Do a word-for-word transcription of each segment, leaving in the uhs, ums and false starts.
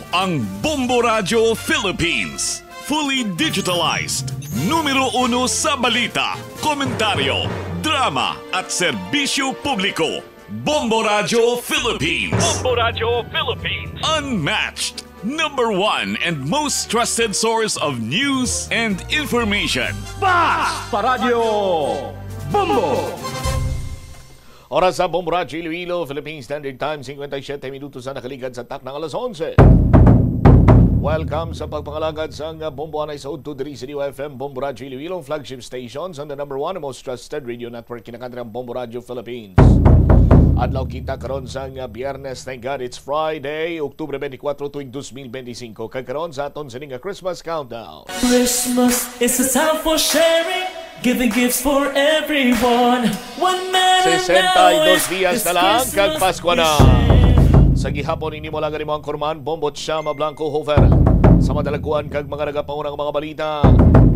Ang Bombo Radyo Philippines, fully digitalized, numero uno sa balita, komentaryo, drama, at serbisyo publiko. Bombo Radyo Philippines. Bombo Radyo Philippines. Unmatched, number one and most trusted source of news and information. Basta Radyo Bombo! Oras sa Bombo Radyo Iloilo, Philippine Standard Time, cincuenta y siete minutos na nakaligad sa taknang alas onse. Welcome sa pagpangalagad sang Bombo anay sa udto diri sa D Y F M, Bombo Radyo Iloilo, ang flagship station sa the number one and most trusted radio network, kinakantrang Bombo Radyo Philippines. Adlaw kita karon sang Biyernes, thank God it's Friday, Oktubre twenty-four, tuig dos mil benti singko. Kag karon sa aton sini nga Christmas countdown. Christmas is a time for sharing, giving gifts for everyone. One man and now is Christmas. Sesenta y dos dias na lang kag Pasko na. Sa gihapon, ini mo lang ang imo anchorman, Bombo Chama Blanco Hofer. Sa madalaguan kag mga nagapaunang mga balita,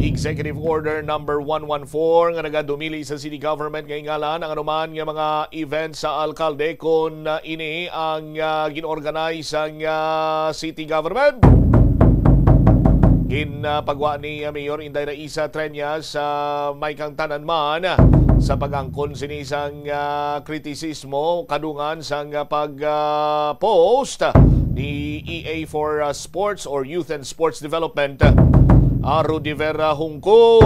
Executive Order number one one four nga nagadumili sa city government nga ingala ang anuman nga mga event sa alkalde kon, ah, ini ang, ah, gin-organize sang, ah, city government. Ginpagwa ni, ah, Mayor Inday Raisa Treñas, ah, may kang tanan man sa pag-angkon sini sang, ah, kritisismo kadungan sang, ah, pag, ah, post ni E A for, ah, Sports or Youth and Sports Development, ah, Rudy Vera Hungco.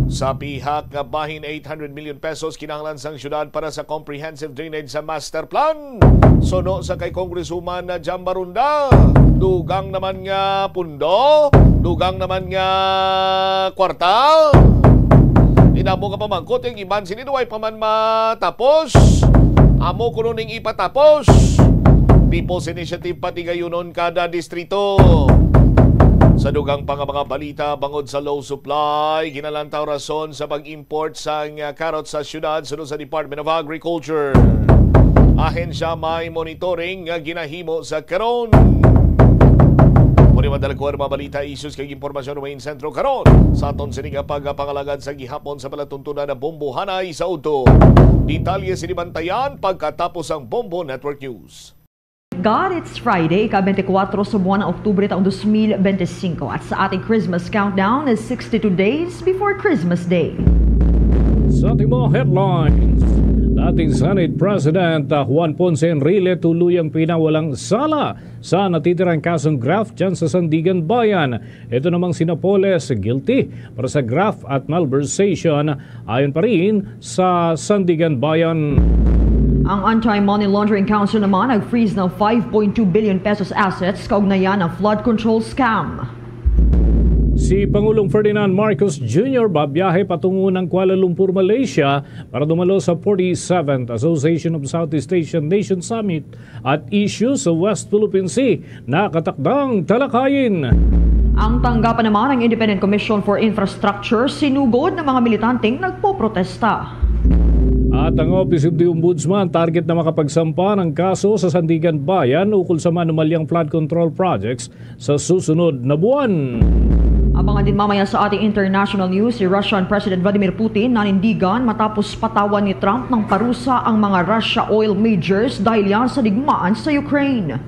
Sa pihak nga bahin, eight hundred million pesos kinahanglan sang syudad para sa comprehensive drainage sa master plan. Suno sa kay Congresswoman Jam Barunda, dugang naman nga pundo, dugang naman nga kwarta. Di na mo ka pamangkot, ang iban sini, "Way pa man matapos." Amo kuno ning ipatapos. People's Initiative patigayunon kada distrito. Sa dugang pa nga mga balita, bangod sa low supply, ginalantaw rason sa pag-import sang, ah, karot sa syudad suno sa Department of Agriculture. Ahensya may monitoring nga ginahimo sa karon. Muni madala ko ang mga balita, issues kag impormasyon, Wayne Centro, karon sa aton sini nga pagpangalagad sa gihapon sa palatuntunan na bombohanay sa udto. Detalye sini bantayan pagkatapos ang Bombo Network News. God, it's Friday, ika-twenty-four sa buwan ng Oktubre taong dos mil benti singko, at sa ating Christmas countdown is sixty-two days before Christmas Day. Sa ating mga headlines, dating Senate President, ah, Juan Ponce Enrile tuluyang pinawalang sala sa natitirang kasong graft dyan sa Sandigan Bayan. Ito namang si Napoles, guilty para sa graft at malversation, ayon pa rin sa Sandigan Bayan. Ang Anti-Money Laundering Council naman nag-freeze ng five point two billion pesos assets kaugnayan ng flood control scam. Si Pangulong Ferdinand Marcos Junior babiyahe patungo ng Kuala Lumpur, Malaysia, para dumalo sa forty-seventh Association of Southeast Asian Nations Summit at issue sa West Philippine Sea nakatakdang talakayin. Ang tanggapan naman ang Independent Commission for Infrastructure, sinugod ng mga militanteng nagpoprotesta. At ang Office of the Ombudsman target na makapagsampa ng kaso sa Sandigan Bayan ukol sa manumalyang flood control projects sa susunod na buwan. Abangan din mamaya sa ating international news si Russian President Vladimir Putin nanindigan matapos patawan ni Trump ng parusa ang mga Russia oil majors dahil yan sa digmaan sa Ukraine.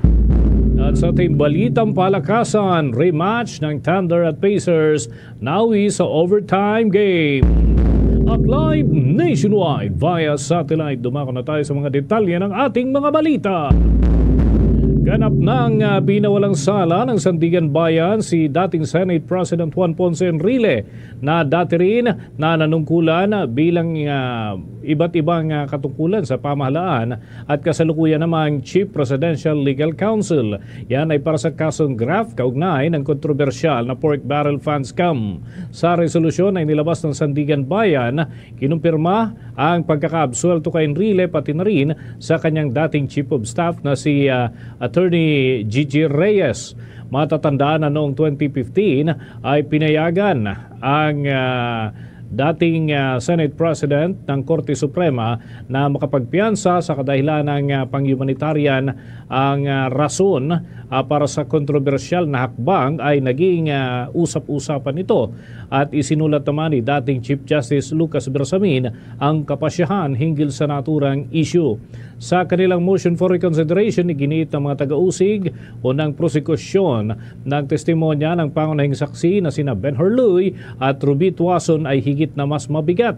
At sa ating balitang palakasan, rematch ng Thunder at Pacers, nawi sa overtime game. At live nationwide via satellite, dumako na tayo sa mga detalye ng ating mga balita. Ganap nang, ah, pinawalang sala ng Sandigan Bayan si dating Senate President Juan Ponce Enrile, na dati rin na nanungkulan bilang, ah, iba't ibang, ah, katungkulan sa pamahalaan at kasalukuyan namang Chief Presidential Legal Counsel. Yan ay para sa kasong graft kaugnay ng kontrobersyal na pork barrel fan scam. Sa resolusyon na inilabas ng Sandigan Bayan, kinumpirma ang pagkakaabsuwelto kay Enrile, pati na rin sa kanyang dating Chief of Staff na si, ah, Attorney Gigi Reyes. Matatandaan na noong twenty fifteen ay pinayagan ang, ah, dating, ah, Senate President ng Korte Suprema na makapagpiyansa sa kadahilan ng, ah, pang-humanitarian ang, ah, rason ah, para sa kontrobersyal na hakbang ay naging, ah, usap-usapan ito, at isinulat naman ni dating Chief Justice Lucas Bersamin ang kapasyahan hinggil sa naturang issue. Sa kanilang motion for reconsideration, iginiit ng mga taga-usig o ng prosekusyon ng testimonya ng pangunahing saksi na sina Ben Horluy at Ruby Tuason ay higit na mas mabigat.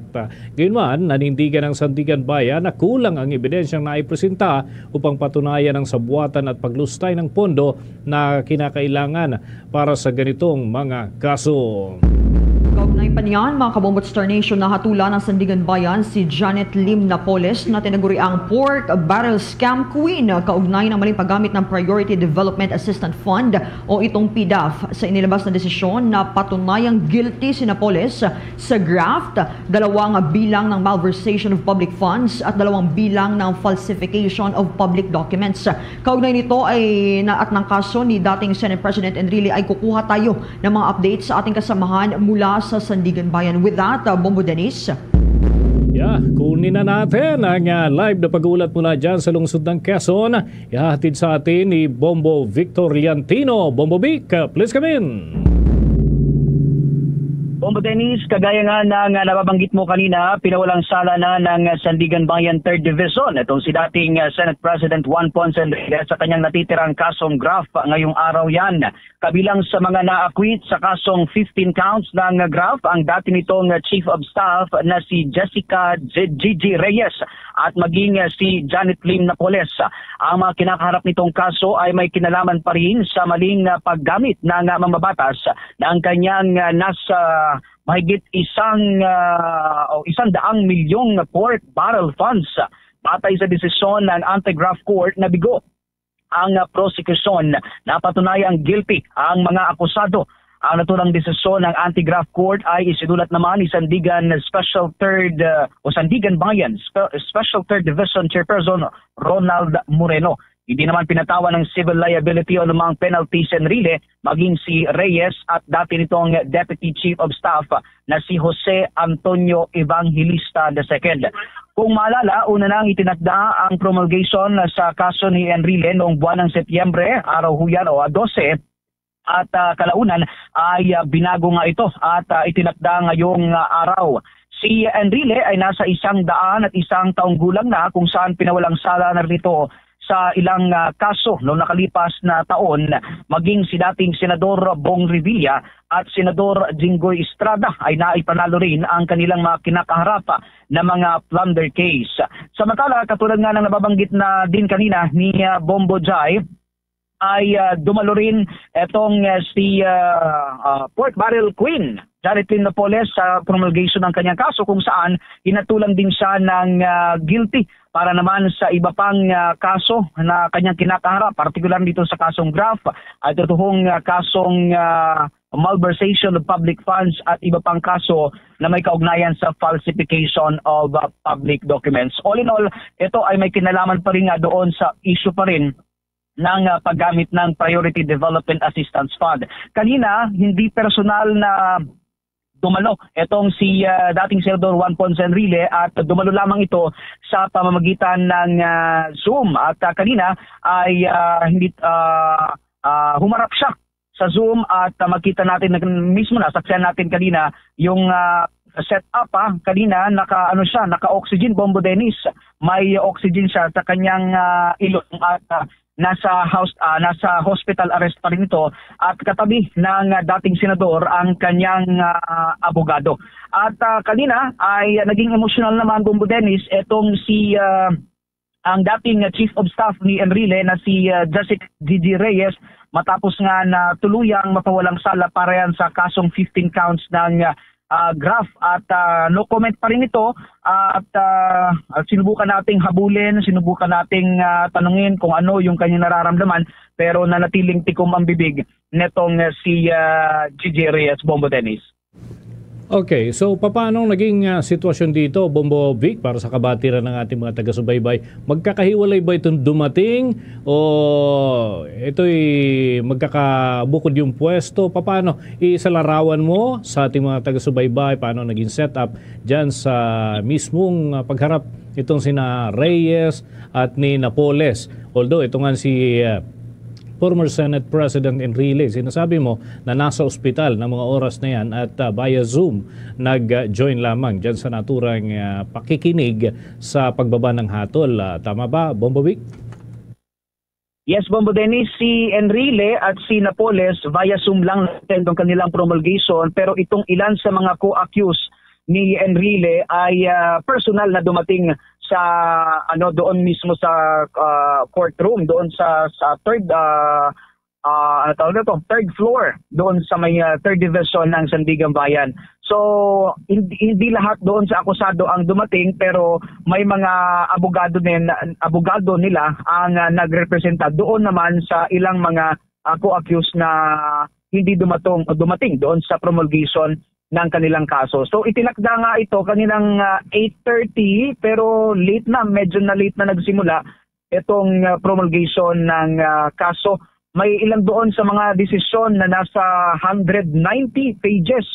Gayunman, nanindigan ang Sandigan Bayan na kulang ang ebidensyang naipresenta upang patunayan ang sabuatan at paglustay ng pondo na kinakailangan para sa ganitong mga kaso. Kaugnay pa niyan, mga Kabombot Star Nation, nahatulan ng Sandigan Bayan si Janet Lim Napoles na tinaguriang pork barrel scam queen kaugnay ng maling paggamit ng Priority Development Assistance Fund o itong PDAF. Sa inilabas na desisyon, napatunayang guilty si Napoles sa graft, dalawang bilang ng malversation of public funds at dalawang bilang ng falsification of public documents. Kaugnay nito ay na at ng kaso ni dating Senate President Enrile ay kukuha tayo ng mga updates sa ating kasamahan mula sa Sandigan Bayan. With that, uh, Bombo Dennis. Yeah, kunin na natin ang ah, live na pag-uulat mula dyan sa lungsod ng Quezon. Ihahatid sa atin ni Bombo Victor Liantino. Bombo Vic, ah, please come in. Bombo Dennis, kagaya nga ng ah, nababanggit mo kanina, pinawalang sala na ng ah, Sandigan Bayan Third Division itong si dating ah, Senate President Juan Ponce Enrile sa kanyang natitirang kasong graft ngayong araw yan. Kabilang sa mga naakwit sa kasong fifteen counts ng graft ang dati nitong Chief of Staff na si Jessica J- Gigi Reyes at maging si Janet Lim Napoles. Ang mga kinakaharap nitong kaso ay may kinalaman pa rin sa maling paggamit ng mambabatas ng kanyang nasa mahigit isang ah, o isang daang milyong pork barrel funds. Batay sa desisyon ng Anti-Graft Court na bigo ang ah, prosekusyon, napatunayang guilty ang mga akusado. Ang naturang desisyon ng Anti-Graft Court ay isinulat naman ni Sandigan Special Third ah, o Sandigan Bayan Spe- Special Third Division Chairperson Ronald Moreno. Hindi naman pinatawan ng civil liability o anumang penalty si Enrile maging si Reyes at dati nitong Deputy Chief of Staff na si Jose Antonio Evangelista the second. Kung maalala, una nang itinakda ang promulgation sa kaso ni Enrile noong buwan ng Setyembre, araw huyan o dose, at ah, kalaunan ay ah, binago nga ito at ah, itinakda ngayong ah, araw. Si Enrile ay nasa isang daan at isang taong gulang na kung saan pinawalang sala na rin ito sa ilang ah, kaso noong nakalipas na taon, maging si dating Senador Bong Revilla at Senador Jinggoy Estrada ay naipanalo rin ang kanilang mga kinakaharap na mga plunder case. Samantala, katulad nga ng nababanggit na din kanina ni ah, Bombo Jai, ay ah, dumalo rin itong ah, si ah, ah, Pork Barrel Queen, Janet Lynn Napoles, sa promulgation ng kanyang kaso kung saan hinatulan din siya ng ah, guilty para naman sa iba pang ah, kaso na kanyang kinakaharap, partikular dito sa kasong graft at ito pong ah, kasong ah, malversation of public funds at iba pang kaso na may kaugnayan sa falsification of ah, public documents. All in all, ito ay may kinalaman pa rin nga doon sa issue pa rin ng ah, paggamit ng Priority Development Assistance Fund. Kanina, hindi personal na dumalo itong si ah, dating Senador Juan Ponce Enrile at dumalo lamang ito sa pamamagitan ng ah, Zoom. At ah, kanina ay ah, hindi ah, ah, humarap siya sa Zoom at ah, makita natin na mismo na, saksihan natin kanina yung ah, setup ah, kanina naka ano siya, naka oxygen, Bombo Dennis. May oxygen siya sa kanyang ah, ilong at ah, nasa house ah, nasa hospital arrest pa rin ito at katabi ng ah, dating senador ang kanyang ah, abogado. At ah, kanina ay ah, naging emosyonal naman, Bombo Dennis, etong si ah, ang dating ah, chief of staff ni Enrile na si ah, Jessica Gigi Reyes matapos nga na tuluyang mapawalang sala para yan sa kasong fifteen counts ng ah, ah, graft at ah, no comment pa rin ito at ah, sinubukan nating habulin, sinubukan nating ah, tanungin kung ano yung kanyang nararamdaman, pero nanatiling tikom ang bibig netong ah, si ah, Gigi Reyes, Bombo Dennis. Okay, so paano naging ah, sitwasyon dito, Bombo Vic, para sa kabatiran ng ating mga taga-subaybay? Magkakahiwalay ba itong dumating o ito'y magkakabukod yung pwesto? Paano isalarawan mo sa ating mga taga-subaybay paano naging setup dyan sa mismong ah, pagharap itong sina Reyes at ni Napoles? Although ito nga si ah, former Senate President Enrile. Sinasabi mo na nasa ospital ng mga oras na yan at, ah, via Zoom nag-join lamang dyan sa naturang, ah, pakikinig sa pagbaba ng hatol. Ah, tama ba, Bombo Vic? Yes, Bombo Dennis, si Enrile at si Napoles via Zoom lang attend ang kanilang promulgation, pero itong ilan sa mga co-accused ni Enrile ay, ah, personal na dumating sa, ano, doon mismo sa, ah, courtroom, doon sa, sa third, ah, ah, ano tawag nito? Third floor doon sa may, ah, third division ng Sandiganbayan. So, hindi, hindi lahat doon sa akusado ang dumating, pero may mga abogado din, abogado nila ang, ah, nagrepresenta doon naman sa ilang mga, ah, co-accused na hindi dumatong o dumating doon sa promulgation ng kanilang kaso. So, itinakda nga ito kaninang, ah, eight thirty, pero late na, medyo na late na nagsimula itong, ah, promulgation ng, ah, kaso. May ilang doon sa mga desisyon na nasa hundred ninety pages.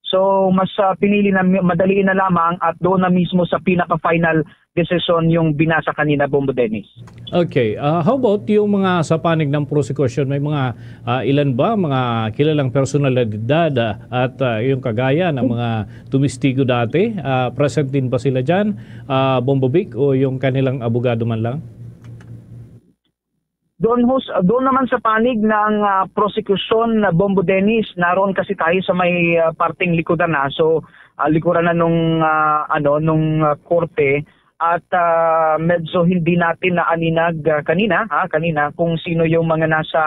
So, mas, ah, pinili na mi-, madali na lamang at doon na mismo sa pinaka-final desisyon yung binasa kanina, Bombo Dennis. Okay. Ah, how about yung mga sa panig ng prosecution? May mga, ah, ilan ba mga kilalang personalidad, ah, at, ah, yung kagaya ng mga tumistigo dati? Ah, present din ba sila dyan, ah, Bombo Vic, o yung kanilang abogado man lang? Doon, hos-, doon naman sa panig ng, ah, prosecution na, Bombo Dennis, naroon kasi tayo sa may, ah, parteng likuran na. So, ah, likuran na nung, ah, ano, nung, ah, korte. At, ah, medyo hindi natin naaninag, ah, kanina, ha, kanina kung sino yung mga nasa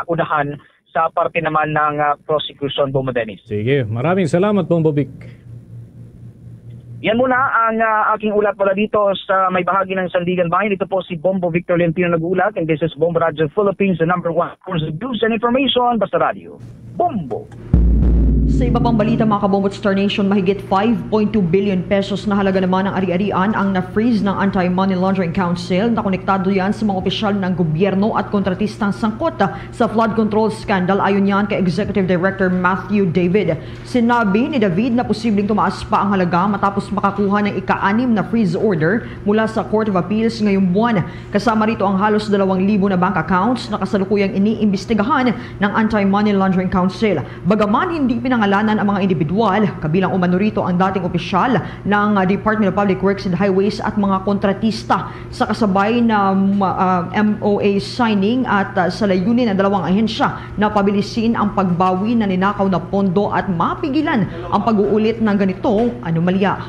unahan sa parte naman ng, ah, prosecution, Bombo Dennis. Sige, maraming salamat, Bombo Vic. Yan muna ang, ah, aking ulat mula dito sa may bahagi ng Sandiganbayan. Ito po si Bombo Victor Leontino nag-uulat, and this is Bombo Radyo Philippines, the number one source of news and information. Basta Radyo, Bombo. Sa iba pang balita, mga kabombo at Star Nation, mahigit five point two billion pesos na halaga naman ang ari-arian ang na-freeze ng Anti-Money Laundering Council. Nakonektado yan sa mga opisyal ng gobyerno at kontratistang sangkot sa flood control scandal, ayon yan kay Executive Director Matthew David. Sinabi ni David na posibleng tumaas pa ang halaga matapos makakuha ng ika-anim na freeze order mula sa Court of Appeals ngayong buwan. Kasama rito ang halos dalawang libo na bank accounts na kasalukuyang iniimbestigahan ng Anti-Money Laundering Council. Bagaman hindi pinangalanan ang mga individual, kabilang umano rito ang dating opisyal ng, ah, Department of Public Works and Highways at mga kontratista sa kasabay na, ma-, ah, M O A signing at, ah, sa layunin ng dalawang ahensya na pabilisin ang pagbawi na ninakaw na pondo at mapigilan ang pag-uulit ng ganitong anomalya.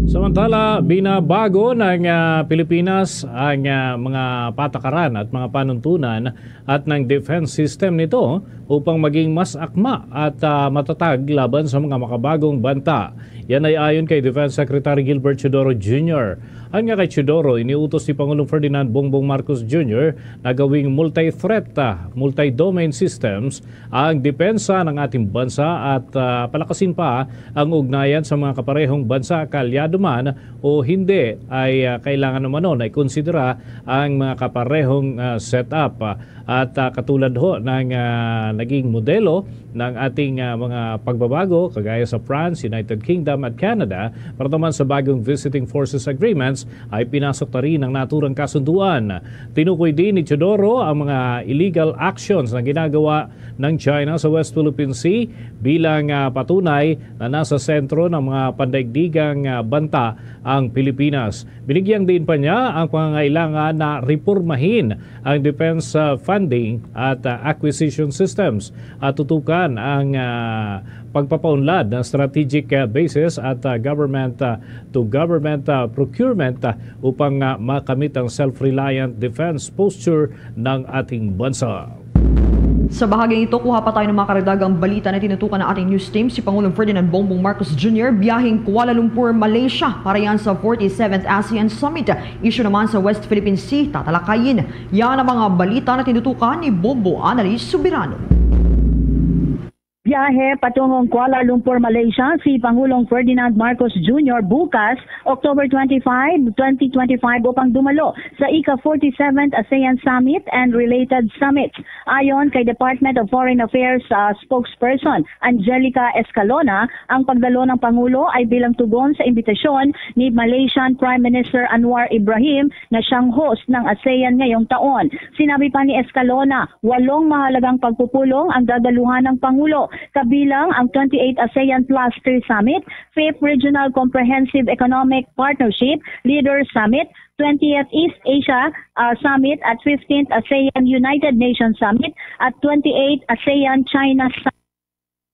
Samantala, binabago ng, ah, Pilipinas ang, ah, mga patakaran at mga panuntunan at ng defense system nito upang maging mas akma at, ah, matatag laban sa mga makabagong banta. Yan ay ayon kay Defense Secretary Gilbert Teodoro Junior. Ayon nga kay Teodoro, iniutos ni Pangulong Ferdinand Bongbong Marcos Junior na gawing multi-threat, ah, multi-domain systems ang depensa ng ating bansa at, ah, palakasin pa ang ugnayan sa mga kaparehong bansa, kaalyado man o hindi, ay, ah, kailangan umano na ikonsidera ang mga kaparehong, ah, setup. At, ah, katulad ho ng, ah, naging modelo ng ating, ah, mga pagbabago, kagaya sa France, United Kingdom at Canada, para naman sa bagong visiting forces agreements, ay pinasok na rin ang naturang kasunduan. Tinukoy din ni Teodoro ang mga illegal actions na ginagawa ng China sa West Philippine Sea bilang, ah, patunay na nasa sentro ng mga pandaigdigang, ah, banta ang Pilipinas. Binigyan din pa niya ang pangangailangan na repormahin ang defense, ah, funding at, ah, acquisition systems at tutukan ang, ah, pagpapaunlad ng strategic, ah, bases at, ah, government, ah, to government, ah, procurement, ah, upang, ah, makamit ang self-reliant defense posture ng ating bansa. Sa bahaging ito, kuha pa tayo ng mga karagdagang balita na tinutukan ng ating news team. Si Pangulong Ferdinand Bongbong Marcos Junior biyaheng Kuala Lumpur, Malaysia, para yan sa forty-seventh ASEAN Summit. Issue naman sa West Philippine Sea, tatalakayin. Yan ang mga balita na tinutukan ni Bombo Annalise Soberano. Biyahe patungong Kuala Lumpur, Malaysia, si Pangulong Ferdinand Marcos Junior bukas, October twenty-five, twenty twenty-five, upang dumalo sa ika forty-seventh ASEAN Summit and related summits. Ayon kay Department of Foreign Affairs, ah, spokesperson Angelica Escalona, ang pagdalo ng Pangulo ay bilang tugon sa imbitasyon ni Malaysian Prime Minister Anwar Ibrahim na siyang host ng ASEAN ngayong taon. Sinabi pa ni Escalona, walong mahalagang pagpupulong ang dadaluhan ng Pangulo, kabilang ang twenty-eighth ASEAN Plus three Summit, fifth Regional Comprehensive Economic Partnership Leaders Summit, twentieth East Asia, ah, Summit at fifteenth ASEAN United Nations Summit at twenty-eighth ASEAN China Summit,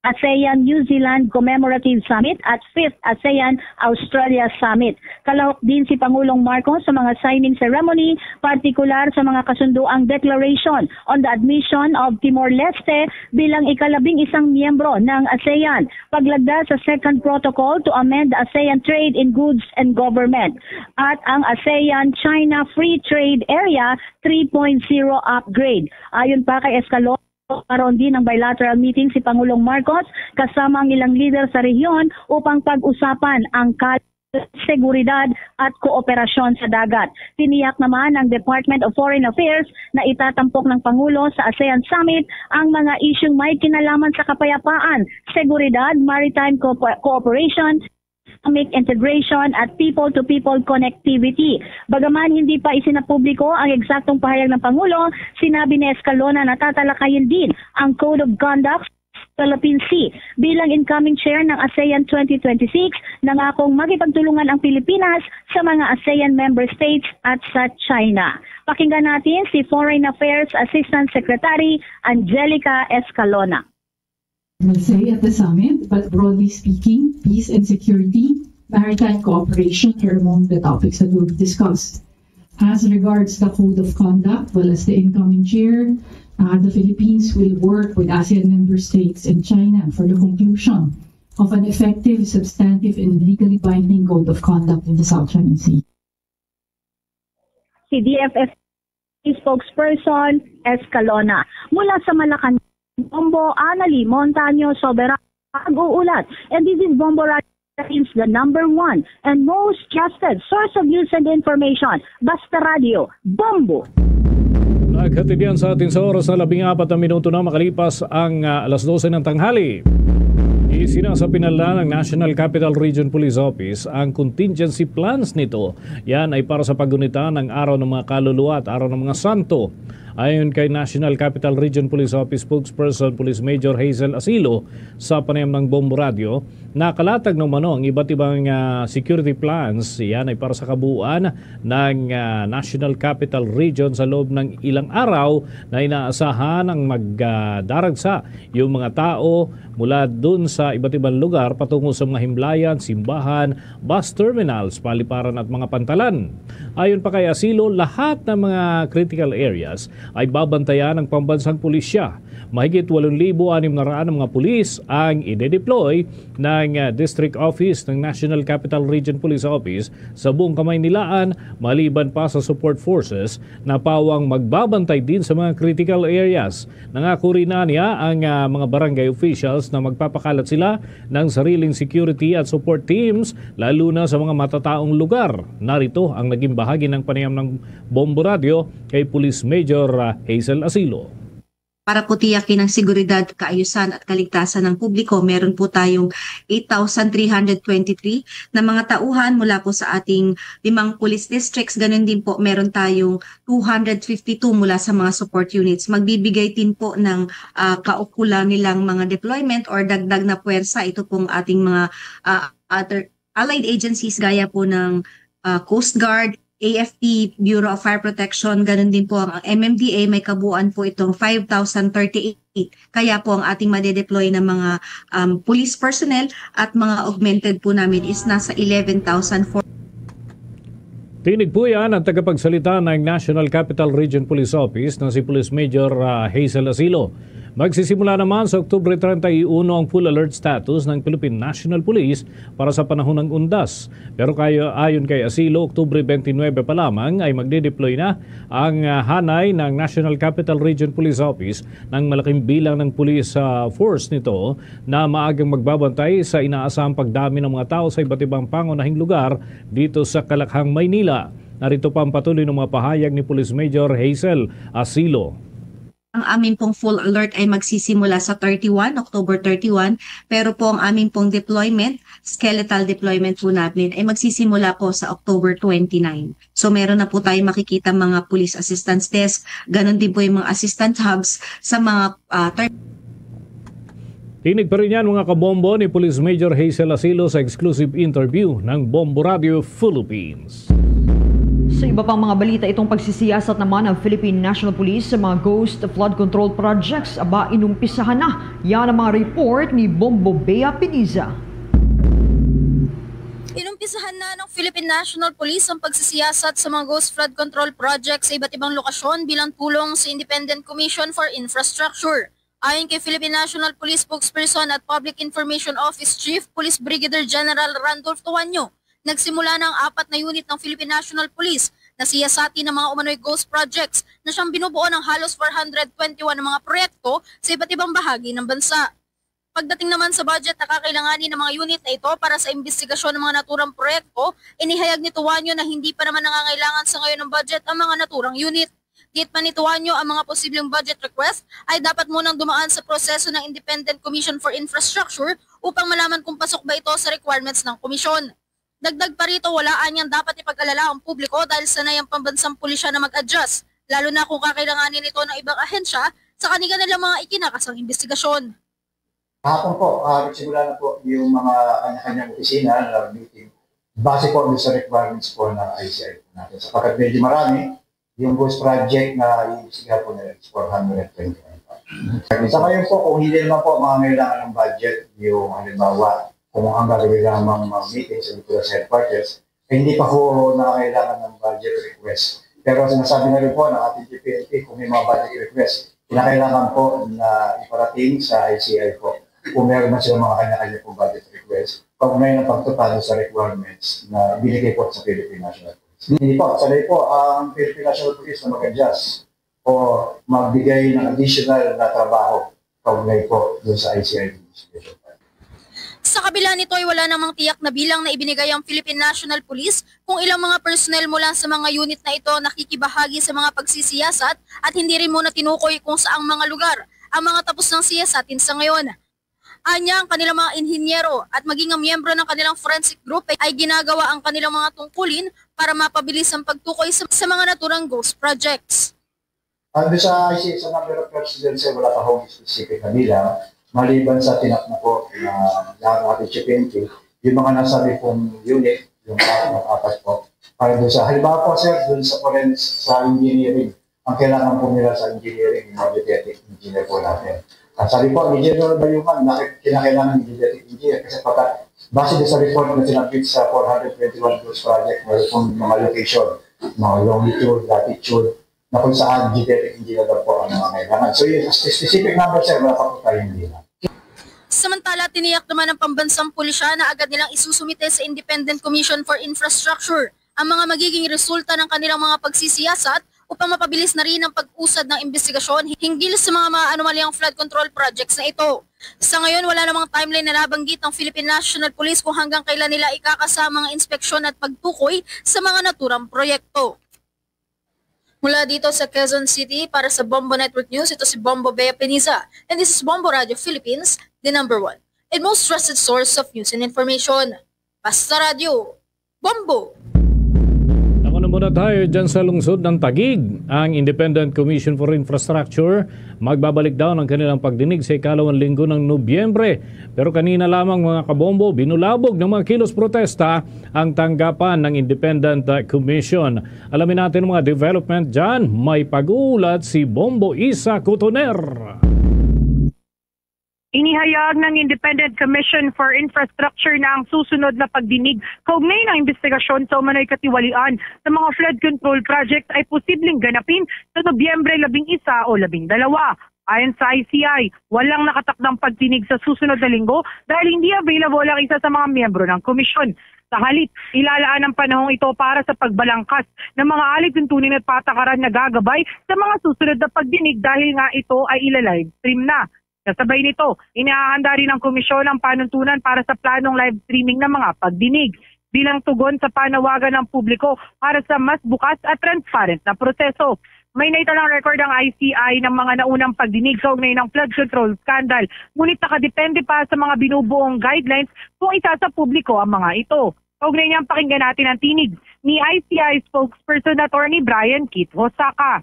ASEAN New Zealand Commemorative Summit at fifth ASEAN Australia Summit. Kalahok din si Pangulong Marcos sa mga signing ceremony, partikular sa mga kasunduang Declaration on the Admission of Timor-Leste bilang ikalabing isang miyembro ng ASEAN, paglagda sa Second Protocol to amend the ASEAN Trade in Goods and Government, at ang ASEAN-China Free Trade Area three point zero upgrade. Ayon pa kay Escalona, karon din ang bilateral meeting si Pangulong Marcos kasama ang ilang leader sa rehiyon upang pag-usapan ang kal-, seguridad at kooperasyon sa dagat. Tiniyak naman ng Department of Foreign Affairs na itatampok ng Pangulo sa ASEAN Summit ang mga isyung may kinalaman sa kapayapaan, seguridad, maritime cooper-, cooperation, economic integration at people-to-people connectivity. Bagaman hindi pa isinapubliko ang eksaktong pahayag ng Pangulo, sinabi ni Escalona na tatalakayin din ang Code of Conduct sa Philippine Sea. Bilang incoming chair ng ASEAN twenty twenty-six, nangakong makipagtulungan ang Pilipinas sa mga ASEAN member states at sa China. Pakinggan natin si Foreign Affairs Assistant Secretary Angelica Escalona. Will say at the summit, but broadly speaking, peace and security, maritime cooperation are among the topics that will be discussed. As regards the code of conduct, well, as the incoming chair, uh, the Philippines will work with ASEAN member states and China for the conclusion of an effective, substantive, and legally binding code of conduct in the South China Sea. Si D F F spokesperson Escalona. Mula sa Malacañang, Bombo, Anali Montaño Soberano, Pag-uulat. And this is Bombo Radio, the number one and most trusted source of news and information. Basta Radio, Bombo! Naghatid yan sa atin sa oras na labing apat na minuto na makalipas ang, ah, alas dose ng tanghali. Isinasapinala ng National Capital Region Police Office ang contingency plans nito. Yan ay para sa paggunita ng Araw ng mga Kaluluwa at Araw ng mga Santo. Ayon kay National Capital Region Police Office Spokesperson Police Major Hazel Asilo sa panayam ng Bombo Radio, nakalatag na umano ang iba't ibang, ah, security plans. Yan ay para sa kabuuan ng, ah, National Capital Region sa loob ng ilang araw na inaasahan ang magdaragsa yung mga tao mula dun sa iba't ibang lugar patungo sa mga himlayan, simbahan, bus terminals, paliparan at mga pantalan. Ayon pa kay Asilo, lahat ng mga critical areas ay babantayan ng pambansang pulisya. Mahigit walong libo anim na raan ang mga pulis ang ide-deploy ng, ah, District Office ng National Capital Region Police Office sa buong Kamaynilaan, maliban pa sa support forces na pawang magbabantay din sa mga critical areas. Nangako rin niya ang, ah, mga barangay officials na magpapakalat sila ng sariling security at support teams, lalo na sa mga matataong lugar. Narito ang naging bahagi ng panayam ng Bombo Radio kay Police Major, ah, Hazel Asilo. Para po tiyakin ang seguridad, kaayusan at kaligtasan ng publiko, meron po tayong eight thousand three hundred twenty-three na mga tauhan mula po sa ating limang police districts. Ganun din po, meron tayong two hundred fifty-two mula sa mga support units. Magbibigay din po ng, ah, kaukulang nilang mga deployment or dagdag na puwersa ito pong ating mga, ah, other allied agencies gaya po ng, ah, Coast Guard, A F P, Bureau of Fire Protection, ganun din po ang, ang M M D A, may kabuuan po itong five thousand thirty-eight. Kaya po ang ating madedeploy na mga, um, police personnel at mga augmented po namin is nasa eleven thousand four. Tinig po yan ang tagapagsalita ng National Capital Region Police Office na si Police Major, ah, Hazel Asilo. Magsisimula naman sa Oktubre treinta y uno ang full alert status ng Philippine National Police para sa panahon ng undas. Pero kayo, ayon kay Asilo, Oktubre twenty-nine pa lamang ay magdideploy na ang, ah, hanay ng National Capital Region Police Office ng malaking bilang ng police, ah, force nito na maagang magbabantay sa inaasahang pagdami ng mga tao sa iba't ibang pangunahing lugar dito sa Kalakhang, Maynila. Narito pa ang patuloy ng mga pahayag ni Police Major Hazel Asilo. Ang amin pong full alert ay magsisimula sa thirty-one, October thirty-one, pero po ang amin pong deployment, skeletal deployment po namin, ay magsisimula po sa October twenty-nine. So meron na po tayong makikita mga police assistance desk, ganun din po yung mga assistance hubs sa mga uh, Tinig pa rin yan, mga kabombo, ni Police Major Hazel Asilo sa exclusive interview ng Bombo Radio Philippines. Sa iba pang mga balita, itong pagsisiyasat naman ng Philippine National Police sa mga ghost flood control projects. Aba, inumpisahan na. Yan ang mga report ni Bombo Bea Piniza. Inumpisahan na ng Philippine National Police ang pagsisiyasat sa mga ghost flood control projects sa iba't ibang lokasyon bilang tulong sa Independent Commission for Infrastructure. Ayon kay Philippine National Police Spokesperson at Public Information Office Chief Police Brigadier General Randolph Tuanyo, nagsimula na ang apat na unit ng Philippine National Police na siyasatin ng mga umano'y ghost projects na siyang binubuo ng halos four hundred twenty-one na mga proyekto sa iba't ibang bahagi ng bansa. Pagdating naman sa budget na kakailanganin ng mga unit na ito para sa imbestigasyon ng mga naturang proyekto, inihayag ni Tuanyo na hindi pa naman nangangailangan sa ngayon ng budget ang mga naturang unit. Giit pa ni Tuanyo, ang mga posibleng budget request ay dapat munang dumaan sa proseso ng Independent Commission for Infrastructure upang malaman kung pasok ba ito sa requirements ng komisyon. Dagdag pa rito, wala anyang dapat ipag-alala ang publiko dahil sanay ang pambansang pulisya na mag-adjust, lalo na kung kakailanganin ito ng ibang ahensya sa kanilang mga ikinakasang imbestigasyon. Kahapon po, ah, nagsimula na po yung mga kanya-kanyang opisina na meeting base po sa requirements po ng I C I po natin. Sapagkat medyo marami, yung ghost project na iimbestigahan po nila is four hundred twenty-one. Sa ngayon po, kung hindi naman po mangangailangan ng budget, yung halimbawa, kung ang gagawin lamang mag-meeting sa Likulas Headquarters, eh, hindi pa po nangangailangan ng budget request. Pero sinasabi na rin po ng ating P P N P, kung may mga budget request, kinakailangan po na iparating sa I C I po kung meron man silang mga kanya-kanya pong budget request kaugnay ng pagtupad sa requirements na binigay po sa Philippine National Police. Hindi po, sanay po ang Philippine National Police na mag-adjust o magbigay ng additional na trabaho kaugnay po dun sa I C I investigation. Sa kabila nito ay wala namang tiyak na bilang na ibinigay ang Philippine National Police kung ilang mga personnel mula sa mga unit na ito nakikibahagi sa mga pagsisiyasat at hindi rin muna tinukoy kung saang mga lugar ang mga tapos ng siyasatin sa ngayon. Anya, ang kanilang mga inhinyero at maging ang miyembro ng kanilang forensic group ay, ay ginagawa ang kanilang mga tungkulin para mapabilis ang pagtukoy sa, sa mga naturang ghost projects. Ang sa I C S, sa number of personnel, sir, wala pa hong specific na bilang, maliban sa tinakbo po na lahat ng ating G P N P, yung mga nasabi pong unit, yung apat, yung apat po, para doon sa, halimbawa po, sir, doon sa forensic, sa engineering, ang kailangan po nila sa engineering, yung mga dietetic engineer po natin. At sabi po ni General Bayuman, na kinakailangan ng dietetic engineer kasi pagka, base doon sa report na sinabit sa four hundred twenty-one ghost project, meron pong mga location, mga longitude, latitude, na kung saan dietetic engineer daw po ang mga kailangan. So yung specific number, sir, wala pa po tayong bilang. Samantala, tiniyak naman ng pambansang pulisya na agad nilang isusumite sa Independent Commission for Infrastructure ang mga magiging resulta ng kanilang mga pagsisiyasat upang mapabilis na rin ang pag-usad ng imbestigasyon hinggil sa mga, mga anomalyang flood control projects na ito. Sa ngayon, wala namang timeline na nabanggit ng Philippine National Police kung hanggang kailan nila ikakasa ang mga inspeksyon at pagtukoy sa mga naturang proyekto. Mula dito sa Quezon City, para sa Bombo Network News, ito si Bombo Bea Peniza. And this is Bombo Radio Philippines, the number one and most trusted source of news and information. Basta Radio, Bombo! Ako na muna tayo dyan sa lungsod ng Taguig. Ang Independent Commission for Infrastructure magbabalik daw ng kanilang pagdinig sa ikalawang linggo ng Nobyembre. Pero kanina lamang, mga kabombo, binulabog ng mga kilos protesta ang tanggapan ng Independent Commission. Alamin natin ang mga development dyan. May pag-uulat si Bombo Isa Cotoner. Inihayag ng Independent Commission for Infrastructure na ang susunod na pagdinig kaugnay ng imbestigasyon sa umano'y katiwalian sa mga flood control projects ay posibleng ganapin sa Nobyembre labing isa o labing dalawa. Ayon sa I C I, walang nakatakdang pagdinig sa susunod na linggo dahil hindi available ang isa sa mga miyembro ng komisyon. Sa halip, ilalaan ang panahong ito para sa pagbalangkas ng mga alituntunin at patakaran na gagabay sa mga susunod na pagdinig dahil nga ito ay ila-live stream na. Kasabay nito, inihahanda rin ng komisyon ang panuntunan para sa planong live streaming ng mga pagdinig bilang tugon sa panawagan ng publiko para sa mas bukas at transparent na proseso. May naitalang record ang I C I ng mga naunang pagdinig kaugnay ng flood control scandal, ngunit nakadepende pa sa mga binubuong guidelines kung isa sa publiko ang mga ito. Kaugnay niyan, pakinggan natin ang tinig ni I C I spokesperson Attorney Brian Keith Hosaka.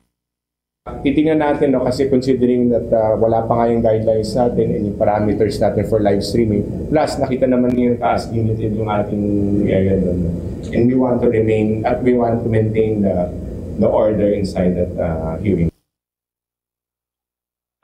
Titingnan natin, no, kasi considering that uh, wala pa nga yung guidelines natin and yung parameters natin for live streaming, plus nakita naman niyo yung taas, limited yung ating area doon. And we want to remain, at we want to maintain the, the order inside that uh, hearing.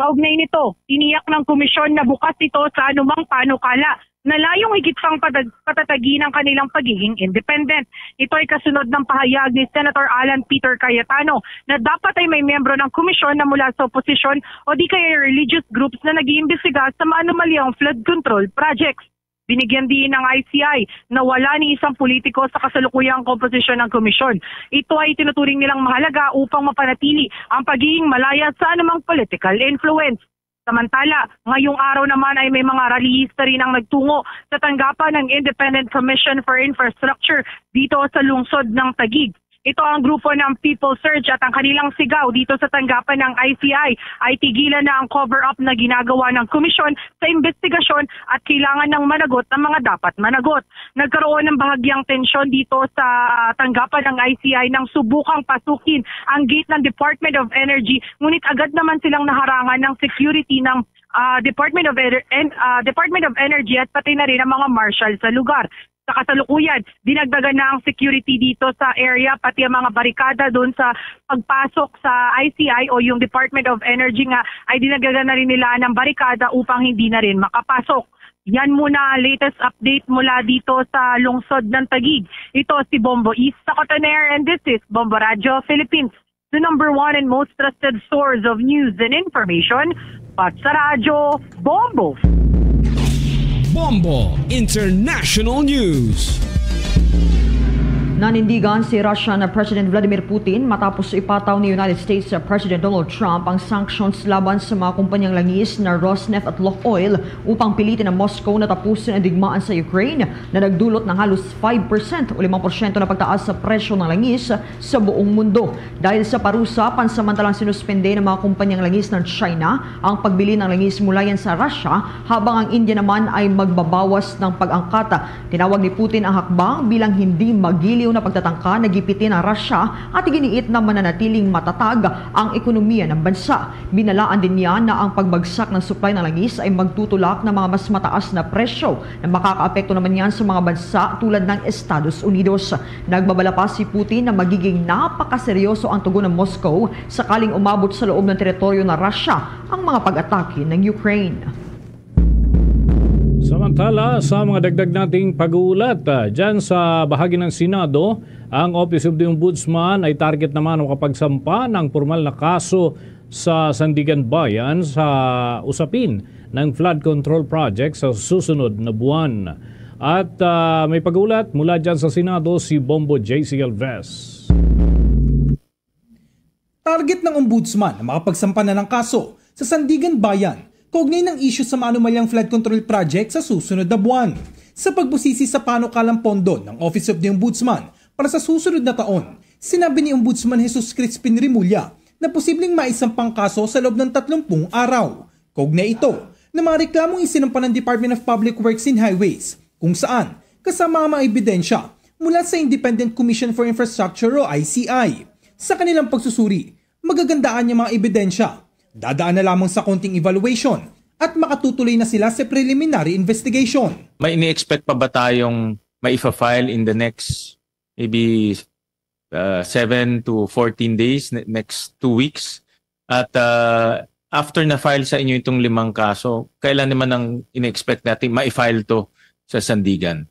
Kaugnay nito, tiniyak ng komisyon na bukas ito sa anumang panukala na layong higit pang patag- patatagin ang kanilang pagiging independent. Ito ay kasunod ng pahayag ni Senator Alan Peter Cayetano na dapat ay may miyembro ng komisyon na mula sa oposisyon o di kaya religious groups na nag-iimbestiga sa maanomalyang flood control projects. Binigyan din ng I C I na wala ni isang politiko sa kasalukuyang komposisyon ng komisyon. Ito ay tinuturing nilang mahalaga upang mapanatili ang pagiging malaya sa anumang political influence. Samantala, ngayong araw naman ay may mga rallyista rin ang nagtungo sa tanggapan ng Independent Commission for Infrastructure dito sa lungsod ng Taguig. Ito ang grupo ng People Surge at ang kanilang sigaw dito sa tanggapan ng I C I ay tigilan na ang cover-up na ginagawa ng komisyon sa investigasyon at kailangan ng managot ang mga dapat managot. Nagkaroon ng bahagyang tensyon dito sa tanggapan ng I C I nang subukang pasukin ang gate ng Department of Energy, ngunit agad naman silang naharangan ng security ng ah, Department of Ener- en- ah, Department of Energy at pati na rin ang mga marshal sa lugar. Sa kasalukuyan, dinagdagan na ang security dito sa area, pati ang mga barikada doon sa pagpasok sa I C I o yung Department of Energy nga ay dinagdagan na rin nila ng barikada upang hindi na rin makapasok. Yan muna ang latest update mula dito sa lungsod ng Taguig. Ito si Bombo East sa Cotoner, and this is Bombo Radyo Philippines, the number one and most trusted source of news and information. Pagsa Radyo, Bombo! Bombo International News. Nanindigan si Russian President Vladimir Putin matapos ipataw ni United States President Donald Trump ang sanctions laban sa mga kumpanyang langis na Rosneft at Lukoil upang pilitin ang Moscow na tapusin ang digmaan sa Ukraine na nagdulot ng halos five percent o limang porsyento na pagtaas sa presyo ng langis sa buong mundo. Dahil sa parusa, pansamantalang sinuspende ng mga kumpanyang langis ng China ang pagbili ng langis mula yan sa Russia, habang ang India naman ay magbabawas ng pag-angkat. Tinawag ni Putin ang hakbang bilang hindi magiliw na pagtatangka na gipitin ng Russia at iginiit na mananatiling matatag ang ekonomiya ng bansa. Binalaan din niya na ang pagbagsak ng supply ng langis ay magtutulak ng mga mas mataas na presyo na makakaapekto naman yan sa mga bansa tulad ng Estados Unidos. Nagbabala pa si Putin na magiging napakaseryoso ang tugon ng Moscow sakaling umabot sa loob ng teritoryo ng Russia ang mga pag-atake ng Ukraine. Samantala, sa mga dagdag nating pag-uulat, ah, dyan sa bahagi ng Senado, ang Office of the Ombudsman ay target naman makapagsampa ng pormal na kaso sa Sandigan Bayan sa usapin ng flood control project sa susunod na buwan. At ah, may pag-ulat mula dyan sa Senado si Bombo J C Alves. Target ng Ombudsman na makapagsampa na ng kaso sa Sandigan Bayan kaugnay ng isyu sa maanumalyang flood control project sa susunod na buwan. Sa pagbusisi sa panukalang pondo ng Office of the Ombudsman para sa susunod na taon, sinabi ni Ombudsman Jesus Crispin Remulla na posibleng maisampang kaso sa loob ng tatlumpung araw. Kaugnay ito, na mga reklamong isinampa ng Department of Public Works and Highways, kung saan kasama ang mga ebidensya mula sa Independent Commission for Infrastructure o I C I. Sa kanilang pagsusuri, magagandaan ang mga ebidensya. Dadaan na lamang sa konting evaluation at makatutuloy na sila sa preliminary investigation. May ini-expect pa ba tayong maifa-file in the next maybe uh, seven to fourteen days, ne- next two weeks? At uh, after na-file sa inyo itong limang kaso, kailan naman ang ini-expect natin ma-file to sa Sandigan?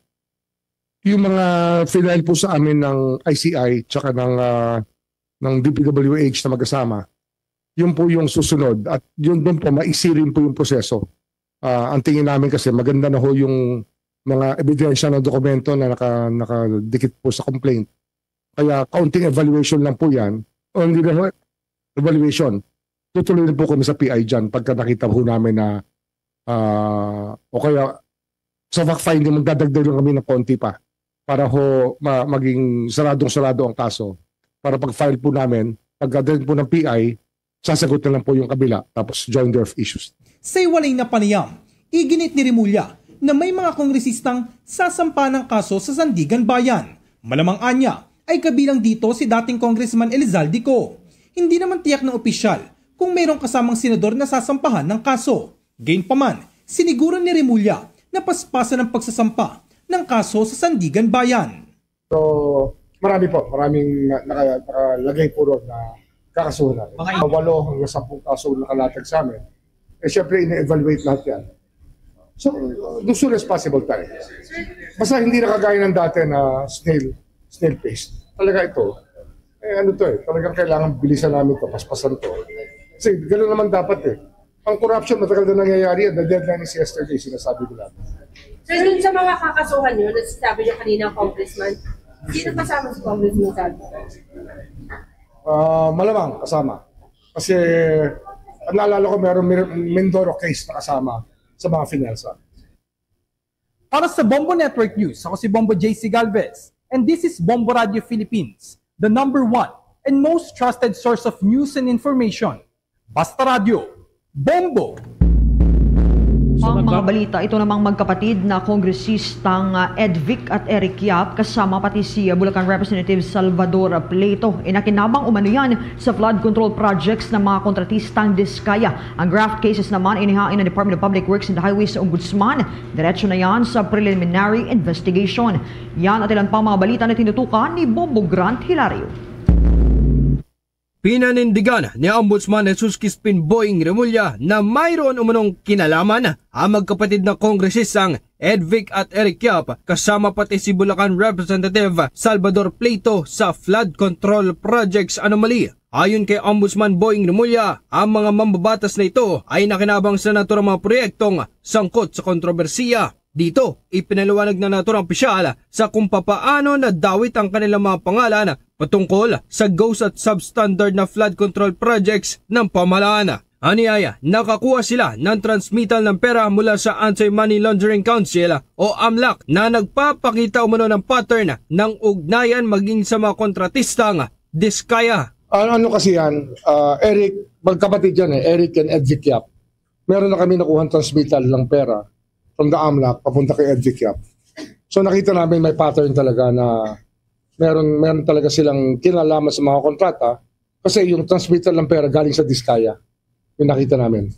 Yung mga final po sa amin ng I C I tsaka ng, ah, ng D P W H na magkasama, Yun po yung susunod. At yun doon po, maisirin po yung proseso. Ah, ang tingin namin kasi, maganda na ho yung mga ebidensya ng dokumento na naka-, nakadikit po sa complaint. Kaya kaunting evaluation lang po yan. O hindi na ho, evaluation. Tutuloy na po kami sa P I dyan pagka nakita po namin na, ah, o kaya sa fact finding, magdadagdag lang kami ng konti pa para ho ma-, maging saradong-sarado ang kaso. Para pag-file po namin, pagkadating po ng P I, sasagot na lang po yung kabila, tapos joinder of issues. Sa iwalay na panayam, iginit ni Remulla na may mga kongresistang sasampa ng kaso sa Sandigan Bayan. Malamang anya ay kabilang dito si dating Congressman Elizalde Co. Hindi naman tiyak ng opisyal kung mayroong kasamang senador na sasampahan ng kaso. Gayunpaman, siniguro ni Remulla na paspasan ang pagsasampa ng kaso sa Sandigan Bayan. So, marami po, maraming na-, naka-, nakalagay po ron na kakasuhan namin. Mga walo hanggang sampung kaso nakalatag sa amin. Eh, syempre, ina-evaluate lahat yan. So, uh, the soon as possible tayo. Basta hindi na kagaya ng dati na snail, snail pace. Talaga ito, eh, ano to eh, talagang kailangan bilisan namin to, paspasan to. Kasi gano'n naman dapat eh. Ang corruption, matagal na nangyayari yan. The deadline is yesterday, sinasabi ko lang. So, dun sa mga kakasuhan nyo, nasasabi nyo kanina, Congressman, sino kasama si Congressman Salvo? Ah, malamang kasama. Kasi, ang naalala ko, meron Mir-, Mindoro case na kasama sa mga finance. Para sa Bombo Network News, ako si Bombo J C Galvez, and this is Bombo Radio Philippines, the number one and most trusted source of news and information. Basta Radyo, Bombo! Sa Ang mga mga balita, ito namang magkapatid na kongresistang, ah, Ed Vic at Eric Yap, kasama pati si, ah, Bulacan Representative Salvador Pleito, inakinabang umano yan sa flood control projects ng mga kontratistang Diskaya. Ang graft cases naman inihain ng Department of Public Works and Highways sa Ombudsman. Diretso na yan sa preliminary investigation. Yan at ilan pang mga balita na tinutukan ni Bombo Grant Hilario. Pinanindigan ni Ombudsman Jesus Crispin Boying Remulla na mayroon umanong kinalaman ang magkapatid na kongresistang Ed Vic at Eric Yap, kasama pati si Bulacan Representative Salvador Pleito, sa flood control projects anomaly. Ayon kay Ombudsman Boying Remulla, ang mga mambabatas na ito ay nakinabang sa naturang mga proyektong sangkot sa kontrobersiya. Dito, ipinaliwanag na nato ng opisyal sa kung papaano nadawit ang kanilang mga pangalan patungkol sa ghost at substandard na flood control projects ng pamahalaan. Aniaya, nakakuha sila ng transmittal ng pera mula sa Anti-Money Laundering Council o amlac na nagpapakita umano ng pattern ng ugnayan maging sa mga kontratistang Diskaya. Ano, ano kasi yan, ah, Eric, magkapatid yan eh, Eric and Ed Vic Yap. Meron na kami nakuhang transmittal ng pera from the amlac papunta kay Ed Vic Yap. So nakita namin may pattern talaga na meron, meron talaga silang kinalaman sa mga kontrata kasi yung transmittal ng pera galing sa Diskaya. Yung nakita namin.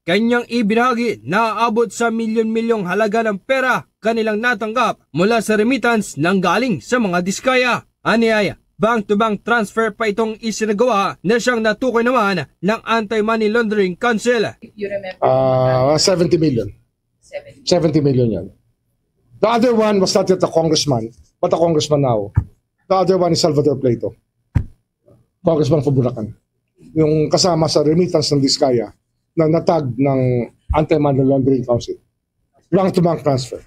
Kanyang ibinahagi, naaabot sa milyon-milyong halaga ng pera kanilang natanggap mula sa remittance nang galing sa mga Diskaya. Aniaya, bank-to-bank transfer pa itong isinagawa na siyang natukoy naman ng Anti-Money Laundering Council. If you remember, Ah, seventy million. Seventy. Seventy million yan. The other one was not yet a congressman, but a congressman now. The other one is Salvador Pleito, congressman for Bulacan. Yung kasama sa remittance ng Diskaya na natag ng Anti-Money Laundering Council. Bank-to-bank transfer.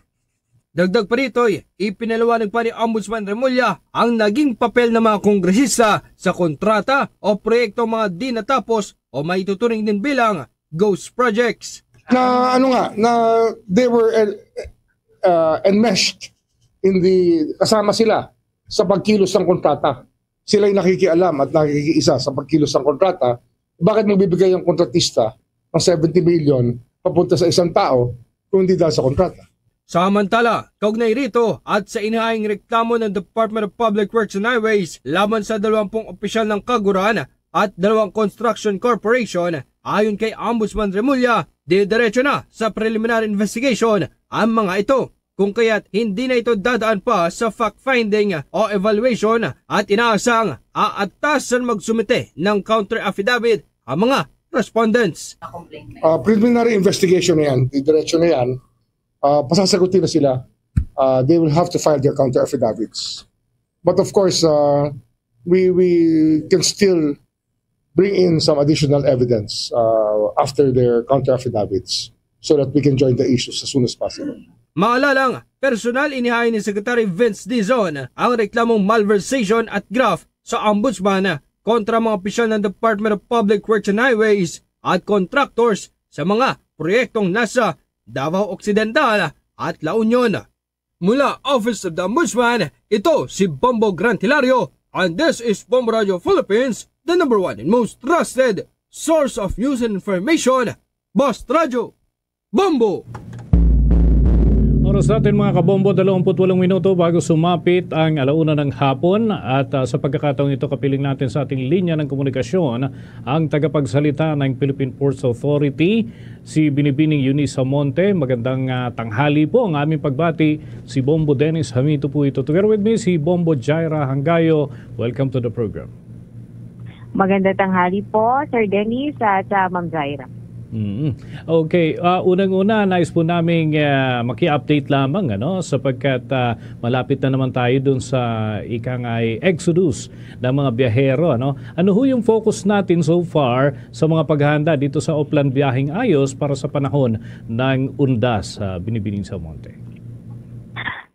Dagdag pa rito, ipinaliwanag pa ni Ombudsman Remulla ang naging papel ng mga kongresista sa kontrata o proyekto mga di natapos o maituturing din bilang ghost projects. Na ano nga, na they were, uh, uh, enmeshed in the, kasama sila sa pagkilos ng kontrata. Sila'y nakikialam at nakikiisa sa pagkilos ng kontrata. Bakit magbibigay ang kontratista ng seventy million papunta sa isang tao kung hindi dahil sa kontrata? Samantala, kaugnay rito at sa inihaing reklamo ng Department of Public Works and Highways laban sa dalawampung opisyal ng Kaguran at dalawang construction corporation, ayon kay Ombudsman Remulla, didiretso na sa preliminary investigation ang mga ito, kung kaya't hindi na ito dadaan pa sa fact-finding o evaluation at inaasang aatasan magsumite ng counter affidavit ang mga respondents. Ah, preliminary investigation na yan, didiretso na yan. Ah, pasasagutin na sila. Ah, they will have to file their counter affidavits. But of course, ah, we, we can still bring in some additional evidence uh, after their counter affidavits so that we can join the issues as soon as possible. Maalalang, personal inihain ni Secretary Vince Dizon ang reklamong malversation at graft sa Ombudsman kontra mga opisyal ng Department of Public Works and Highways at contractors sa mga proyektong nasa Davao Occidental at La Union. Mula Office of the Ombudsman, ito si Bombo Grant Hilario, and this is Bombo Radio Philippines, the number one and most trusted source of news and information. Basta Radyo, Bombo! Oras natin, mga kabombo, dalawampu't walong minuto bago sumapit ang alauna ng hapon. At ah, sa pagkakataong ito, kapiling natin sa ating linya ng komunikasyon ang tagapagsalita ng Philippine Ports Authority, si Binibining Eunice Samonte. Magandang ah, tanghali po ang aming pagbati. Si Bombo Dennis Hamito po ito. Together with me, si Bombo Jaira Hangayo. Welcome to the program. Magandang tanghali po, Sir Dennis at ah, Ma'am Jaira. Mm. Okay, ah, unang-una, nais po naming ah, maki-update lamang, ano, sapagkat ah, malapit na naman tayo dun sa ikangay exodus ng mga biyahero, ano. Ano ho yung focus natin so far sa mga paghahanda dito sa Oplan Biyaheng Ayos para sa panahon ng undas, ah, Binibining Samonte?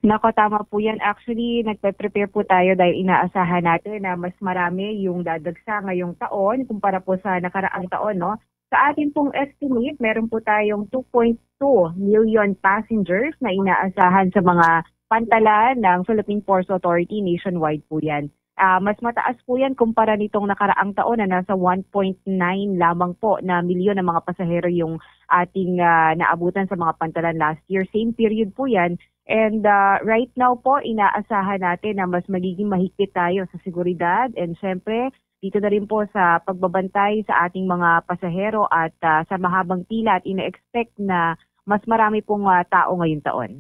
Nako, tama po yan. Actually, nagpe-prepare po tayo dahil inaasahan natin na mas marami yung dadagsa ngayong taon kumpara po sa nakaraang taon, no? Sa atin pong estimate, meron po tayong two point two million passengers na inaasahan sa mga pantalan ng Philippine Ports Authority. Nationwide po yan. Ah, mas mataas po yan kumpara nitong nakaraang taon na nasa one point nine lamang po na milyon ang mga pasahero yung ating ah, naabutan sa mga pantalan last year. Same period po yan. And ah, right now po, inaasahan natin na mas magiging mahigpit tayo sa seguridad. And syempre, dito na rin po sa pagbabantay sa ating mga pasahero at ah, sa mahabang pila at ina-expect na mas marami pong ah, tao ngayong taon.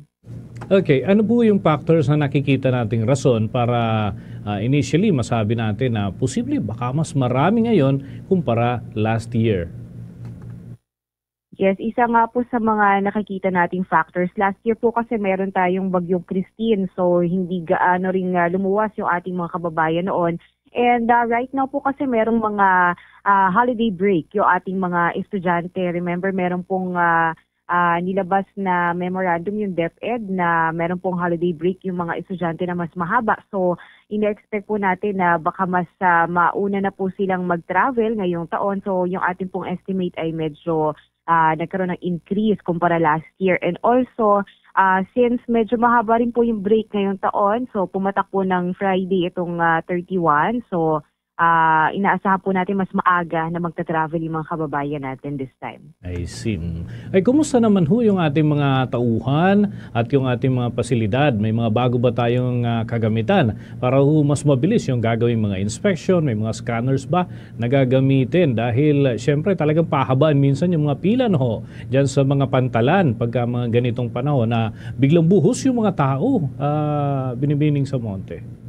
Okay, ano po yung factors na nakikita nating rason para ah, initially masabi natin na posible baka mas marami ngayon kumpara last year? Yes, isa nga po sa mga nakikita nating factors. Last year po kasi meron tayong Bagyong Christine, so hindi gaano ring ah, lumuwas yung ating mga kababayan noon. And ah, right now po kasi merong mga ah, holiday break yung ating mga estudyante. Remember, meron pong ah, ah, nilabas na memorandum yung DepEd na meron pong holiday break yung mga estudyante na mas mahaba. So, ina-expect po natin na baka mas ah, mauna na po silang mag-travel ngayong taon. So, yung ating pong estimate ay medyo ah, nagkaroon ng increase kumpara last year. And also, ah, since medyo mahaba rin po yung break ngayong taon, so pumatak po ng Friday itong ah, thirty-one. So, ah, inaasahan po natin mas maaga na magta-travel yung mga kababayan natin this time. I see. Mm. Ay, kumusta naman ho yung ating mga tauhan at yung ating mga pasilidad? May mga bago ba tayong ah, kagamitan para ho mas mabilis yung gagawing mga inspection? May mga scanners ba na gagamitin? Dahil, ah, syempre, talagang pahabaan minsan yung mga pila, no, dyan sa mga pantalan pagka mga ganitong panahon na biglang buhos yung mga tao, ah, Binibining Samonte.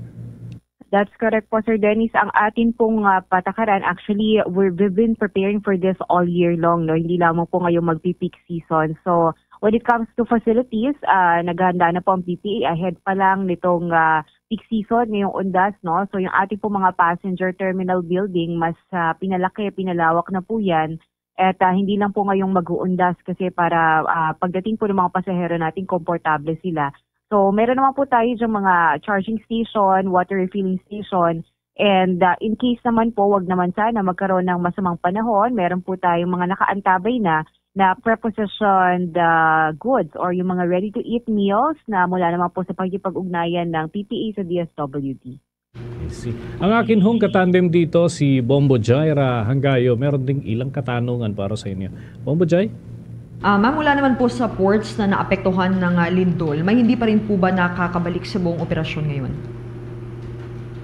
That's correct po, Sir Dennis. Ang atin pong ah, patakaran, actually, we're, we've been preparing for this all year long, no? Hindi lamang po ngayong magpi-peak season. So, when it comes to facilities, ah, naghahanda na po ang P P A ahead pa lang nitong ah, peak season ngayong undas, no? So, yung ating pong mga passenger terminal building, mas ah, pinalaki, pinalawak na po yan. At ah, hindi lang po ngayong mag-uundas kasi para ah, pagdating po ng mga pasahero natin, komportable sila. So, meron naman po tayo diyang mga charging station, water refilling station. And ah, in case naman po, wag naman sana magkaroon ng masamang panahon, meron po tayong mga nakaantabay na na prepositioned ah, goods or yung mga ready-to-eat meals na mula naman po sa pakikipag-ugnayan ng P P A sa D S W D. I see. Ang akin hong katandem dito, si Bombo Jaira Hangayo. Meron ding ilang katanungan para sa inyo. Bombo Jai? Ah, ma'am, mula naman po sa ports na naapektuhan ng ah, lindol, may hindi pa rin po ba nakakabalik sa buong operasyon ngayon?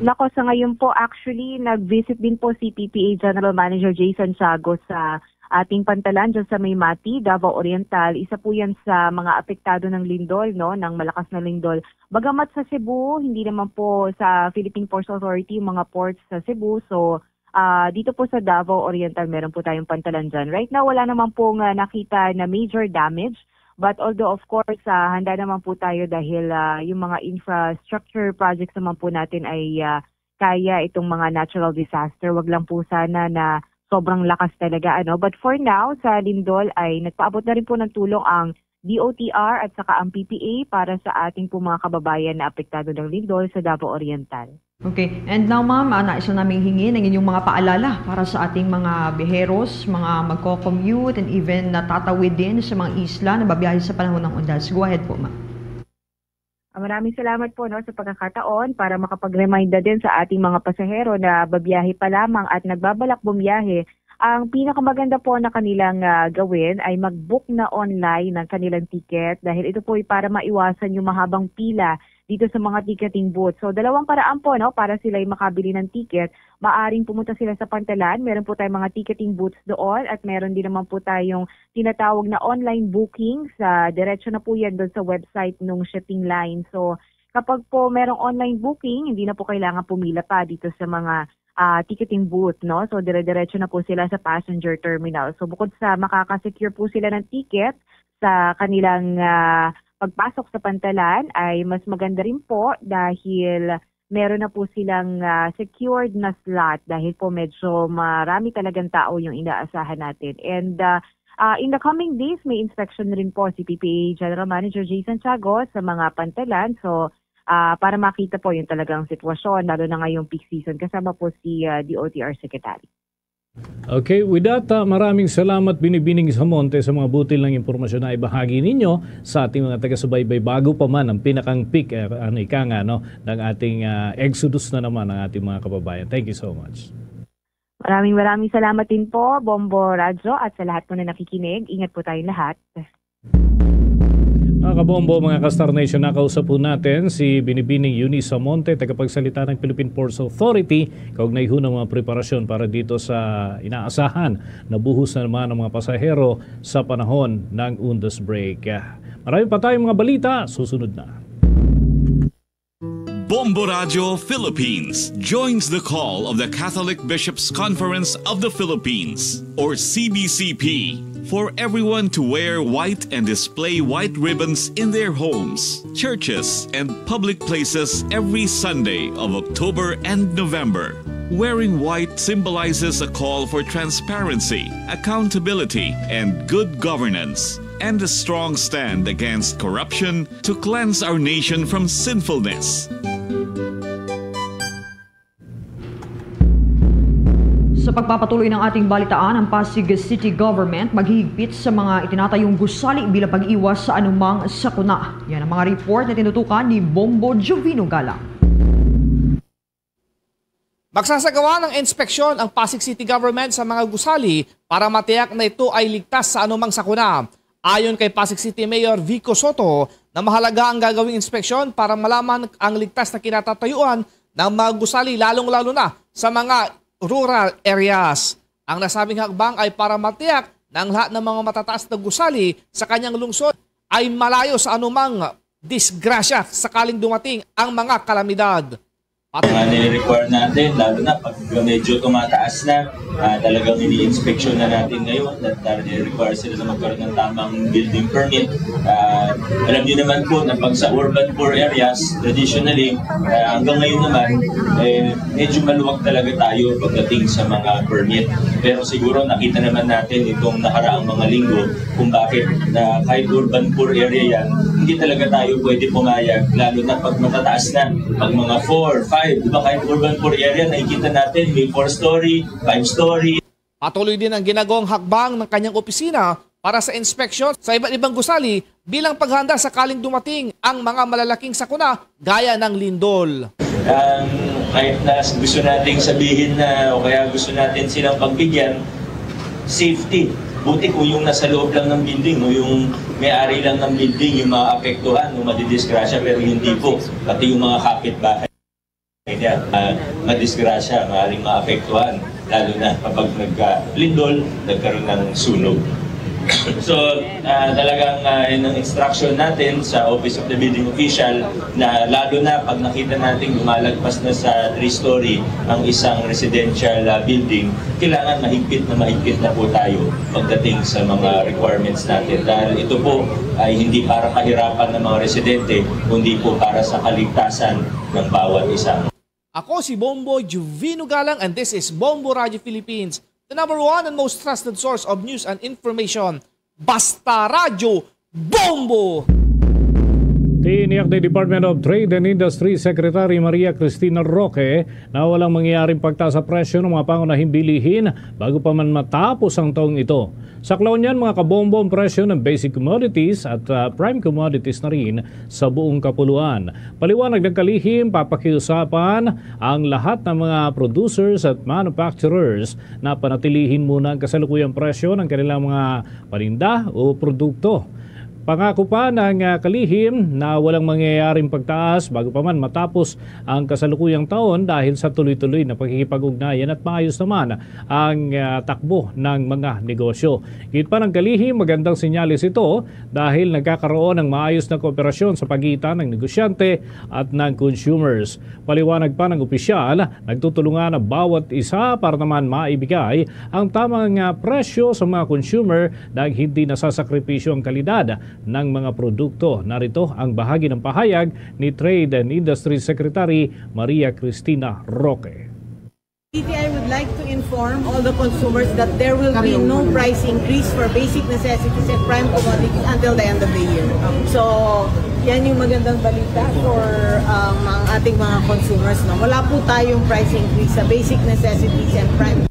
Nako, sa ngayon po, actually, nag-visit din po si P P A General Manager Jay Santiago sa ating pantalan dyan sa may Mati, Davao Oriental. Isa po yan sa mga apektado ng lindol, no, ng malakas na lindol. Bagamat sa Cebu, hindi naman po sa Philippine Ports Authority yung mga ports sa Cebu. So, ah, dito po sa Davao Oriental, meron po tayong pantalan dyan. Right now, wala naman pong ah, nakita na major damage. But although, of course, ah, handa naman po tayo dahil ah, yung mga infrastructure projects naman po natin ay ah, kaya itong mga natural disaster. Wag lang po sana na sobrang lakas talaga, ano. But for now, sa lindol ay nagpaabot na rin po ng tulong ang D O T R at saka ang P P A para sa ating po mga kababayan na apektado ng lindol sa Davao Oriental. Okay. And now, ma'am, ah, nais na naming hingin ang inyong mga paalala para sa ating mga biyaheros, mga magko-commute, and even natatawid din sa mga isla na babiyahe sa panahon ng undas. Go ahead po, ma'am. Ah, maraming salamat po, no, sa pagkakataon para makapag-remind na din sa ating mga pasahero na babiyahe pa lamang at nagbabalak bumiyahe. Ang pinakamaganda po na kanilang, ah, gawin ay mag-book na online ng kanilang ticket, dahil ito po ay para maiwasan yung mahabang pila dito sa mga ticketing booth. So, dalawang paraan po, no, para sila'y makabili ng ticket. Maaring pumunta sila sa pantalan. Meron po tayong mga ticketing booths doon at meron din naman po tayong tinatawag na online booking. Sa, diretso na po yan doon sa website ng shipping line. So, kapag po merong online booking, hindi na po kailangan pumila pa dito sa mga, ah, ticketing booth, no? So, dire-diretso na po sila sa passenger terminal. So, bukod sa makaka-secure po sila ng ticket sa kanilang, ah, pagpasok sa pantalan, ay mas maganda rin po dahil meron na po silang, ah, secured na slot, dahil po medyo marami talagang tao yung inaasahan natin. And, ah, ah, in the coming days, may inspection rin po si P P A General Manager Jay Santiago sa mga pantalan. So, ah, para makita po yung talagang sitwasyon, lalo na ngayong peak season, kasama po si, ah, D O T R Secretary. Okay, with that, ah, maraming salamat, Binibining Samonte, sa mga butil ng impormasyon na ibahagi ninyo sa ating mga taga-subaybay bago pa man ang pinakang peak, eh, ano, ika nga, no, ng ating, ah, exodus na naman ng ating mga kababayan. Thank you so much. Maraming, maraming salamat din po, Bombo Radyo, at sa lahat po na nakikinig. Ingat po tayong lahat. Mga kabombo, mga ka-Star Nation, nakausap po natin si Binibining Eunice Samonte, tagapagsalita ng Philippine Ports Authority, kaugnay ho ng mga preparasyon para dito sa inaasahan na buhos na naman ng mga pasahero sa panahon ng undas break. Marami pa tayong mga balita, susunod na. Bombo Radio Philippines joins the call of the Catholic Bishops' Conference of the Philippines, or C B C P, for everyone to wear white and display white ribbons in their homes, churches, and public places every Sunday of October and November. Wearing white symbolizes a call for transparency, accountability, and good governance, and a strong stand against corruption, to cleanse our nation from sinfulness. Sa pagpapatuloy ng ating balitaan, ang Pasig City Government maghihigpit sa mga itinatayong gusali bilang pag-iwas sa anumang sakuna. Yan ang mga report na tinutukan ni Bombo Jovino Galang. Magsasagawa ng inspeksyon ang Pasig City Government sa mga gusali para matiyak na ito ay ligtas sa anumang sakuna. Ayon kay Pasig City Mayor Vico Sotto, na mahalaga ang gagawing inspeksyon para malaman ang ligtas na kinatatayuan ng mga gusali, lalong-lalo na sa mga rural areas. Ang nasabing hakbang ay para matiyak na ang lahat ng mga matataas na gusali sa kanyang lungsod ay malayo sa anumang disgrasya sakaling dumating ang mga kalamidad. Mga nire-require natin, lalo na pag medyo tumataas na, ah, talagang ini-inspeksyon na natin ngayon at, ah, nire-require sila na magkaroon ng tamang building permit. Ah, alam niyo naman po na pag sa urban poor areas, traditionally, ah, hanggang ngayon naman, eh, medyo maluwag talaga tayo pagdating sa mga permit. Pero siguro nakita naman natin itong nakaraang mga linggo kung bakit na kahit urban poor area yan, hindi talaga tayo pwede pumayag, lalo na pag matataas na, pag mga four, five, di ba, kahit urban poor area, nakikita natin may four-story, five-story. Patuloy din ang ginagawang hakbang ng kanyang opisina para sa inspeksyon sa iba't ibang gusali bilang paghanda sakaling dumating ang mga malalaking sakuna gaya ng lindol. Ang kahit na gusto nating sabihin na, o kaya gusto natin silang pagbigyan, safety. Buti kung yung nasa loob lang ng building o yung may-ari lang ng building yung maapektuhan o madidisgrasya, pero hindi po. Pati yung mga kapitbahay niya, ah, madisgrasya, maaaring maapektuhan, lalo na kapag nagka-lindol, nagkaroon ng sunog. So, ah, talagang, ah, yun ang instruction natin sa Office of the Building Official na lalo na pag nakita natin lumalagpas na sa three-story ang isang residential, ah, building, kailangan mahigpit na mahigpit na po tayo pagdating sa mga requirements natin. Dahil ito po ay hindi para kahirapan ng mga residente, kundi po para sa kaligtasan ng bawat isa. Ako si Bombo Juvino Galang, and this is Bombo Radio Philippines, the number one and most trusted source of news and information. Basta Radyo Bombo! Tiniyak ni Department of Trade and Industry Secretary Maria Cristina Roque na walang mangyayaring pagtaas sa presyo ng mga pangunahing bilihin bago pa man matapos ang taong ito. Saklaw niyan, mga kabombo, ang presyo ng basic commodities at, ah, prime commodities na rin sa buong kapuluan. Paliwanag ng kalihim, papakiusapan ang lahat ng mga producers at manufacturers na panatilihin muna ang kasalukuyang presyo ng kanilang mga paninda o produkto. Pangako pa ng, ah, kalihim na walang mangyayaring pagtaas bago pa man matapos ang kasalukuyang taon dahil sa tuloy-tuloy na pakikipag-ugnayan at maayos naman ang, ah, takbo ng mga negosyo. Gid pa ng kalihim, magandang senyales ito dahil nagkakaroon ng maayos na kooperasyon sa pagitan ng negosyante at ng consumers. Paliwanag pa ng opisyal, nagtutulungan ang bawat isa para naman maibigay ang tamang, ah, presyo sa mga consumer nang hindi nasasakripisyo ang kalidad ng mga produkto. Narito ang bahagi ng pahayag ni Trade and Industry Secretary Maria Cristina Roque. T T I would like to inform all the consumers that there will be no price increase for basic necessities and prime commodities until the end of the year. So, yan yung magandang balita for, um, ang ating mga consumers, no? Wala po tayong price increase sa basic necessities and prime.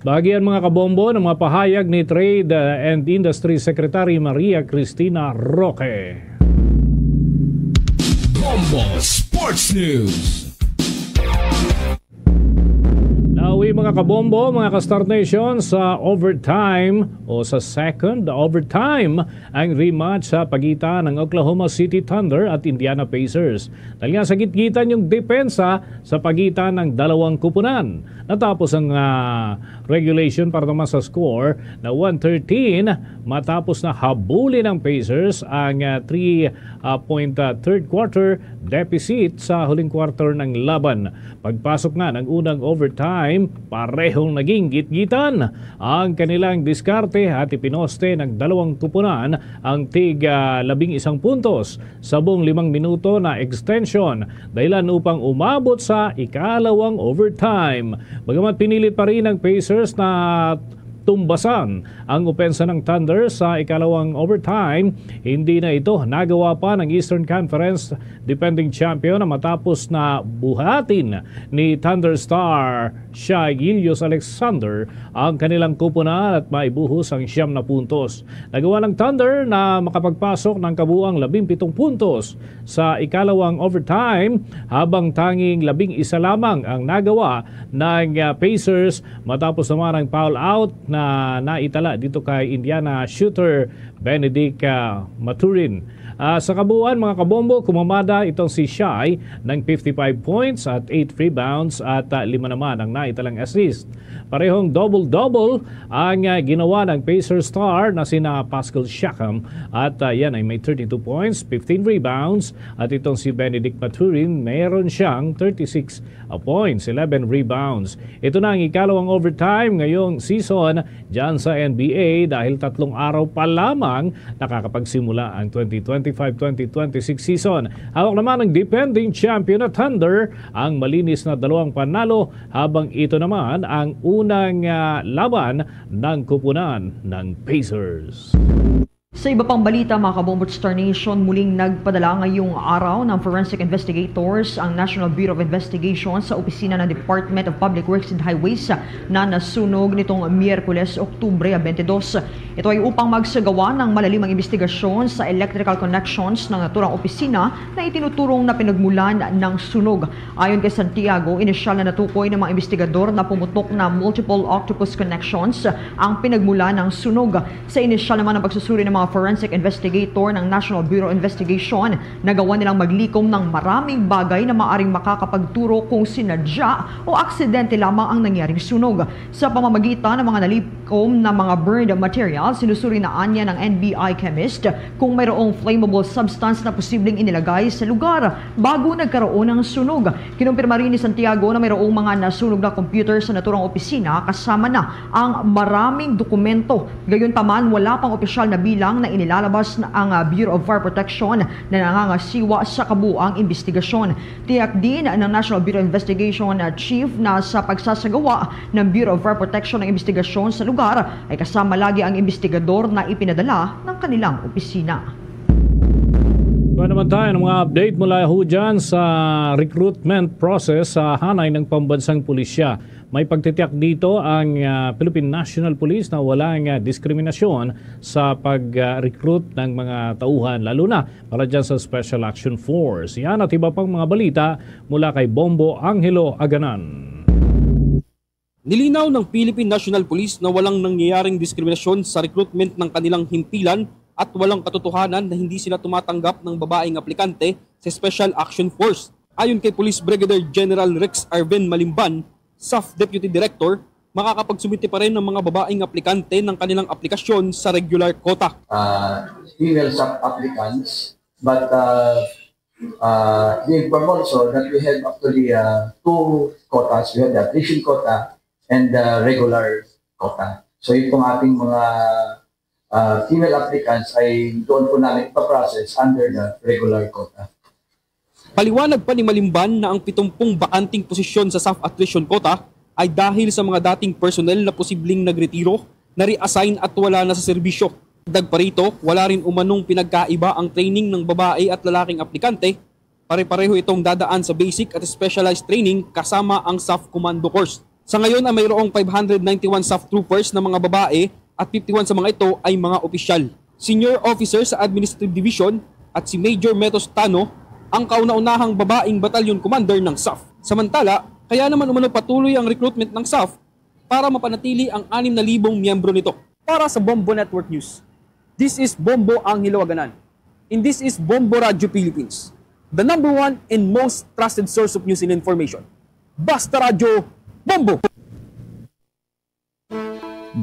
Bahagi yan, mga kabombo, ng mga pahayag ni Trade, uh, and Industry Secretary Maria Cristina Roque. Bombo Sports News. Nauwi, mga kabombo, mga ka-Star Nation, sa overtime o sa second overtime ang rematch sa pagitan ng Oklahoma City Thunder at Indiana Pacers. Dahil nga sa gitgitan yung depensa sa pagitan ng dalawang kupunan. Natapos ang, ah, regulation para naman sa score na one thirteen. Matapos na habulin ng Pacers ang, ah, three, ah, point, ah, third quarter deficit sa huling quarter ng laban. Pagpasok nga ng unang overtime, parehong naging gitgitan ang kanilang diskarte at ipinoste ng dalawang kupunan ang tig, ah, labing isang puntos sa buong limang minuto na extension, dahilan upang umabot sa ikalawang overtime. Bagamat pinilit pa rin ng Pacers na tumbasan ang opensa ng Thunder sa ikalawang overtime, hindi na ito nagawa pa ng Eastern Conference defending champion na matapos na buhatin ni Thunder star Shai Gilgeous-Alexander ang kanilang kupunan at maibuhos ang siyam na puntos. Nagawa ng Thunder na makapagpasok ng kabuang labing pitong puntos sa ikalawang overtime, habang tanging labing isa lamang ang nagawa ng, ah, Pacers matapos naman ang foul out na naitala dito kay Indiana shooter Benedict, ah, Mathurin. Ah, sa kabuuan, mga kabombo, kumamada itong si Shai ng fifty-five points at eight rebounds at, ah, lima naman ang naitalang assist. Parehong double-double ang, ah, ginawa ng Pacers star na sina Pascal Siakam at, ah, yan ay may thirty-two points, fifteen rebounds, at itong si Benedict Mathurin, meron siyang thirty-six, ah, points, eleven rebounds. Ito na ang ikalawang overtime ngayong season dyan sa N B A dahil tatlong araw pa lamang nakakapagsimula ang twenty twenty-five twenty twenty-six season. Hawak naman ng defending champion na Thunder ang malinis na dalawang panalo, habang ito naman ang unang, ah, laban ng kupunan ng Pacers. Sa iba pang balita, mga kabombo, Star Nation, muling nagpadala ngayong araw ng forensic investigators ang National Bureau of Investigation sa opisina ng Department of Public Works and Highways na nasunog nitong Miyerkules, Oktubre twenty-two. Ito ay upang magsagawa ng malalimang investigasyon sa electrical connections ng naturang opisina na itinuturong na pinagmulan ng sunog. Ayon kay Santiago, inisyal na natukoy ng mga investigador na pumutok na multiple octopus connections ang pinagmulan ng sunog. Sa inisyal naman ng pagsusuri ng mga forensic investigator ng National Bureau of Investigation, nagawa nilang maglikom ng maraming bagay na maaring makakapagturo kung sinadya o aksidente lamang ang nangyaring sunog. Sa pamamagitan ng mga nalikom na mga burned material, sinusuri na anya ng N B I chemist kung mayroong flammable substance na posibleng inilagay sa lugar bago nagkaroon ng sunog. Kinumpirma rin ni Santiago na mayroong mga nasunog na computer sa naturang opisina, kasama na ang maraming dokumento. Gayunpaman, wala pang opisyal na bilang Ang na inilalabas na ang, ah, Bureau of Fire Protection na nangangasiwa sa kabuang investigasyon. Tiyak din ng National Bureau of Investigation, ah, Chief na sa pagsasagawa ng Bureau of Fire Protection ng investigasyon sa lugar ay kasama lagi ang investigador na ipinadala ng kanilang opisina. Kuha naman tayo ng mga update mula ho dyan sa recruitment process sa hanay ng pambansang pulisya. May pagtitiyak dito ang, ah, Philippine National Police na walang, ah, diskriminasyon sa pag-recruit ng mga tauhan, lalo na para dyan sa Special Action Force. Yan at iba pang mga balita mula kay Bombo Angelo Aganan. Nilinaw ng Philippine National Police na walang nangyayaring diskriminasyon sa recruitment ng kanilang himpilan at walang katotohanan na hindi sila tumatanggap ng babaeng aplikante sa Special Action Force. Ayon kay Police Brigadier General Rex Arvin Malimban, SAF Deputy Director, makakapagsumite pa rin ang mga babaeng aplikante ng kanilang aplikasyon sa regular quota. Uh, female sub applicants, but uh, uh, they inform also that we have actually uh, two quotas. We have the attrition quota and the regular quota. So yung pong ating mga uh, female applicants ay doon po namin ipaprocess under the regular quota. Paliwanag pa ni Malimban na ang pitumpung bakanting posisyon sa SAF attrition quota ay dahil sa mga dating personnel na posibleng nagretiro, na-reassign at wala na sa serbisyo. Dagdag pa rito, wala rin umanong pinagkaiba ang training ng babae at lalaking aplikante. Pare-pareho itong dadaan sa basic at specialized training kasama ang SAF Commando Course. Sa ngayon ay mayroong five hundred ninety-one SAF troopers na mga babae at fifty-one sa mga ito ay mga opisyal. Senior officer sa Administrative Division at si Major Metos Tano ang kauna-unahang babaeng batalyon commander ng SAF. Samantala, kaya naman umano patuloy ang recruitment ng SAF para mapanatili ang anim na libong miyembro nito. Para sa Bombo Network News, this is Bombo Angelo Aganan. And this is Bombo Radio Philippines, the number one and most trusted source of news and information. Basta Radyo, Bombo!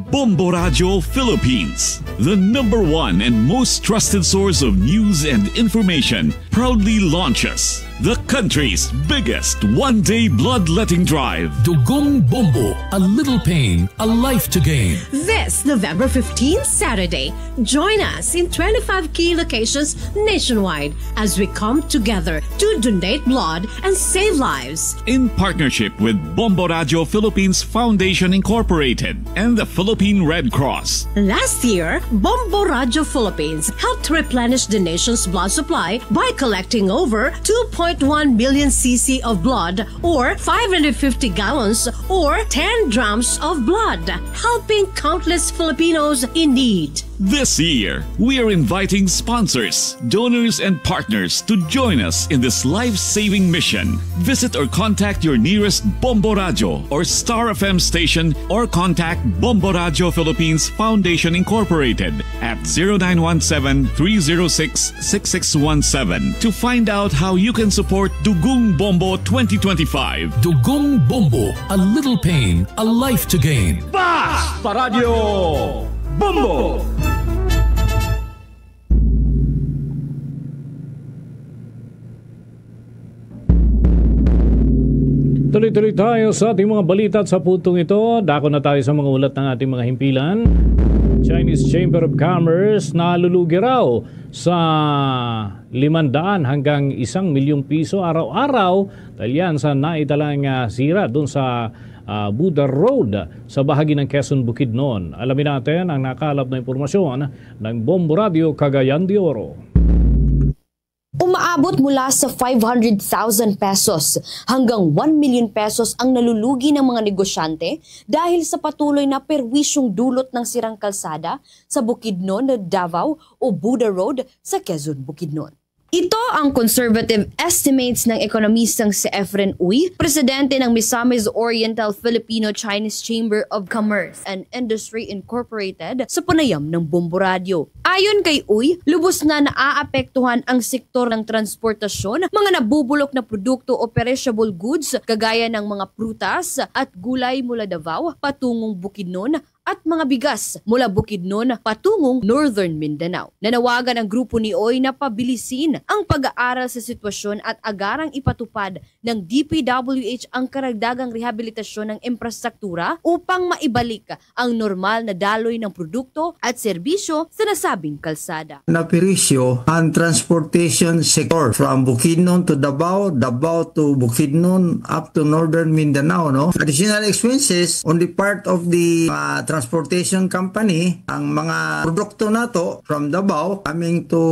Bombo Radio Philippines, the number one and most trusted source of news and information, proudly launches the country's biggest one-day bloodletting drive. Dugong Bombo, a little pain, a life to gain. This November fifteenth, Saturday, join us in twenty-five key locations nationwide as we come together to donate blood and save lives. In partnership with Bombo Radio Philippines Foundation Incorporated and the Philippine Red Cross. Last year, Bombo Radio Philippines helped replenish the nation's blood supply by collecting over two point one million C C of blood, or five hundred fifty gallons, or ten drums of blood, helping countless Filipinos in need. This year, we are inviting sponsors, donors, and partners to join us in this life-saving mission. Visit or contact your nearest Bombo Radio or Star F M station or contact Bombo Radio Philippines Foundation Incorporated at zero nine one seven, three zero six, six six one seven to find out how you can support Dugong Bombo twenty twenty-five. Dugong Bombo, a little pain, a life to gain. Basta Radyo Bombo! Tuloy-tuloy tayo sa ating mga balita at sa puntong ito. Dako na tayo sa mga ulat ng ating mga himpilan. Chinese Chamber of Commerce nalulugi raw sa limandaan hanggang isang milyong piso araw-araw dahil yan sa naitalang, ah, sira doon sa, ah, Buda Road sa bahagi ng Quezon, Bukidnon. Alamin natin ang nakalap na impormasyon ng Bombo Radio Cagayan de Oro. Umaabot mula sa five hundred thousand pesos hanggang one million pesos ang nalulugi ng mga negosyante dahil sa patuloy na perwisyong dulot ng sirang kalsada sa Bukidnon, Davao o Buda Road sa Quezon, Bukidnon. Ito ang conservative estimates ng ekonomistang si Efren Uy, presidente ng Misamis Oriental Filipino-Chinese Chamber of Commerce and Industry Incorporated, sa panayam ng Bombo Radio. Ayon kay Uy, lubos na naaapektuhan ang sektor ng transportasyon, mga nabubulok na produkto o perishable goods kagaya ng mga prutas at gulay mula Davao patungong Bukidnon, at mga bigas mula Bukidnon patungong Northern Mindanao. Nanawagan ang grupo ni Oy na pabilisin ang pag-aaral sa sitwasyon at agarang ipatupad ng D P W H ang karagdagang rehabilitasyon ng infrastruktura upang maibalik ang normal na daloy ng produkto at serbisyo sa nasabing kalsada. Napirisyo ang transportation sector from Bukidnon to Davao, Davao to Bukidnon, up to Northern Mindanao, no? Additional expenses on the part of the, uh, transportation company, ang mga produkto nato from Davao coming to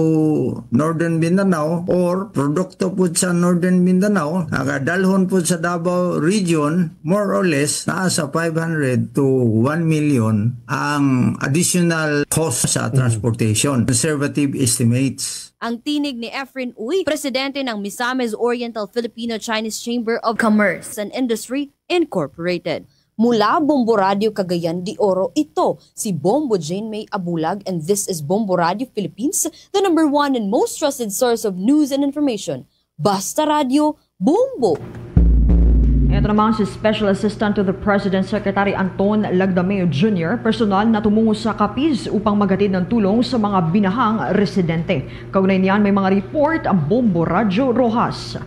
Northern Mindanao or produkto pud sa Northern Mindanao, nagadalhon pud sa Davao region, more or less, naa sa five hundred to one million ang additional cost sa transportation. Conservative estimates. Ang tinig ni Efren Uy, presidente ng Misamis Oriental Filipino-Chinese Chamber of Commerce and Industry Incorporated. Mula Bombo Radio Cagayan de Oro, ito si Bombo Jane May Abulag, and this is Bombo Radio Philippines, the number one and most trusted source of news and information. Basta Radio, Bombo! Ito naman si Special Assistant to the President, Secretary Anton Lagdameo Junior, personal na tumungo sa Capiz upang maghatid ng tulong sa mga binahang residente. Kaugnay niyan, may mga report ang Bombo Radyo Roxas.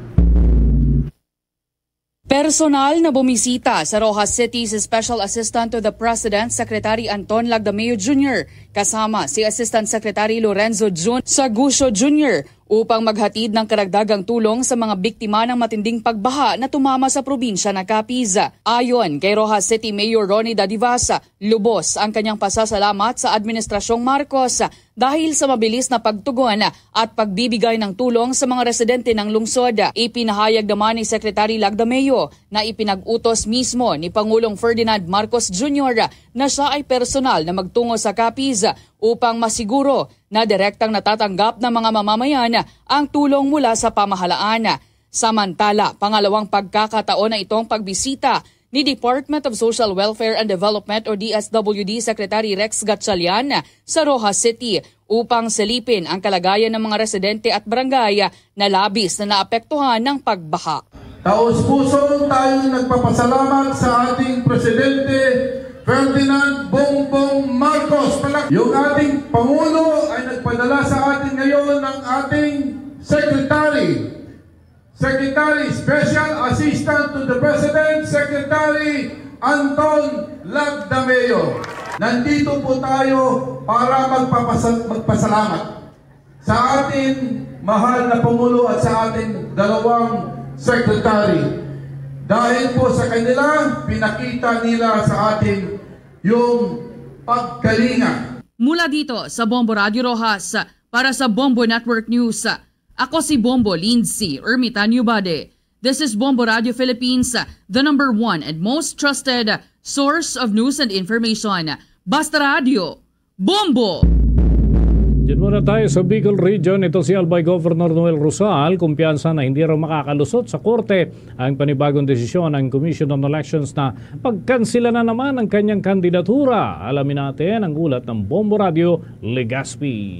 Personal na bumisita sa Roxas City si Special Assistant to the President, Secretary Anton Lagdameo Junior, kasama si Assistant Secretary Lorenzo Jun Sagucio Junior, upang maghatid ng karagdagang tulong sa mga biktima ng matinding pagbaha na tumama sa probinsya ng Capiz. Ayon kay Roxas City Mayor Ronnie Dadivas, lubos ang kanyang pasasalamat sa Administrasyong Marcos dahil sa mabilis na pagtugon at pagbibigay ng tulong sa mga residente ng lungsod. Ipinahayag naman ni Secretary Lagdameo na ipinag-utos mismo ni Pangulong Ferdinand Marcos Junior na siya ay personal na magtungo sa Capiz upang masiguro na direktang natatanggap ng mga mamamayan ang tulong mula sa pamahalaan. Samantala, pangalawang pagkakataon na itong pagbisita ni Department of Social Welfare and Development o D S W D Secretary Rex Gatchalian sa Roxas City upang silipin ang kalagayan ng mga residente at barangay na labis na naapektuhan ng pagbaha. Taos-puso tayong nagpapasalamat sa ating Presidente Ferdinand Bongbong Marcos. Yung ating Pangulo ay nagpadala sa atin ngayon ng ating Secretary, Secretary, Special Assistant to the President, Secretary Anton Lagdameo. Nandito po tayo para magpapasa-, magpasalamat sa atin mahal na Pangulo at sa atin dalawang Secretary. Dahil po sa kanila, pinakita nila sa atin yung pagkalinga. Mula dito sa Bombo Radio Roxas, para sa Bombo Network News, ako si Bombo Lindsay Ermitanio Bade. This is Bombo Radio Philippines, the number one and most trusted source of news and information. Basta Radio, Bombo! Diyan muna tayo sa Bicol Region. Ito si Albay Governor Noel Rosal, kumpiyansa na hindi raw makakalusot sa korte ang panibagong desisyon ng Commission on Elections na pagkansila na naman ang kanyang kandidatura. Alamin natin ang ulat ng Bombo Radio, Legazpi.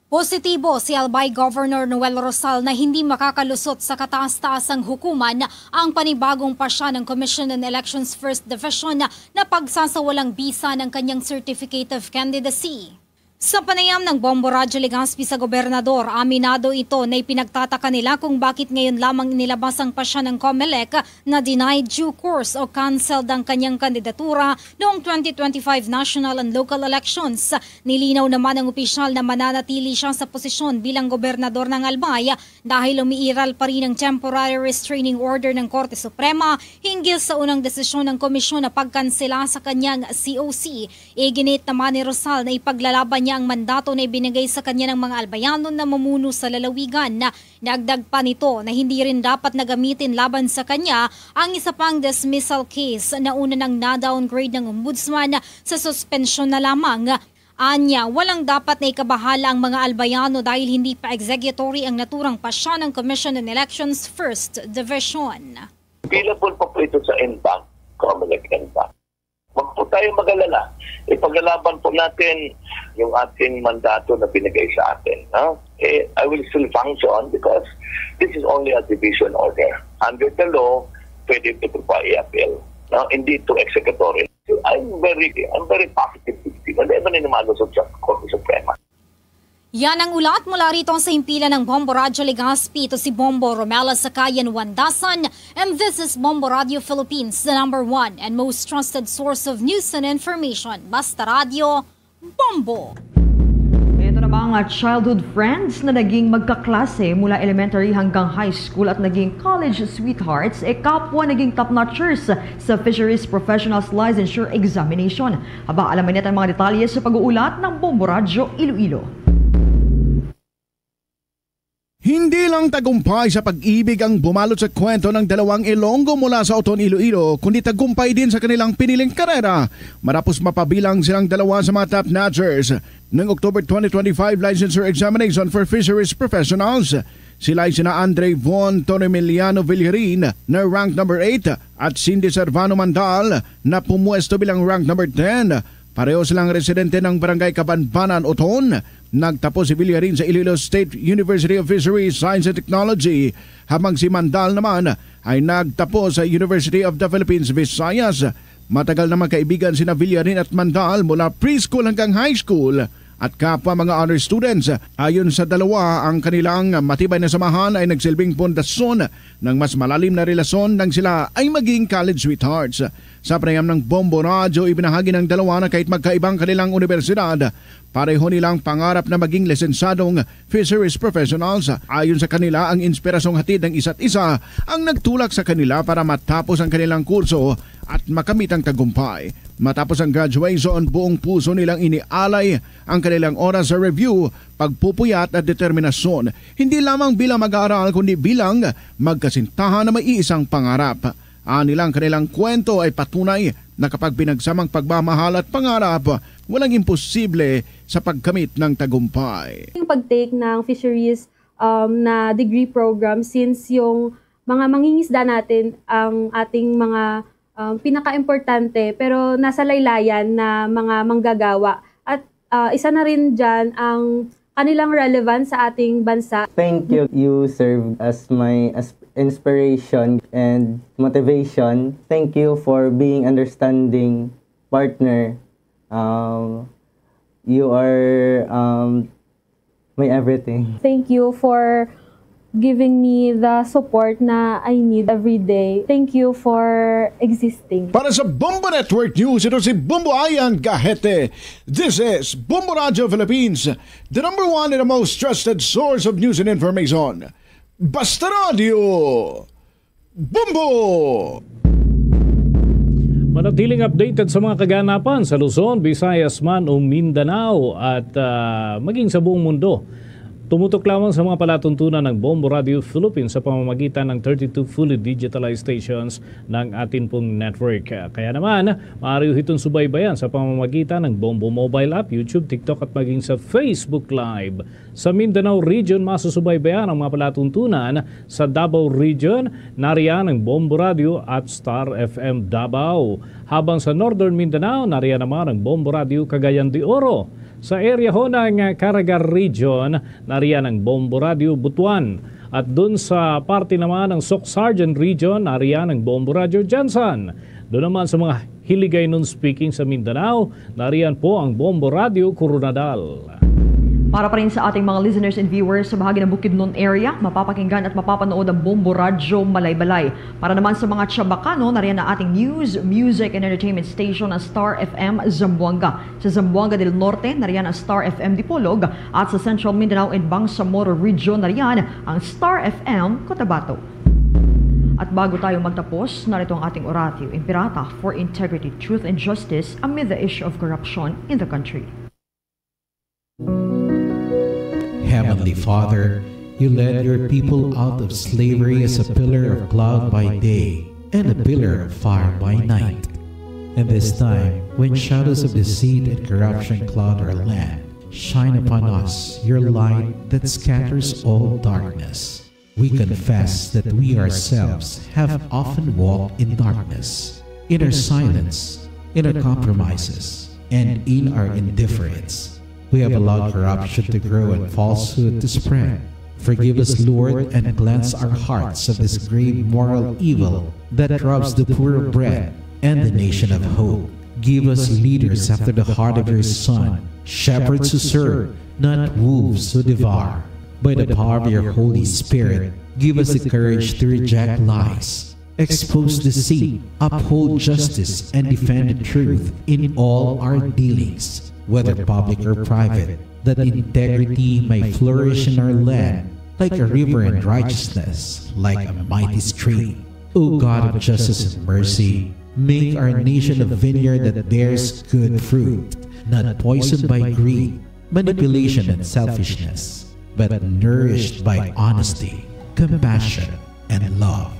Positibo si Albay Governor Noel Rosal na hindi makakalusot sa kataas-taasang hukuman ang panibagong pasya ng Commission on Elections First Division na pagsasawalang bisa ng kanyang certificate of candidacy. Sa panayam ng Bombo Radyo Legazpi sa gobernador, aminado ito na ipinagtataka nila kung bakit ngayon lamang inilabas ang pasya ng COMELEC na denied due course o canceled ang kanyang kandidatura noong twenty twenty-five national and local elections. Nilinaw naman ng opisyal na mananatili siya sa posisyon bilang gobernador ng Albay dahil umiiral pa rin ang temporary restraining order ng Korte Suprema hinggil sa unang desisyon ng komisyon na pagkansela sa kanyang C O C. Iginit naman ni Rosal na ipaglalaban niya ang mandato na ibinigay sa kanya ng mga Albayano na mamuno sa lalawigan. Dagdag pa nito na hindi rin dapat na gamitin laban sa kanya ang isa pang dismissal case na una nang na-downgrade ng Ombudsman sa suspensyon na lamang. Anya, walang dapat na ikabahala ang mga Albayano dahil hindi pa executory ang naturang pasya ng Commission on Elections First Division. Available pa po ito sa en bank, COMELEC en bank. Huwag po tayo mag-alala. Ipaglalaban po natin yung ating mandato na binigay sa atin. No? Eh, I will still function because this is only a division order. Under the law, pwede ito pa i-appeal. No? Hindi ito executory. I'm very, I'm very positive to see. Hindi man inimalo sa Korte Suprema. Yan ang ulat mula rito sa himpilan ng Bombo Radyo Legazpi. Ito si Bombo Romela Sakayan Wandasan, and this is Bombo Radio Philippines, the number one and most trusted source of news and information. Basta Radio, Bombo! Ito na ba ang, ah, childhood friends na naging magkaklase mula elementary hanggang high school at naging college sweethearts, e kapwa naging top-notchers sa Fisheries Professionals Licensure Examination? Aba, alamin natin ang mga detalye sa pag-uulat ng Bombo Radyo Iloilo. Hindi lang tagumpay sa pag-ibig ang bumalot sa kwento ng dalawang Ilonggo mula sa Oton, Iloilo, kundi tagumpay din sa kanilang piniling karera matapos mapabilang silang dalawa sa mga top notchers ng October twenty twenty-five Licensure Examination for Fisheries Professionals. Sila ay sina Andre Von Torremiliano Villarin na rank number eight at Cindy Servano Mandal na pumuesto bilang rank number ten. Pareho silang residente ng Barangay Kabanbanan, Oton. Nagtapos si Villarin sa Iloilo State University of Fisheries, Science and Technology, habang si Mandal naman ay nagtapos sa University of the Philippines, Visayas. Matagal na magkaibigan sina Villarin at Mandal mula preschool hanggang high school at kapwa mga honor students. Ayon sa dalawa, ang kanilang matibay na samahan ay nagsilbing pundasyon ng mas malalim na relasyon nang sila ay maging college sweethearts. Sa panayam ng Bombo Radyo, ibinahagi ng dalawa na kahit magkaibang kanilang universidad, pareho nilang pangarap na maging lisensyadong fisheries professionals. Ayon sa kanila, ang inspirasyong hatid ng isa't isa ang nagtulak sa kanila para matapos ang kanilang kurso at makamit ang tagumpay. Matapos ang graduation, buong puso nilang inialay ang kanilang oras sa review, pagpupuyat at determinasyon, hindi lamang bilang mag-aaral kundi bilang magkasintahan na may iisang pangarap. Ani lang, kanilang kwento ay patunay na kapag pinagsama ang pagmamahal at pangarap, walang imposible sa pagkamit ng tagumpay. Yung pag-take ng fisheries, um, na degree program, since yung mga mangingisda natin ang ating mga, um, pinaka-importante pero nasa laylayan na mga manggagawa. At, uh, isa na rin dyan ang kanilang relevance sa ating bansa. Thank you. You served as my as inspiration and motivation. Thank you for being understanding partner. Um, you are, um, my everything. Thank you for giving me the support na I need every day. Thank you for existing. Para sa Bombo Network News, ito si Bombo Ayan Gahete. This is Bombo Radio Philippines, the number one and the most trusted source of news and information. Basta Radio, Bombo! Manatiling updated sa mga kaganapan sa Luzon, Visayas man o Mindanao at, ah, maging sa buong mundo. Tumutok lamang sa mga palatuntunan ng Bombo Radio Philippines sa pamamagitan ng thirty-two fully digitalized stations ng atin pong network. Kaya naman, maaari ho itong subaybayan sa pamamagitan ng Bombo mobile app, YouTube, TikTok at maging sa Facebook Live. Sa Mindanao Region, masusubaybayan ang mga palatuntunan. Sa Davao Region, nariyan ang Bombo Radio at Star F M Davao. Habang sa Northern Mindanao, nariyan naman ang Bombo Radio Cagayan de Oro. Sa area ho ng Caraga Region, nariyan ang Bombo Radio Butuan. At dun sa parte naman ng Soccsksargen Region, nariyan ang Bombo Radio Gensan. Doon naman sa mga Hiligaynon speaking sa Mindanao, nariyan po ang Bombo Radio Koronadal. Para pa rin sa ating mga listeners and viewers sa bahagi ng Bukidnon area, mapapakinggan at mapapanood ang Bombo Radyo Malaybalay. Para naman sa mga Chabacano, nariyan ang ating news, music, and entertainment station, ang Star F M Zamboanga. Sa Zamboanga del Norte, nariyan ang Star F M Dipolog, at sa Central Mindanao and Bangsamoro Region, nariyan ang Star F M Cotabato. At bago tayo magtapos, narito ang ating oratio in Pirata for integrity, truth, and justice amid the issue of corruption in the country. Heavenly Father, you led your people out of slavery as a pillar of cloud by day and a pillar of fire by night. And this time, when shadows of deceit and corruption cloud our land, shine upon us your light that scatters all darkness. We confess that we ourselves have often walked in darkness, in our silence, in our compromises, and in our indifference. We have allowed corruption to grow and falsehood to spread. Forgive us, Lord, and cleanse our hearts of this grave moral evil that robs the poor of bread and the nation of hope. Give us leaders after the heart of your Son, shepherds who serve, not wolves who devour. By the power of your Holy Spirit, give us the courage to reject lies, expose deceit, uphold justice, and defend the truth in all our dealings, whether public or private, that integrity may flourish in our land like a river, and righteousness like a mighty stream. O God of justice and mercy, make our nation a vineyard that bears good fruit, not poisoned by greed, manipulation, and selfishness, but nourished by honesty, compassion, and love.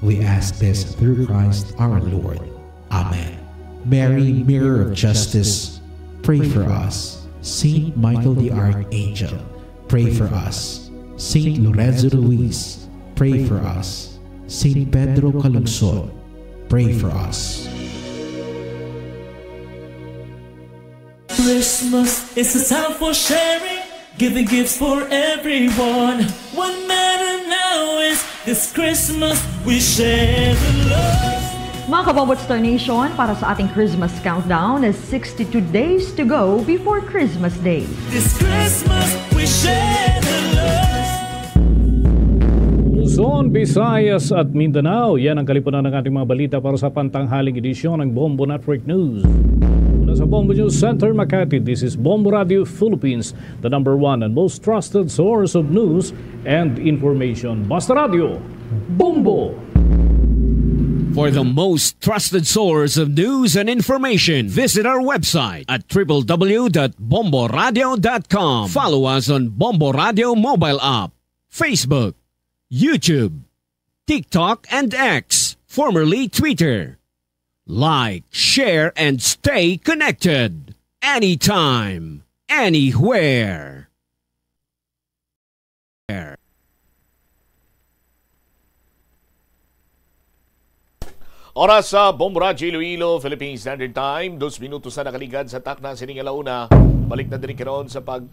We ask this through Christ our Lord. Amen. Mary, Mirror of Justice, pray for us. Saint Michael the Archangel, pray for us. Saint Lorenzo Ruiz, pray for us. Saint Pedro Calungsod, pray for us. Christmas is a time for sharing, giving gifts for everyone. What matter now is this Christmas we share the love. Mga kabombo at Star Nation, para sa ating Christmas countdown, sixty-two days to go before Christmas Day. This Christmas we share the love. Luzon, Visayas at Mindanao. Yan ang kalipunan ng ating mga balita para sa pantanghaling edisyon ng Bombo Network News. Mula sa Bombo News Center, Makati, this is Bombo Radio Philippines, the number one and most trusted source of news and information. Basta Radio, Bombo! For the most trusted source of news and information, visit our website at triple w dot bomboradio dot com. Follow us on Bombo Radio mobile app, Facebook, YouTube, TikTok, and X, formerly Twitter. Like, share, and stay connected anytime, anywhere. Oras sa Bombo Radyo Iloilo, Philippine Standard Time, dos minutos na nakaligad sa takna sini nga launa. Balik na diri karon sa pag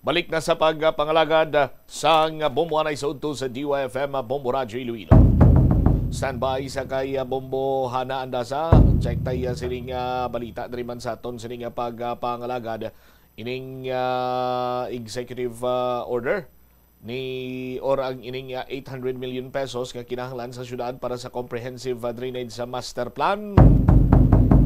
Balik na sa pagpangalagad sang Bombo anay sa udto sa D Y F M Bombo Radyo Iloilo. Standby sa kay Bombo Hana Andasa. Check tayo sining ah, balita diri man sa aton sining ah, pagpangalagad ining ah, executive ah, order ni or ang ining ah, eight hundred million pesos nga kinahanglan sa syudad para sa comprehensive ah, drainage sa master plan.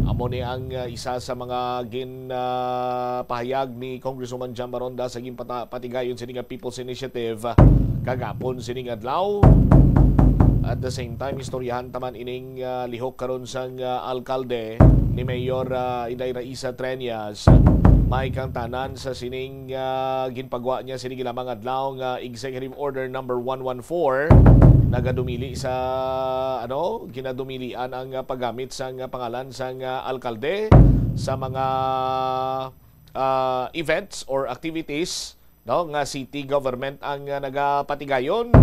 Amo ni ang ah, isa sa mga gin ah, pahayag ni Congresswoman Jam Maronda sa ginpata- patigayon sini nga People's Initiative ah, kagapon sining adlaw. At the same time, istoryahan ta man ining ah, lihok karon sang ah, alkalde ni Mayor ah, Inday Raisa Treñas. May kang tanan sa sining ah, ginpagwa niya sini lamang adlaw nga Executive Order number one one four nagadumili sa ano, ginadumilian ang ah, paggamit sang ah, pangalan sang ah, alkalde sa mga ah, events or activities, no, nga city government ang ah, nagapatigayon.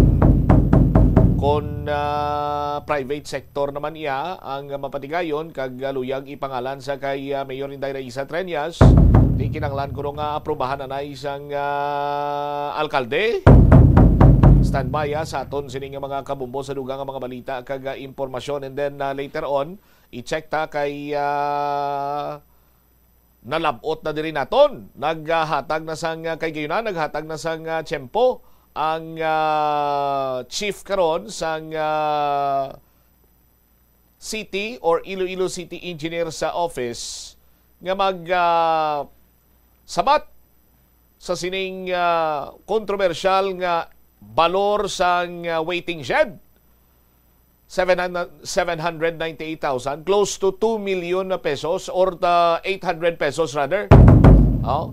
Kon ah, private sector naman iya ang mapatigayon kag ah, luyag ipangalan sa kay ah, Mayor Inday Raisa Treñas, di kinanglan kuno nga aprobahan anay sang ah, alkalde. Standby ah, sa aton sini nga mga kabumbo sa dugang nga mga balita kag ah, impormasyon, and then ah, later on i-check ta kay ah, nalab-ot na diri naton. Naghatag na sang ah, kay gayuna, naghatag na sang ah, tiyempo ang ah, chief karon sang ah, city or Iloilo City Engineer sa office nga mag ah, sabat sa sining ah, kontrobersyal nga balor sang ah, waiting shed. Seven hundred, seven hundred ninety-eight thousand, close to two million na pesos or the eight hundred pesos rather. Oh.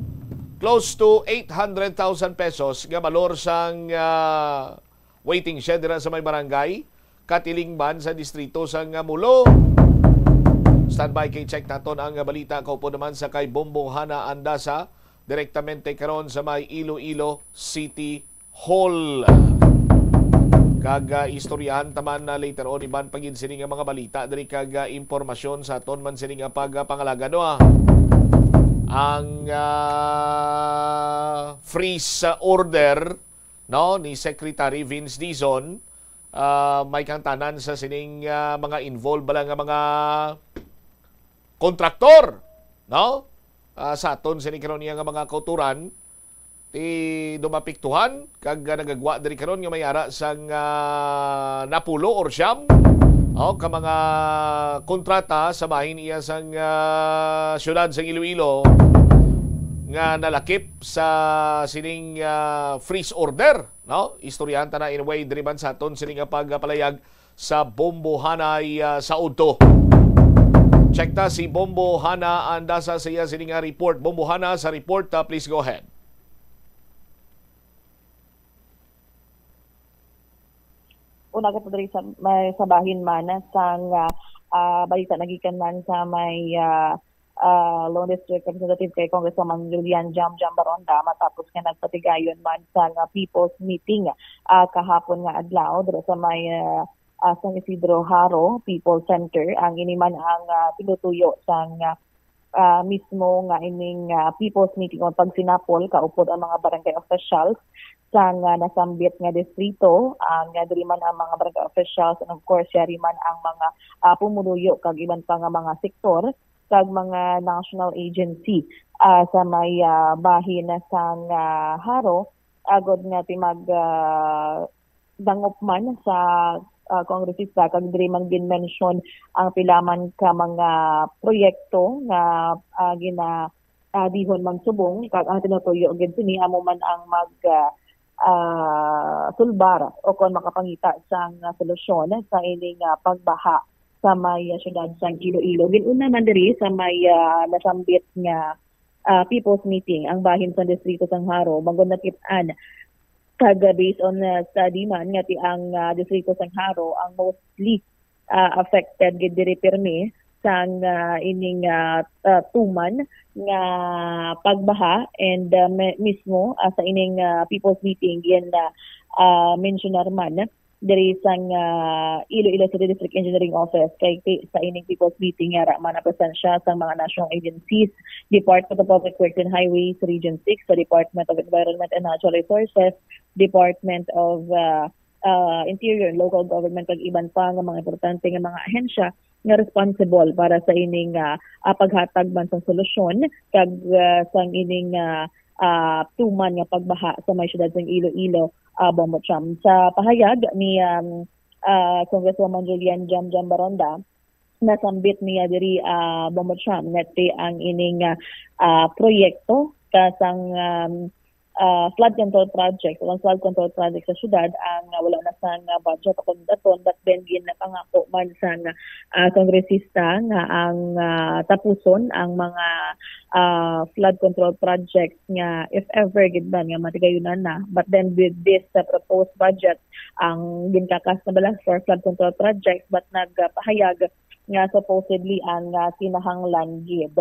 Close to eight hundred thousand pesos nga balor sang ah, waiting shed dira sa may barangay Katilingban sa distrito sang ah, Mulo. Standby kay check naton ang balita kaupod naman sa kay Bombong Hana Andasa direktamente karon sa may Iloilo City Hall. Kag ah, istoryahan ta man na later on iban pa gid sini nga mga balita diri kag ah, impormasyon sa aton man sini nga pagpangalagad, no, ah. ang ah, freeze order, no, ni Secretary Vince Dizon, ah, may kangtanan sa sining ah, mga involved bala nga mga kontraktor, no? Ah, sa aton sini karon niya nga mga kauturan, ti dumapiktuhan kag, ah, nagagwa diri karon nga may ara sang ah, napulo or siyam, oh, ka mga kontrata sa bahin iya sang ah, siyudad sang Iloilo nga nalakip sa sining ah, freeze order, no? Istoryahan ta na anyway diri man sa aton sini nga pagpalayag sa Bombohanay ah, sa udto. Check ta si Bombo Hana Andasa sa iya sini nga report. Bombo Hana, sa report, ah, please go ahead. Una ka diri sa may sa bahin man sang ah, ah, balita nagikan man sa may ah, ah, Lone District Representative kay Congresswoman Julian Jam Jam Baronda matapos nga nagpatigayon man sang ah, People's Meeting ah, kahapon nga adlaw dira sa may ah, ah, San Isidro Jaro People's Center. Ang ini man ang ah, tinutuyo sang ah, ah, mismo nga ining ah, People's Meeting o pagsinapol kaupod ang mga barangay officials sang ah, nasambit nga distrito, ang ah, diri man ang mga barangay officials, and of course yari man ang mga ah, pumuluyo kag iban pa nga mga sektor kag mga national agency ah, sa may ah, bahin sang ah, Jaro agod nga ti mag ah, dangop man sa ah, kongresista kag diri man gin-mention ang pila man ka mga proyekto nga ah, gina ah, dihon man subong kag ang tinutuyo gid sini amo man ang mag ah, ah, sulbar o kon makapangita sang ah, solusyon sa ining ah, pagbaha sa may ah, siyudad sang Iloilo. Gin-una man diri sa may ah, nasambit nga ah, People's Meeting ang bahin sa distrito sang Jaro, bangod nakit-an kag ah, based on ah, study man nga ti ang ah, distrito sang Jaro ang mostly ah, affected gid diri pirmi sang ah, ining ah, ah, tuman nga pagbaha and ah, me- mismo ah, sa ining ah, People's Meeting gin ah, ah, mensionar man diri sang ah, Iloilo City District Engineering Office kay ti- sa ining People's Meeting yara man ang presensya sang mga national agencies, Department of Public Works and Highways Region six, sa Department of Environment and Natural Resources, Department of ah, ah, Interior and Local Government kag iban pa nga mga importante nga mga ahensya nga responsible para sa ining ah, ah, paghatag man sang solusyon kag ah, sang ining ah, ah, tuman nga pagbaha sa may siyudad sang Iloilo, ah, Bombo Cham. Sa pahayag ni um, ah, Congresswoman Julian Jam Jam Baronda, nasambit niya diri ah, Bombo Cham nga ti ang ining ah, ah, proyekto ka sang um, ah, flood control project, ang flood control project sa syudad ang ah, wala na sang ah, budget akong daton, but then ginapangako man sang ah, kongresista nga ang ah, tapuson ang mga ah, flood control project nga if ever gid man nga matigayunan na, but then with this ah, proposed budget ang ginkakas na bala for flood control project, but nagpahayag nga supposedly ang ah, kinahanglan gid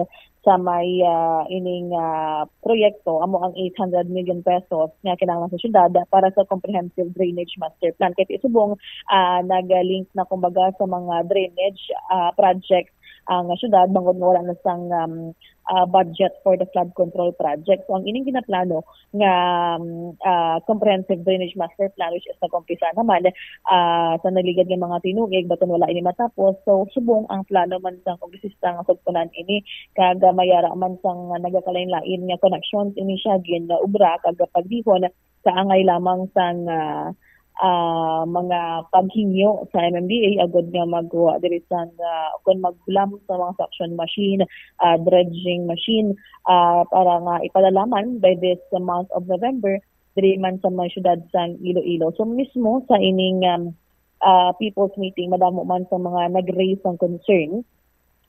sa may ah, ining ah, proyekto amo ang eight hundred million pesos nga kinahanglan sa syudad para sa comprehensive drainage master plan. Kay subong ah, nag-link na kumbaga sa mga drainage ah, project ang syudad bangod nga wala na sang um, ah, budget for the flood control project. So ang ining ginaplano nga um, ah, comprehensive drainage master plan, which is nag-umpisa naman ah, sa nagligad nga mga tinuig, baton wala ini matapos. So subong ang plano man sang kongresista nga sugpunan ini kag ah, mayara man sang nagakalain-lain nga connections ini siya gin-obra kag pagdihon sa angay lamang sang ah, ah, mga paghingyo sa M M D A agud nga magkuha diri sang ah, kon magbulam sa mga suction machine, ah, dredging machine ah, para nga ipadala man by this month of November diri man sa mga syudad sang Iloilo. So mismo sa ining um, ah, people's meeting, madamo man sa mga nag-raise ng concern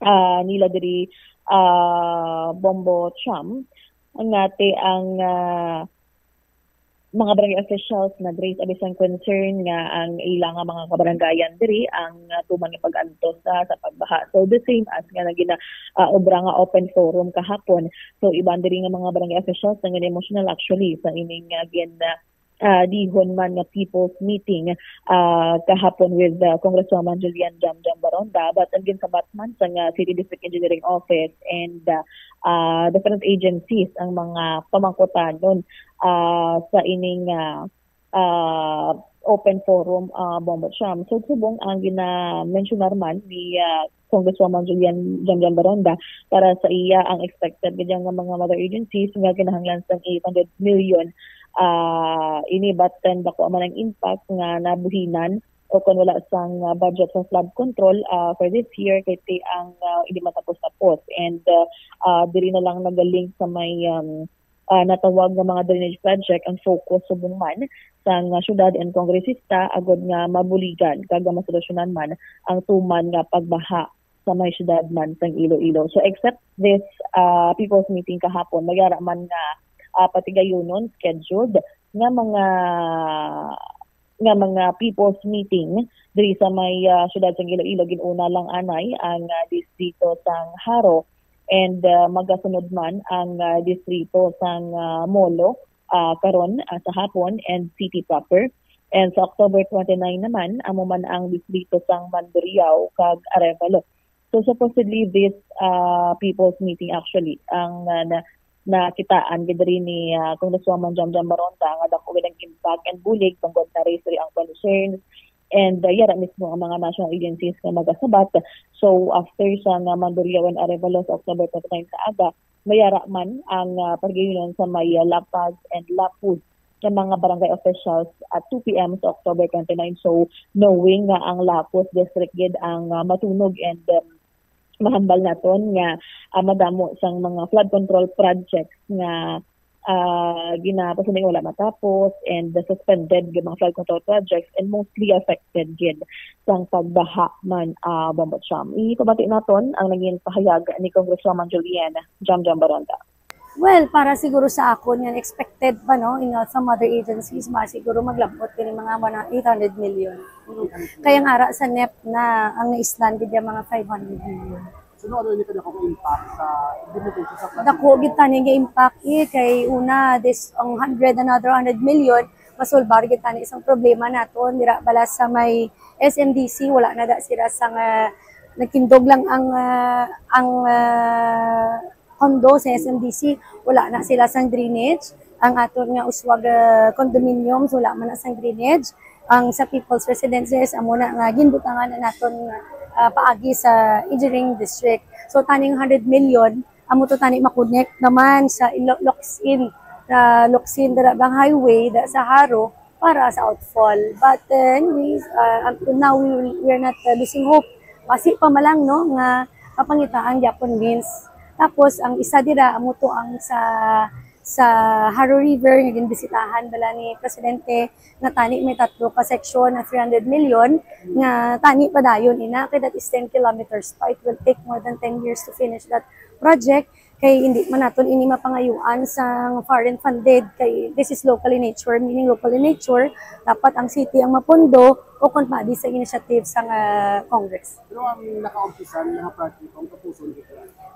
ah, nila diri ah, Bombo Cham nga ti ang ah, mga barangay officials nag-raise abi sang concern nga ang ila nga mga kabarangayan diri ang ah, tuman nga pag-antos sa, sa pagbaha. So the same as nga nagina ah, obra nga open forum kahapon. So iban diri nga mga barangay officials nga emotional actually sa ining ah, gin ah, ah, dihon man nga people's meeting, ah, kahapon with, ah, Congresswoman Julian Jamjam Baronda, but ang ginsabat man sang, ah, City District Engineering Office and, ah, ah, different agencies ang mga pamangkutanon, ah, sa ining, ah, ah, open forum, ah, Bombo Cham. So, subong ang gina-mensionar man ni, ah, Congresswoman Julian Jamjam Baronda, para sa iya ang expected gid nga mga mother agencies nga kinahanglan sang eight hundred million, ah, ini, but then dako man ang impact nga nabuhinan o kon wala sang, ah, budget sa flood control, ah, for this year, kay ti ang, ah, hindi matapos-tapos. And, ah, ah, diri na lang nagalink sa may, um, ah, natawag nga mga drainage project ang focus subong man sang, ah, syudad and kongresista, agud nga mabuligan kag masolusyonan man ang tuman nga pagbaha sa may syudad man sang Iloilo. So, except this, ah, people's meeting kahapon, may ara man nga, ah, patigayunon scheduled nga mga, nga mga people's meeting diri sa may, ah, syudad sang Iloilo. Gin-una lang anay ang, ah, distrito sang Jaro and, ah, magasunod man ang, ah, distrito sang, ah, Molo, ah, karon, ah, sa hapon, and city proper. And sa October twenty-nine naman, amo man ang distrito sang Mandurriao kag Arevalo. So, supposedly, this, ah, people's meeting actually ang, ah, na, nakitaan gid diri ni, ah, Congresswoman Jamjam Baronda nga dako gid ang impact and bulig tungod na raise diri ang concerns and, ah, yara mismo ang mga national agencies nga magasabat. So, after sa nga Mandurriao and Arevalo sa October twenty-nine sa aga, mayara man ang, ah, pagreunion sa may, ah, La Paz and Lapuz nga mga barangay officials at two p m sa October twenty-nine. So, knowing nga ang Lapuz District gid ang, ah, matunog and, um, mahambal naton nga, ah, madamo sang mga flood control projects nga, ah, ginapasuling wala matapos and the suspended nga mga flood control projects and mostly affected gid sang pagbaha man, ah, Bombo Cham. Ipabati naton ang naging pahayag ni Congresswoman Julian Jamjam Baronda. Well, para siguro sa akon, yan expected pa, no? In, uh, some other agencies, ma siguro maglabot din yung mga one, eight hundred million. Mm. Kaya ang ara sa nep na ang naislan gid yung mga five hundred million. So, no, ano yung kadako nga impact sa implementation sa plan? Dako gid tani nga impact, eh, kay una, this, ang hundred, another hundred million, masulbar gid tani isang problema naton. Dira bala sa may S M D C, wala na da sila sa nga, nagtindog lang ang, ah, ang, ah, condo sa S M D C, wala na sila sang drainage. Ang aton nga Uswag, ah, condominiums, wala man na sang drainage. Ang sa people's residences, amo na nga ginbutangan na naton, ah, paagi sa Engineering District. So, taning hundred million, amo to tani makonect naman sa ilo-, Locsin, sa Locsin, dira bang highway, da, sa Jaro, para sa outfall. But, uh, anyways, uh, up to now, we, will- we are not, uh, losing hope. Basi pa man lang, no, nga kapangitaan gyapon means. Tapos, ang isa dira, amo to ang sa, sa Jaro River, nga ginbisitahan bala ni Presidente, nga tani may tatlo ka section na three hundred million, nga tani padayon ina, kay that is ten kilometers pa. It will take more than ten years to finish that project. Kay hindi man naton ini mapangayuan sang foreign funded, kay this is local in nature, meaning local in nature, dapat ang city ang mapondo o kon pwede sa initiative sang, ah, Congress. Pero ang nakaumpisan nga project ang tapuson gid?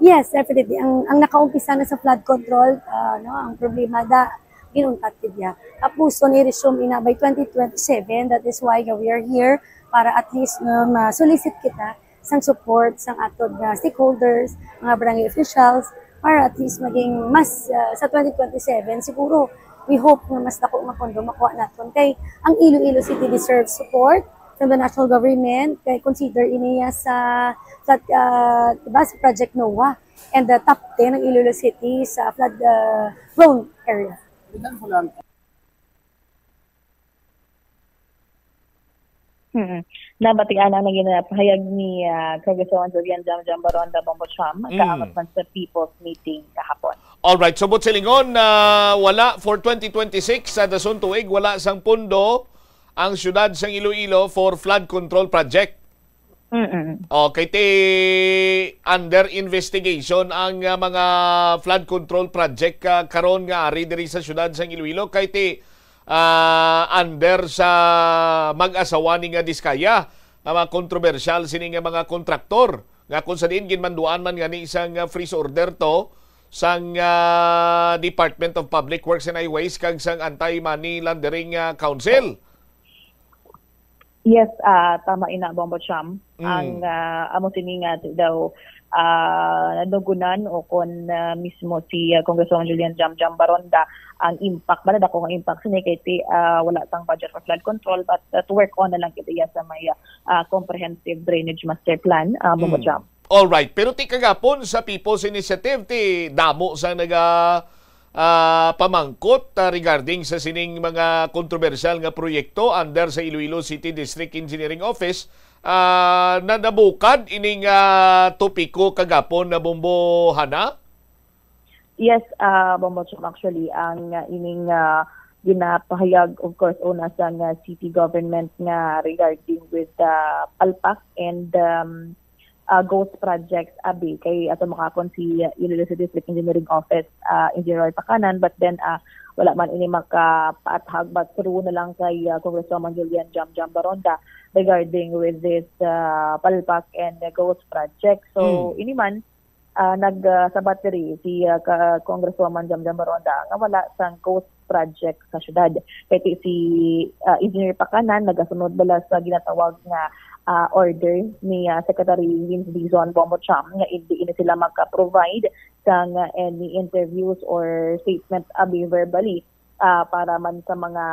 Yes, definitely. Ang, ang nakaumpisan na sa flood control, ah, no, ang problema da ginuntat gid ya. Tapuson i-resume ina by twenty twenty-seven. That is why nga we are here para at least, no, ma-solicit kita sang support sang aton nga stakeholders, mga barangay officials, para at least maging mas, ah, sa twenty twenty-seven, siguro, we hope nga mas dako nga pondo makuha naton. Kay ang Iloilo City deserves support from the national government, kay consider ini ya sa, sa, ah, diba, sa Project NOAH, and the top ten ng Iloilo City sa flood, ah, prone area. Daghan ko lang. Mm. Nabatian ang naging pahayag ni, ah, Congresswoman Julian Jam Jam Baronda Bombo Cham, Mm. kaamot man sa People's Meeting kahapon. Alright, so, buot silingon, ah, wala for twenty twenty-six sa dason tuig, wala sang pondo ang siyudad sang Iloilo for flood control project. Mm-mm. Okay, ti under investigation ang, ah, mga flood control project, ah, karon nga ari diri sa siyudad sang Iloilo, kay ti, ah, under sa mag-asawa ni nga Diskaya nga mga kontrobersyal sini nga mga kontraktor, nga kung sa diin ginmanduan man gani sang, ah, freeze order to sang, ah, Department of Public Works and Highways kag sang Anti-Money Laundering, ah, Council. Yes, ah, tama ina, Bombo Cham. Mm. Ang, ah, amo sini nga daw, ah, nadugunan o kon, ah, mismo si, ah, Congresswoman Julian Jam Jam Baronda ang impact, bala dako nga impact sini kay ti, ah, wala sang budget for flood control, but, ah, to work on na lang kita iya sa may, ah, comprehensive drainage master plan, ah, Bombo Mm. Cham. All right, pero ti kagapon sa People's Initiative, ti damo sa naga, ah, pamangkot, ah, regarding sa sining mga kontrobersyal nga proyekto under sa Iloilo City District Engineering Office, ah, na nabukad ining, ah, topiko kagapon na, Bombo Hana? Yes, ah, Bombo Cham, actually, ang, ah, ining, ah, ginapahayag, of course, una sang, ah, city government nga regarding with the palpak and, um, ah, ghost projects, abi, kay ato makakon si, ah, Iloilo City District Engineering Office, ah, Engineer Roy Pacanan, but then, ah, wala man ini makapaathag, but through na lang kay, ah, Congresswoman Julian Jam Jam Baronda regarding with this, ah, palpak and, ah, ghost project. So, Mm. ini man, ah, nag, ah, sabat diri si, ah, ka-, Congresswoman Jam Jam Baronda nga wala sang ghost project sa syudad. Kay ti si, ah, Engineer Pacanan nagasunod bala sa ginatawag nga, ah, order ni, ah, Secretary Vince Dizon, Bombo Cham, nga hindi ini sila maka-provide sang, ah, any interviews or statement, abi, verbally, ah, para man sa mga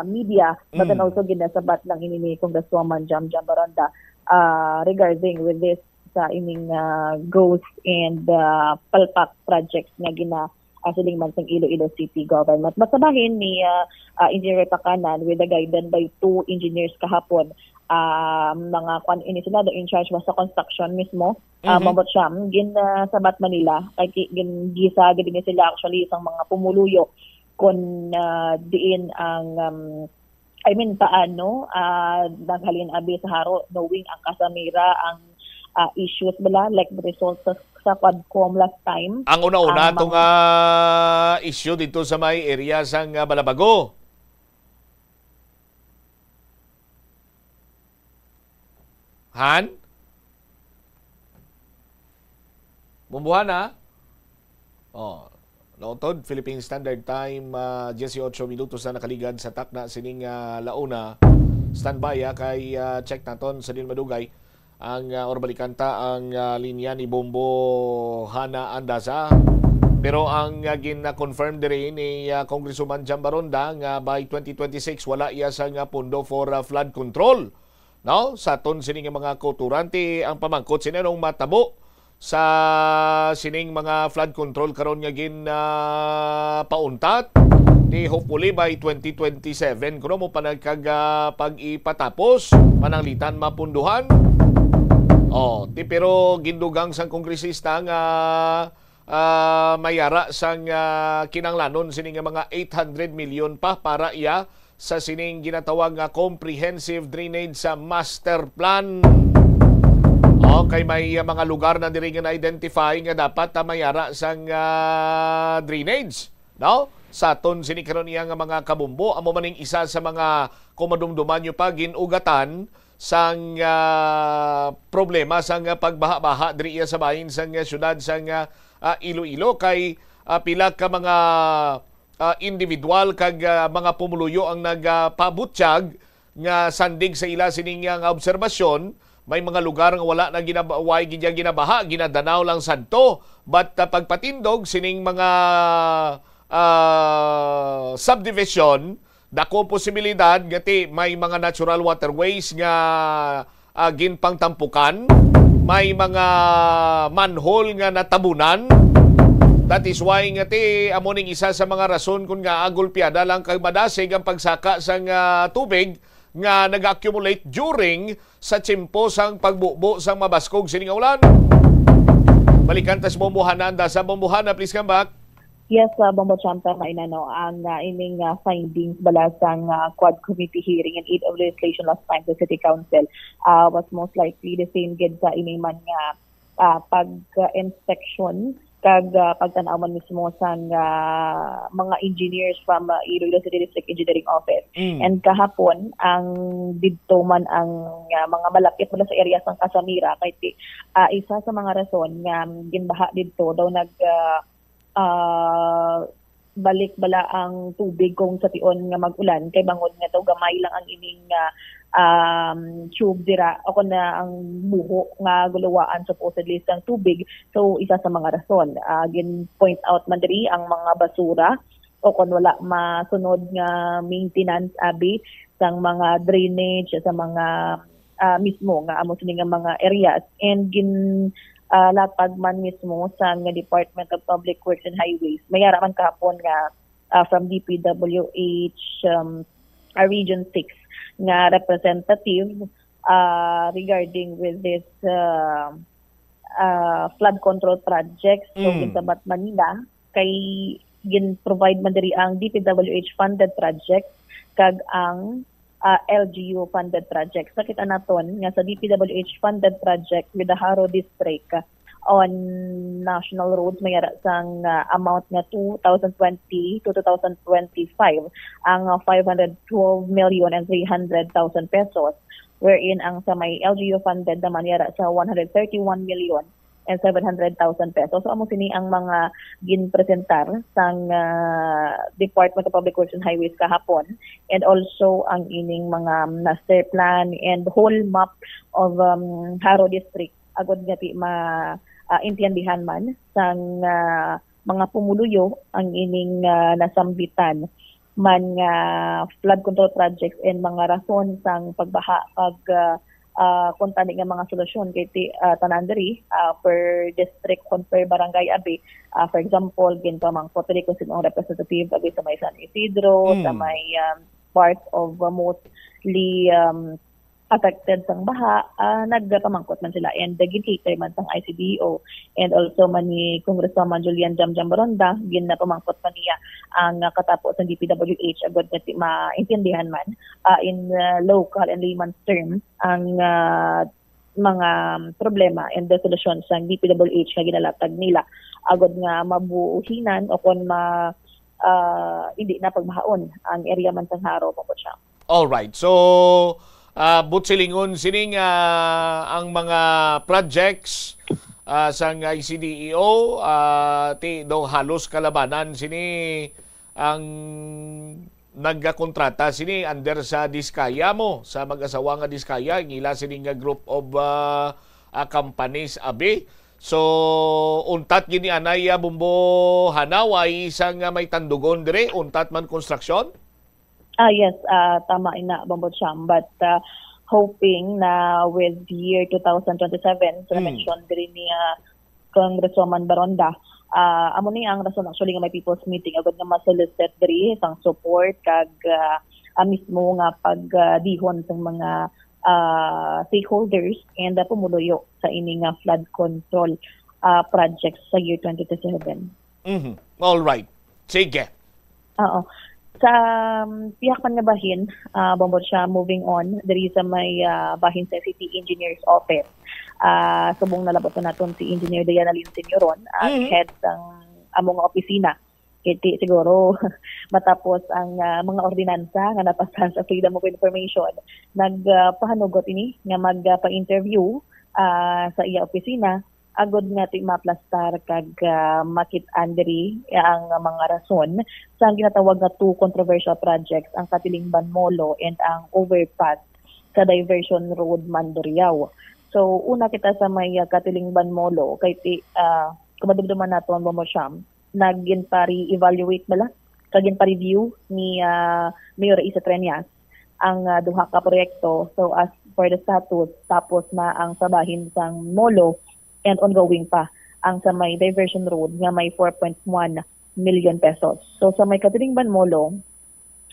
media, but then Mm. also ginasabat lang ini ni Congresswoman Jam Jam Baronda, ah, regarding with this sa ining, ah, ghost and, ah, palpak projects nga gina-, ah, siling man sang Iloilo City Government. But sa bahin ni, ah, ah, Engineer Pacanan, with the guidance by two engineers kahapon, ah, mga kwan ini sila, the in charge was sa construction mismo, ah, Mhm. Bombo Cham, gin, ah, sabat man nila, kay ki-, gin, gisa gid ni sila actually sang mga pumuluyo kung, ah, diin ang, um, I mean, paano, ah, naghalin abi sa haro, knowing ang Casamira, ang, ah, issues bala, like, the result sa, sa Quadcom last time. Ang una-una, ang ato mga nga issue dito sa may area sang, ah, Balabago. Han? Bumbuhan na? Oh, nautod, Philippine Standard Time, ah, diyesyocho minutos na nakaligad sa takna sining, ah, launa. Standby, ah, kay, ah, check naton sa din madugay ang, ah, or balikan ta ang, ah, linya ni Bombo Hana Andaza. Pero ang, ah, gin-confirm diri ni, ah, Congresswoman Jam Baronda nga by twenty twenty-six wala iya sa nga pondo for, ah, flood control. No? Sa aton sini nga mga kauturan, ti ang pamangkot sini anong matabo sa sining mga flood control karon nga gin, ah, pauntat. Ti hopefully by twenty twenty-seven kuno mo panagkag, ah, pag-ipatapos, pananglitan mapunduhan. Oh, ti pero gindugang sang kongresista nga, ah, mayara sang, ah, kinanglanon sini nga mga eight hundred million pa para iya sa sining ginatawag nga comprehensive drainage sa master plan. Okay, may, ah, mga lugar na diri nga na-identify nga dapat, ah, mayara sang, ah, drainage, no? Sa aton sini karon iya nga mga kabumbo, amo maning isa sa mga, kung madumduman nyo pa, ginugatan sang, ah, problema sang, ah, pagbaha-baha diri iya sa bahin sang, ah, syudad sang, ah, ah, Iloilo kay, ah, pila ka mga, ah, individual kag, ah, mga pumuluyo ang nagapabutyag nga sandig sa ila sining nga obserbasyon. May mga lugar nga wala na ginab-, way gid ginabaha, ginadanaw lang sadto. But, ah, pagpatindog sining mga, ah, subdivision, dako ang posibilidad nga ti may mga natural waterways nga, ah, ginpangtampukan, may mga manhole nga natabunan. That is why nga ti amo ning isa sa mga rason kung nga gulpiada lang kag madasig ang pagsaka sang, ah, tubig nga nag-accumulate during sa tiyempo sang pagbubo sang mabaskog sini nga ulan. Balikan ta si Bombo Hana Andaza. Bombo Hana, please come back. Yes, uh, Bombo Cham, tama ina, no. Ang, uh, ining, uh, findings bala sang, uh, Quad Committee hearing and aid of legislation last time sa City Council, uh, was most likely the same gid sa ining man nga, uh, pag-inspection kag, uh, pagtan-aw man mismo sang, uh, mga engineers from, uh, Iloilo City District Engineering Office. Mm. And kahapon, ang didto man ang, uh, mga malapit man sa area sang Casamira, kay ti-, uh, isa sa mga rason nga ginbaha didto daw nag, uh, ah, balik bala ang tubig kung sa tion nga mag-ulan, kay bangod nga daw gamay lang ang ining, ah, um, tube dira, o kon na ang buho nga guluwaan supposedly sang tubig. So, isa sa mga rason, ah, gin-point out man diri ang mga basura o kon wala masunod nga maintenance abi sang mga drainage sa mga, ah, mismo nga amo sini nga mga areas, and gin, ah, latag man mismo sang Department of Public Works and Highways. May ara man kahapon nga, ah, from D P W H, um, ah, Region six nga representative, ah, regarding with this, ah, ah, flood control project. So, Mm. ginsabat man nila kay gin-provide man diri ang D P W H funded project kag ang, ah, L G U funded project. Sa kita naton nga sa D P W H funded project with the Jaro District on national roads, may ara sang, ah, amount nga two thousand twenty to two thousand twenty-five ang, ah, five hundred twelve million and three hundred thousand pesos, wherein ang sa may L G U funded naman yara sa one hundred thirty-one million and seven hundred thousand pesos. So, amo sini ang mga ginpresentar sang, ah, Department of Public Works and Highways kahapon, and also ang ining mga master plan and whole map of, um, Jaro District, agod nga ti ma, ah, intindihan man sang, ah, mga pumuluyo ang ining, ah, nasambitan man nga flood control projects and mga rason sang pagbaha, pag, ah, ah, kung tani nga mga solusyon kay ti, ah, tanan diri, ah, per district, kung per barangay abi. Ah, for example, ginpamangkot diri kung sino ang representative abi sa may San Isidro, sa Mm. may, um, part of, uh, mostly, um, affected sang baha, ah, nagpamangkot man sila and gin-cater man sang I C D O and also man ni Congresswoman Julian Jamjam Baronda, ginapamangkot man niya ang, ah, katapo sang D P W H agod nga ti-, maintindihan man, ah, in, ah, local and layman's term ang, ah, mga problema and the solution sang D P W H nga ginalatag nila agod nga mabuhinan o kon ma-, ah, hindi na pagbahaon ang area man sang Jaro, Pangkutsa. Alright. So, ah, buot silingon sini nga ang mga projects, ah, sang I C D E O, ah, ti daw halos kalabanan sini ang nagkakontrata sini under sa Diskaya mo, sa mag-asawa nga Diskaya, ang ila sini nga group of, ah, ah, companies abi. So, untat gini anay, ah, Bombo Hanaw, ay isang, ah, may tandugon dire, untat man konstruksyon? Ah, yes, ah, tama ina, Bombo Cham. But, ah, hoping na with year two thousand twenty-seven, sa Mm. mention diri ni, ah, Congresswoman Baronda, ah, amo ni ang rason actually nga may people's meeting, agud nga ma-solicit diri sang support kag, ah, ah, mismo nga pagdihon sang mga, ah, stakeholders and, ah, pumuluyo sa ini nga flood control, ah, projects sa year twenty twenty-seven. Mhm. All right. Sige. Oo. Sa, um, pihak man nga bahin, ah, Bombo siya, moving on, diri sa may, ah, bahin sa City Engineer's Office. Ah, subong nalabot na naton si Engineer Diana Lynn Senioron, ang Mhm. head sang amo nga opisina. Kay ti-, siguro, matapos ang, ah, mga ordinansa nga napasan sa Freedom of Information, nag, ah, pahanugot ini nga mag, ah, pa-interview, ah, sa iya opisina, agud nga ti-, maaplastar kag, ah, makit-an diri ang mga rason sa ginatawag nga two controversial projects, ang Katilingban Molo and ang overpass sa Diversion Road Mandurriao. So, una kita sa may, ah, Katilingban Molo, kay ti-, ah, kung madumduman naton, Bombo Cham, nagin pa-re-evaluate bala, kag gin pa-review ni, ah, Mayor Isa Treñas ang, ah, duha ka proyekto. So, as for the status, tapos na ang sa bahin sang Molo and ongoing pa ang sa may Diversion Road nga may four point one million pesos. So, sa may Katilingban Molo,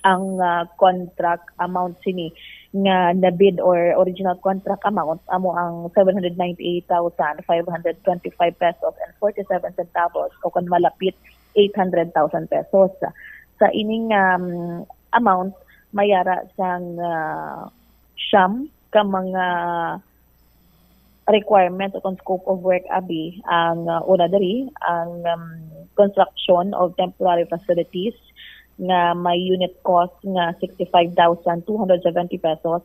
ang, ah, contract amount sini nga na-bid or original contract amount amo ang seven hundred ninety-eight thousand five hundred twenty-five pesos and forty-seven centavos, o kon malapit eight hundred thousand pesos. Sa ining, um, amount, may ara sang, ah, siyam ka mga requirement o kon scope of work abi. Ang, uh, una diri, ang, um, construction of temporary facilities nga may unit cost nga sixty-five thousand two hundred seventy pesos,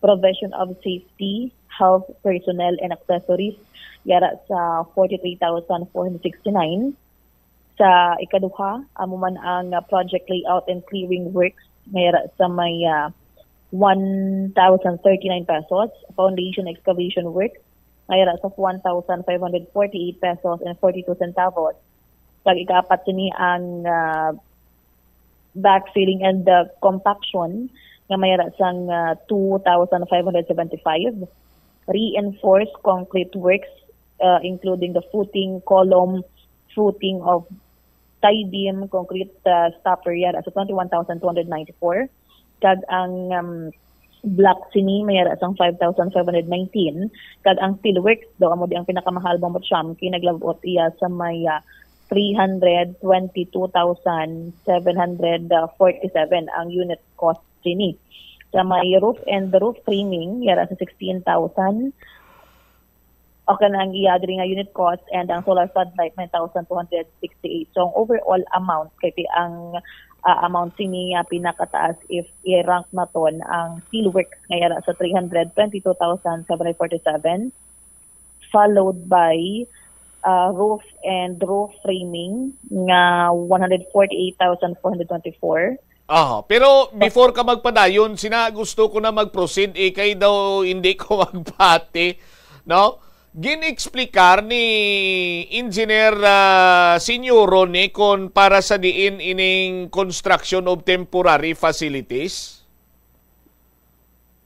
provision of safety, health, personnel, and accessories, yara sa forty-three thousand four hundred sixty-nine. Sa ikaduha, amo man ang, ah, project layout and clearing works, nga yara sa may, ah, one thousand thirty-nine pesos, foundation excavation works, nga yara sa one thousand five hundred forty-eight pesos and forty-two centavos. Kag ikaapat sini ang, ah, backfilling and the compaction nga may yara sang, ah, two thousand five hundred seventy-five. Reinforced concrete works, ah, including the footing, column, footing of tie beam, concrete, ah, stopper, yara sa twenty-one thousand two hundred ninety-four. Kag ang, um, block sini may yara sang five thousand five hundred nineteen. Kag ang steel works daw, amo di ang pinakamahal, Bombo Cham, kay naglabot iya sa may, ah, three hundred twenty-two thousand seven hundred forty-seven ang unit cost sini. Sa may roof and roof framing, yara sa sixteen thousand. Okay na ang iya diri nga unit cost, and ang solar floodlight, nine thousand two hundred sixty-eight. So, ang overall amount, kay ti-, ang, ah, amount sini nga pinakataas if i-rank naton ang steel works nga yara sa three hundred twenty-two thousand seven hundred forty-seven, followed by, ah, roof and roof framing nga one hundred forty-eight thousand four hundred twenty-four. Ah, pero before ka magpadayon, sina gusto ko na mag-proceed, eh, kay daw hindi ko magpati, no? Gin-explicar ni Engineer, ah, Señoron ni kon para sa diin ining construction of temporary facilities.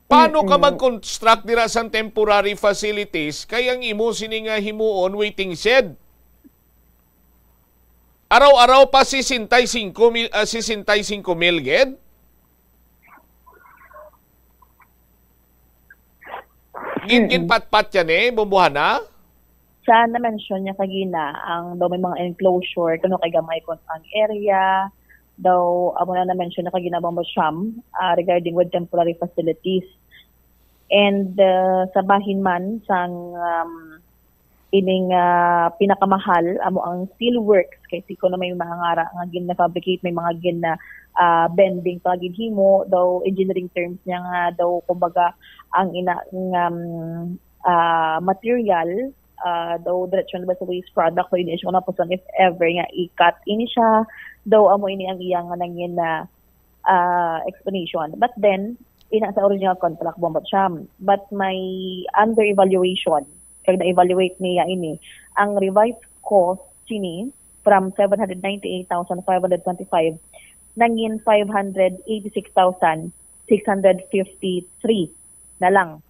Paano ka Mm-mm. mag-construct dira sang temporary facilities kay ang imo sini nga himuon waiting shed? Araw-araw pa sesenta y cinco mil, ah, sesenta y cinco mil gid? Gin-, Mm-mm. ginpatpat yan eh, Bombohana? Sa na-mention niya kagina, ang daw may mga enclosure, kuno kay gamay kon ang area, daw, amo na na-mention na kagina, Bombo Sham, ah, regarding with temporary facilities. And, ah, sa bahin man, sang, um, ining, ah, pinakamahal, amo ang steel works, kay si kuno may mga ngara nga gin-fabricate, may mga gin-, ah, bending pa ginhimo, daw engineering terms niya nga daw, kumbaga, ang ina, nga, um, ah, material, ah, daw diretso na ba sa waste product, so hindi siya napuson if ever nga i-cut ini siya, daw amo ini ang iya nga nangin na, ah, explanation. But then, ina sa original contract, Bombo Cham. But may under evaluation, kag na-evaluate niya ini, ang revised cost sini from seven hundred ninety-eight thousand five hundred twenty-five, nangin five hundred eighty-six thousand six hundred fifty-three na lang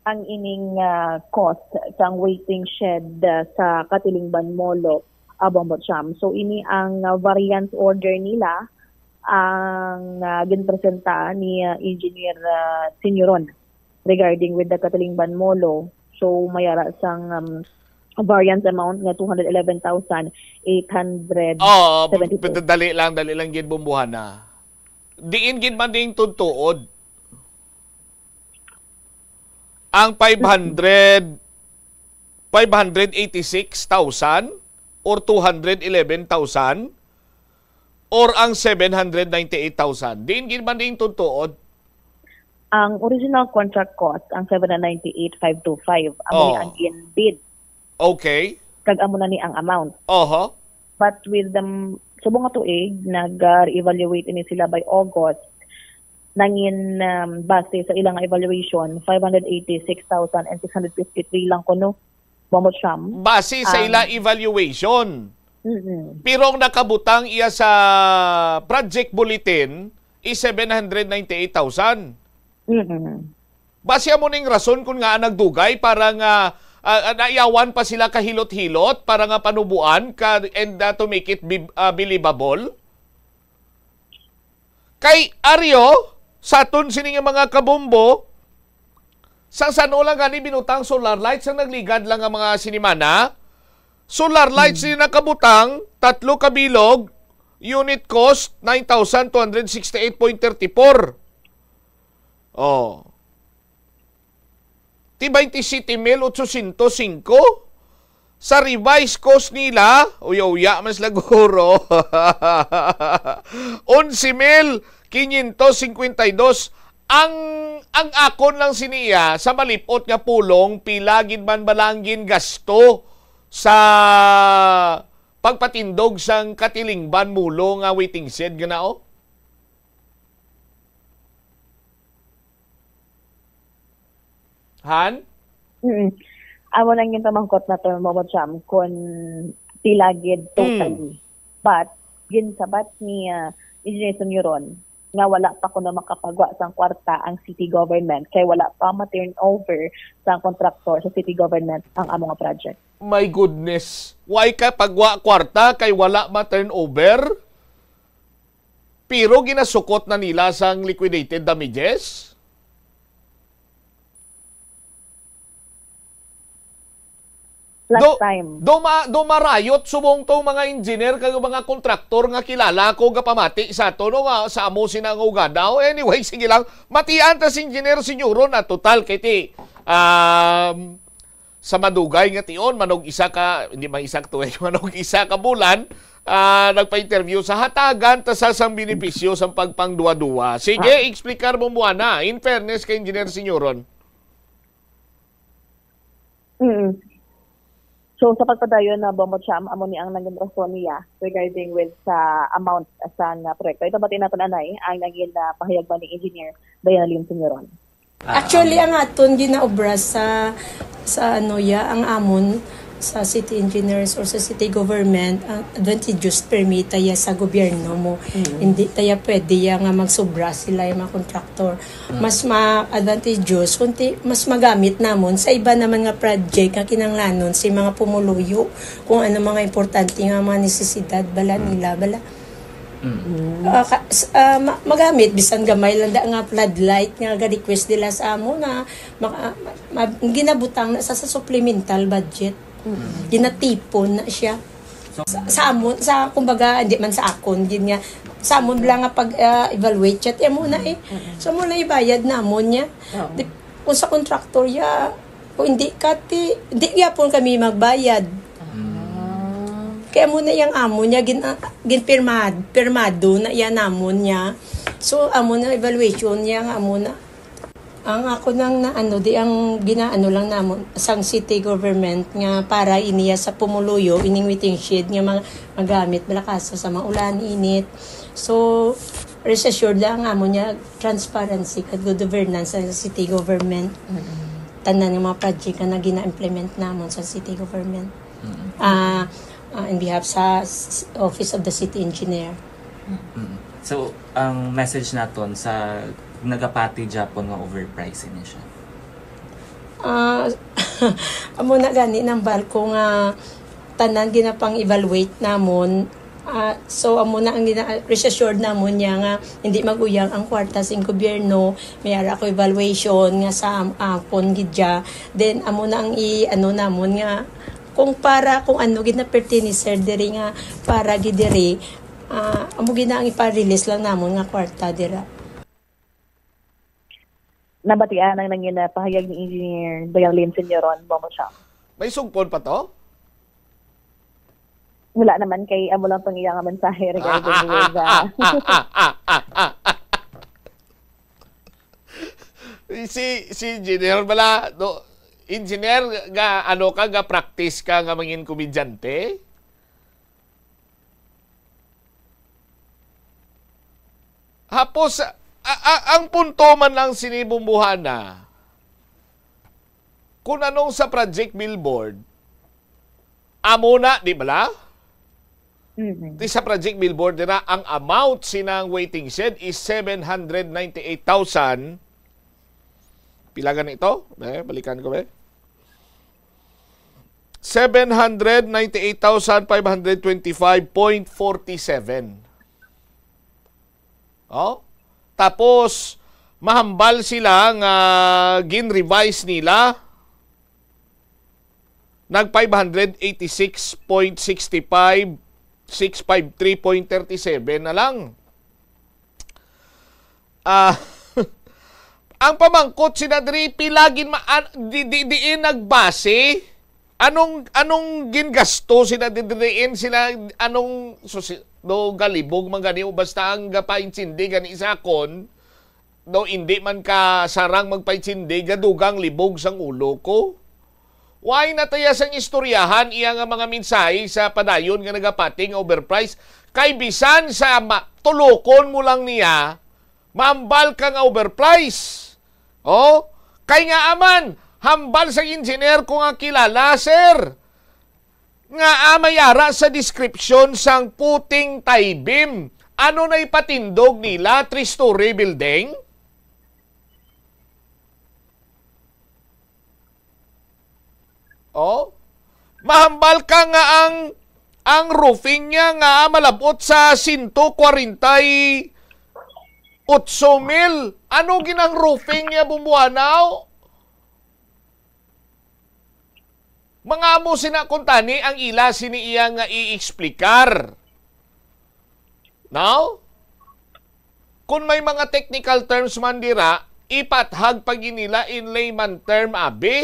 ang ining, ah, cost sang waiting shed, ah, sa Katilingban Molo, ah, Bombo Cham. So, ini ang, ah, variance order nila, ang, ah, ginpresenta ni, ah, Engineer, ah, Senyoron regarding with the Katilingban Molo. So, mayara sang, um, variance amount nga two hundred eleven thousand eight hundred seventy-two. Oh, dali lang, dali lang gid, Bombohana. Diin gid man ding tuntuod ang five hundred, five hundred eighty-six thousand or two hundred eleven thousand or ang seven hundred ninety-eight thousand? Diin gid man ding tuntuod? Ang original contract cost, ang seven hundred ninety-eight five two five. Amo ni Oh. ang gin-bid. Okay. Kag amo na ni ang amount. Oho. But with the m-, subong nga tuig, nag-, ah, re-evaluate ini sila by August. Nangin, um, base sa ilang evaluation, five hundred eighty-six thousand and six hundred fifty-three lang kuno, Bombo Cham. Base sa Ang ila evaluation. Mm-mm. Pero ang nakabutang iya sa project bulletin is seven hundred ninety-eight thousand. Mm-mm. Basi amo ning rason kun ngaa nagdugay para nga, ah, ah, naiyawan pa sila kahilot-hilot para nga panubuan ka, and, ah, to make it be-, ah, believable? Kay aryo, sa aton sini nga mga kabombo, sa san-o lang gani binutang solar lights ang nagligad lang nga mga sinimana? Solar lights Hmm. ni nakabutang, tatlo ka bilog, unit cost, nine thousand two hundred sixty-eight point thirty-four. Oh. Ti twenty-seven mil ochocientos cinco. Sa revised cost nila, uya-uya man sila guro. Onse mil quinientos cincuenta y dos. Ang, ang akon lang siniya sa malipot nga pulong, pila gid man bala ang gingasto sa pagpatindog sang katilingban mulo nga waiting shed nga nao? Han? Mm. Amo lang yung pamangkot na to, Momo Cham, kung pila gid Mm. totally. But, ginsabat ni, ah, Engineer Sunyoron nga wala pa kuno makapagwa sang kwarta ang city government kay wala pa ma-turn over sa kontraktor sa city government ang amo nga project. My goodness. Why ka pagwa kwarta kay wala ma-turn over? Pero ginasukot na nila sang liquidated damages? Last Do, time. do ma-, do marayot subong tong mga engineer kag mga kontraktor nga kilala ko gapamati sa ato, no, nga sa amo sina nga ugadaw. Anyway, sige lang. Matian ta si Engineer Sinyoron na total kay ti, um, sa madugay nga tion, manog isa ka, hindi man isa ka tuig, manog isa ka bulan, ah, nagpa-interview sa hatagan ta sa sang benepisyo sa pagpangduwa-duwa. Sige, Ah. explicar mo, Buana. In fairness kay Engineer Sinyoron. Mm. So, sa pagpadayon na Bombo Cham, amo ni ang nangin rason niya regarding with sa amount sa nga proyekto. Ito, batiin naton anay ang nangin, ah, pahayag ba ni Engineer Diana Lynn Sinyoron. Ah, Actually, ang ang aton ginaobra sa, sa ano ya, ang amon sa city engineers or sa city government, ang advantageous permit ya sa gobyerno mo. Mm. Hindi taya pwede ya nga magsobra sila yung mga kontraktor. Mm. Mas ma-advantageous, kundi mas magamit namon sa iba naman nga project nga kinanglanon sa mga pumuluyo kung ano mga importante nga mga necesidad bala Mm. nila, bala. Mm. Ah, ka-, s-, ah, ma-, magamit, bisan gamay lang da nga floodlight nga ga-request nila sa amo na maka-, ma-, ma-, ginabutang na sa, sa supplemental budget. Mm. Ginatipon na siya. So, Sa, sa amon, sa, kumbaga, hindi man sa akon, yun nga, sa amon lang nga pag, ah, evaluate siya, tiyan mo na eh. Mm. So, mo na ibayad namon niya. Oo. Di, kung sa contractor, ya, kung hindi ka, ti, hindi yapon kami magbayad. Ah. Kaya mo na yung amo niya, gin, ah, ginpirmad-, pirmado na yan namon niya. So, amo na evaluation niya, nga amo na. Ang ako nang na, ano, di ang ginaano lang namon, sang city government nga para iniya sa pumuluyo, ining waiting shed nga mga magamit, balakasa sa mga ulan, init. So, rest assured lang amo niya, transparency kag good governance sa city government. Mm-mm. Tanan nga mga project nga gina-implement namon sa city government. Mm-mm. Ah, ah, in behalf sa s-, Office of the City Engineer. Mm. So, ang message naton sa nagapati Japon nga overpricing ni siya? Ah, amo na gani nang barko nga tanan ginapang-evaluate namon. Ah, so, amo na ang gina-, rest assured namon niya nga hindi mag-uyang ang kwarta sing gobyerno. May ara ko evaluation nga sa am-, akon gid siya. Then, amo na ang i-, ano namon nga kung para, kung ano gid na pertenecer diri nga para gid diri, ah, amo gid na ang ipa-release lang namon nga kwarta dira. Nabatian ang nangin na pahayag ni Engineer Diane Lynn Senioron, Bombo Cham. May sugpon pa to? Wala naman, kay amo lang tong iya nga mensahe regarding with, ah, Si, si Engineer bala, no? Engineer, ga, ano ka, ga practice ka nga mangin komedyante? Hapos, a, a, ang punto man lang sini, Bombo, ana, kung anong sa Project Billboard, amo na, di bala? Mm-mm. Di sa Project Billboard, dira, ang amount sinang waiting shed is seven hundred ninety-eight thousand. Pila gani ito? Eh, balikan ko, eh. Seven hundred ninety-eight thousand five hundred twenty-five point forty-seven. Oh? Tapos, mahambal sila nga gin-revise nila, nag five hundred eighty-six point six five, six five three point thirty-seven na lang. Ah, ang pamangkot sina diri, pila gin ma-, an-, di, di, diin nagbase? Anong, anong gingasto sina di, diin sila, anong, so, si, do galibog man gani, o basta ang gapaintindi gani sa akon, do hindi man ka sarang magpaintindi, gadugang libog sang ulo ko. Why na taya sang istoryahan iya nga mga mensahe sa padayon nga nagapati nga overprice? Kay bisan sa ma-, tulokon mo lang niya, mahambal ka nga overprice. Oh? Kay nga aman, hambal sa engineer ko nga kilala, sir. Nga, ah, may ara sa description sang puting tie beam. Ano na ipatindog nila? Three-story building? Oh? Mahambal ka nga ang, ang roofing niya nga malabot sa sento kwarenta y otso mil. Ano gid ang roofing niya, Bumbuanaw? Mga amo sina kuntani ang ila sini iya nga i-explicar. Now, kung may mga technical terms man dira, ipathag pa gid nila in layman term, abi,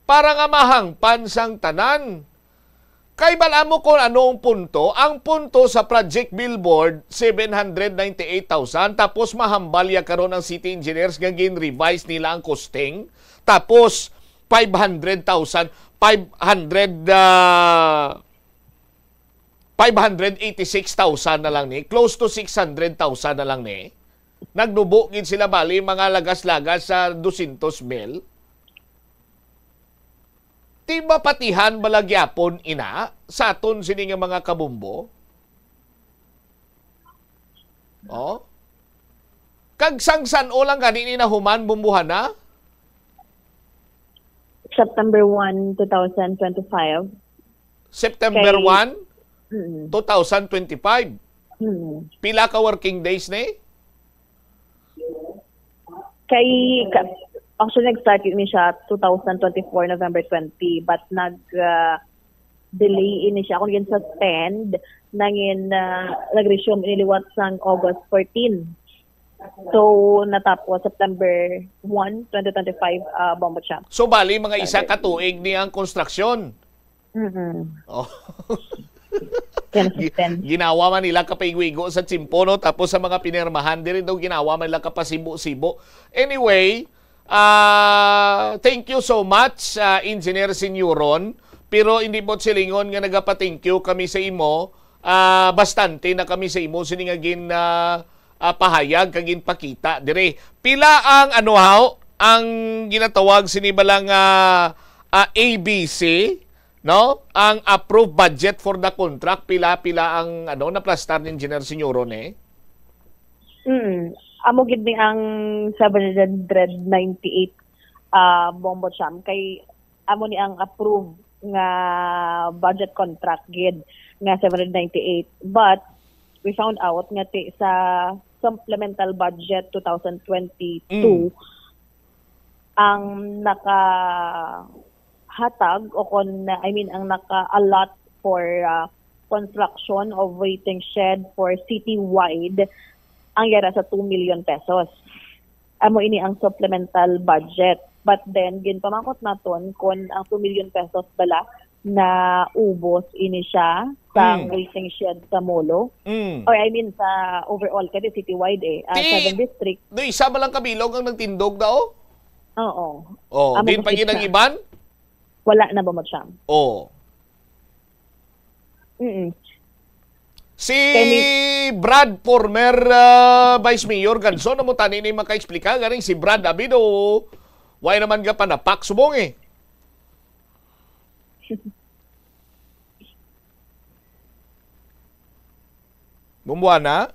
para nga mahangpan sang tanan. Kay bal-an mo kung ano ang punto? Ang punto sa Project Billboard, seven hundred ninety-eight thousand, tapos mahambal ya karon ang city engineers nga gin-revise nila ang costing. Tapos, five hundred thousand, five hundred, ah, five hundred eighty-six thousand na lang ni, close to six hundred thousand na lang ni. Nagnubo gid sila bali mga lagas-lagas sa dosyentos mil. Ti mapatihan bala gyapon ina sa aton sini nga mga kabumbo? Oh? Kag sang san-o lang gani ni nahuman, Bumbuhana? September one, two thousand twenty-five. September Kay- one, Mm. two thousand twenty-five. Mm. Pila ka working days ni? Kay, ka, actually, nag-start yun siya two thousand twenty-four, November twenty, but nag, ah, delay ini siya. Kung gin-suspend, nangin, ah, nag-resume ini liwat sang August fourteen. So, natapos September one, twenty twenty-five, ah, Bombo Champ. So, bali, mga isa ka tuig ni ang konstruksyon. Mm-mm. Oh. Yan, Gi- suspend. Ginawa man nila kapaigo-igo sa tsimpo, no? Tapos sa mga pinirmahan, diri daw ginawa man nila kapasibo-sibo. Anyway, ah, thank you so much, ah, Engineer Senyoron. Pero hindi mo silingon nga nagapa-thank you kami sa imo. Ah, bastante na kami sa imo sini nga gin, ah, ah, pahayag kag ginpakita dire. Pila ang, ano, haw, ang ginatawag sini bala nga, ah, A B C, no? Ang approved budget for the contract, pila-pila ang, ano, naplastar ni Engineer Senyoron, eh? Mm. Amo gid ni ang seven hundred ninety-eight, ah, Bombo Champ. Kay amo ni ang approved nga budget contract gid nga seven hundred ninety-eight. But we found out nga ti sa supplemental budget two thousand twenty-two, Mm. ang nakahatag o kon, I mean, ang naka-allot for, ah, construction of waiting shed for citywide ang yara sa two million pesos. Amo ini ang supplemental budget. But then, ginpamangkot naton kung ang two million pesos bala na ubos ini siya sa Mm. waiting shed sa Molo. Mm. Or I mean, sa overall, kasi citywide eh, ah, Ti- seven district. Do isa ba lang kabilog ang nagtindog daw? Oo. Oh, Amo din pa kasi gid ang siya. Iban? Wala na ba mo siya? Oh. Mm. Si Kay mi- Brad, former, ah, Vice Mayor Ganson, amo tani ni makaexplika ganing si Brad Abido. Why naman ka panapak subong eh? Bumbuana?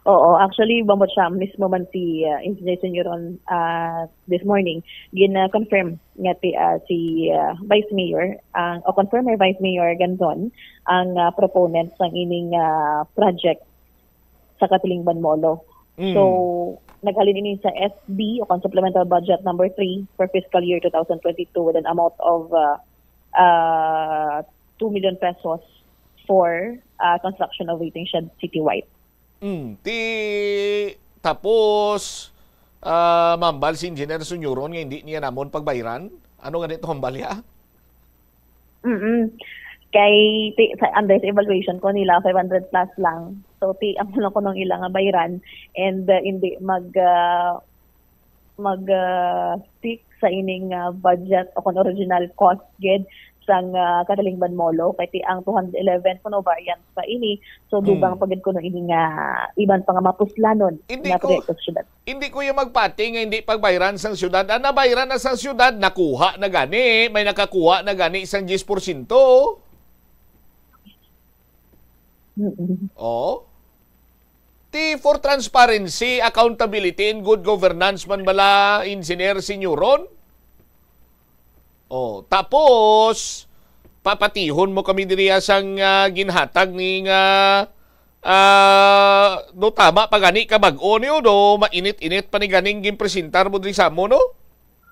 Oo, actually, Bombo Cham, mismo man si, ah, Engineer Senyoron, ah, this morning, gina-confirm nga ti, ah, si, ah, Vice Mayor, ang, o confirmer Vice Mayor Ganzon, ang, ah, proponent sang ining, ah, project sa Katilingban Molo. Mm. So, naghalin ini sa S B o kon Supplemental Budget number three for fiscal year two thousand twenty-two with an amount of, ah, ah, two million pesos for, ah, construction of waiting shed citywide. Mm, ti tapos, ah, mambal si Engineer Sunyoron nga hindi niya namon pagbayran? Ano nga nito hambal niya? Mm. Kay ti, sa, under sa evaluation ko nila, five hundred plus lang. So, ti, ang lang ko nung ilang bayran and, uh, hindi mag, uh, mag, ah, stick sa ining, ah, budget o kon original cost gid sang, ah, Katalingban Molo, kay ti ang two hundred eleven kuno variance pa ini, so, Mm. dugang pa gid kuno ini nga iban pa nga mapuslanon Hindi nga ko proyekto sa syudad. Hindi ko yung magpati nga hindi pagbayran sang syudad. Ang nabayran na sang syudad, nakuha na gani. May nakakuha na gani sang diyes porsyento. Mm-mm. Oo. Ti for transparency, accountability, and good governance man bala, Engineer Senyoron? Oh, tapos, papatihon mo kami diri sang, ah, ginhatag ni nga, ah, do tama pa gani ka bag-o niyo, do mainit-init pa ni ganing ginpresentar mo diri sa amo, no?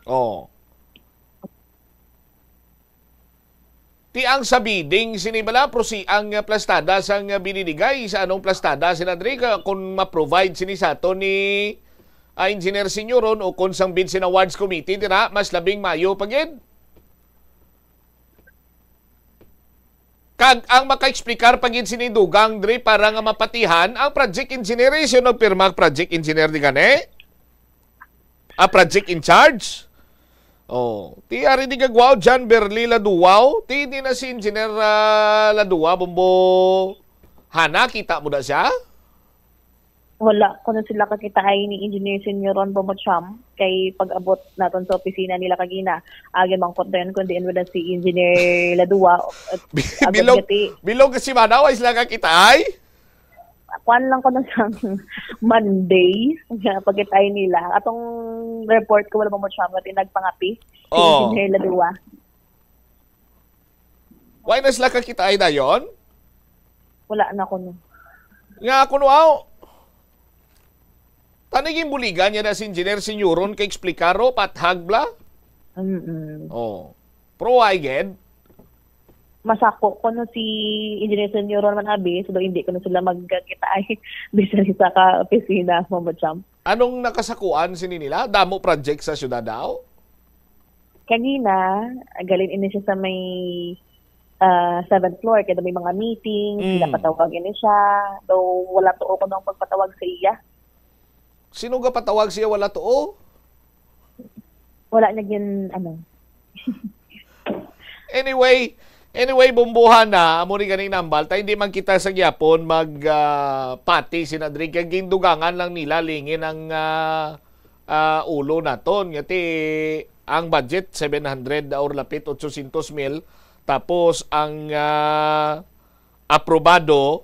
Oh. Ti ang sa bidding sini bala, prosi ang, ah, plastada sang, ah, binidigay sa anong plastada sina diri ka, kung ma-provide sini sa aton ni, ah, Engineer Senyoron o kung sang Bids and Awards Committee dira, mas labing mayo pa gid. Kag ang maka-explicar pa gid sini dugang diri para nga mapatihan ang project engineer, eh, sino nagpirma ang project engineer di gani? A project in charge? Oh, ti ari di gagwaw, John Berly Laduaw. Ti di na si Engineer, ah, Laduaw, Bombo. Hana, kita mo na siya? Wala ko na sila kakita ay ni Engineer Senior Ron Bomocham kay pag-abot naton sa opisina nila kagina, agi mangkot dayon kung diin wala si Engineer Ladua. Bi-, Agad bilog, gati. Bilog si Manaw, ay sila kakita ay? Kuan lang ko na sa Monday, nga pagkitay nila. Atong report ko, wala pa mo siya, mati nagpangapi. Si Oh. Engineer Ladua. Why na sila kakitaay dayon? Wala na kuno. Nga kuno aw. Tani ginbuligan niya na si Engineer Senyoron kay explicar ro, pathag bla? Mm-mm. Oh. Pero why gid? Masako ko no si Engineer Senyoron man abi, so hindi ko na sila magkakita ay bisan sa ka opisina, Mama Champ. Anong nakasakuan sini nila? Damo project sa syudad daw? Kanina, galin ini siya sa may, ah, seventh floor, kaya may mga meeting, Mm. pinapatawag ini siya. Though, wala to ko nung pagpatawag sa iya. Sino ga patawag siya wala to? Wala na gyud, ano. Anyway, anyway, bumbuhan na, amo ni ganing nambal. Ta hindi man kita sa gyapon mag, ah, pati sina diri. Kay gindugangan lang nila lingin ang, ah, ah, ulo naton. Nga ti, ang budget, seven hundred or lapit, ochocientos mil. Tapos, ang, ah, aprobado,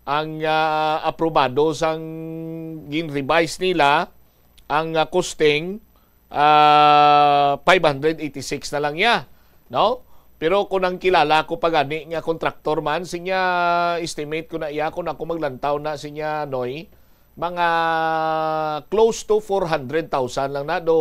ang, ah, aprobado sang gin-revise nila, ang, ah, costing, ah, five hundred eighty-six na lang niya, no? Pero kung ang kilala ko pa gani nga kontraktor man, sinya estimate ko na iya kung ako maglantaw na sinya, Noy, mga close to four hundred thousand lang na do,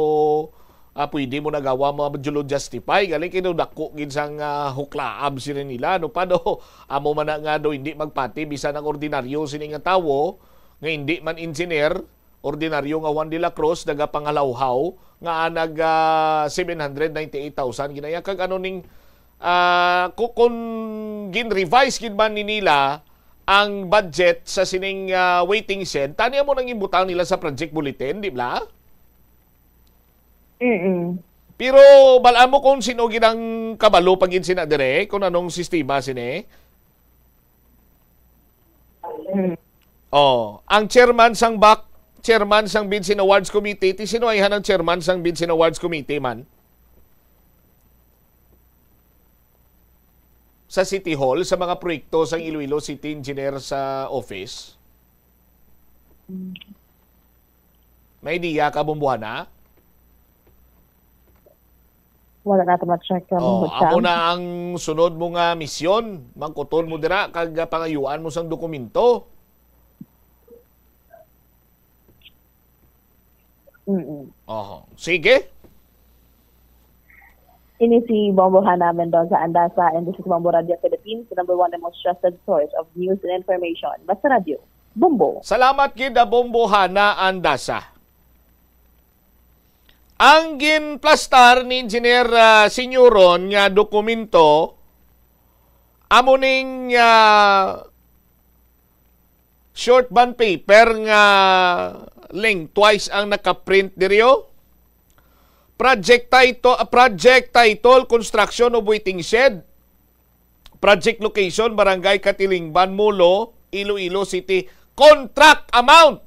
ah, pwede mo nagawa mo, Julo, justify. Galing kay do dako gid sang, ah, huklaab sila nila, no pa do, amo man na nga do hindi magpati bisan ang ordinaryo sini nga tawo nga hindi man engineer, ordinaryo nga Juan de la Cruz, nagapangalawhaw, nga nag, ah, seven hundred ninety-eight thousand ginaya. Kag ano ning, ah, ku-, kung gin-revise gid man ni nila ang budget sa sining, ah, waiting shed, tani amo nang ibutang nila sa project bulletin, di ba? Mm-mm. Pero balaan mo kung sino gid ang kabalo pa gid sina dire, kung anong sistema sini. Mm. Oh, ang chairman sang bac, chairman sang Bids and Awards Committee, ti sino ay hanang chairman sang Bids and Awards Committee man? Sa City Hall, sa mga proyekto sang Iloilo City Engineer sa office? Mm. May idea ka, Bumbuhana? Wala na to ma-check ang Oh, butang. Amo na ang sunod mo nga misyon. Mangkuton mo dira kag pangayuan mo sang dokumento. Mm-mm. Oho. Sige. Ini si Bombo Hana Mendoza Andasa, and this is Bombo Radio Philippines, the number one and most trusted source of news and information. Basta Radio, Bombo. Salamat gid, ah, Bombo Hana Andasa. Ang ginplastar ni Engineer, ah, Senyoron nga dokumento, amo ning, ah, short bond paper nga lengthwise ang nakaprint diri, oh. Project title, ah, project title, construction of waiting shed. Project location, Barangay Katilingban, Molo, Iloilo City. Contract amount,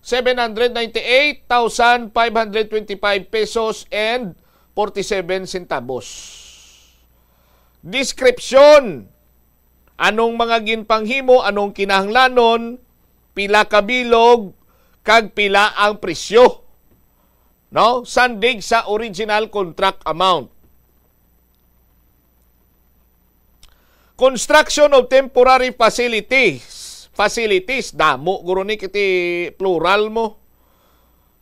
seven hundred ninety-eight thousand five hundred twenty-five pesos and forty-seven centavos. Description, anong mga ginpanghimo, anong kinahanglanon, pila ka bilog, kag pila ang presyo. No? Sandig sa original contract amount. Construction of temporary facilities. Facilities, damo guro ni, kiti plural mo.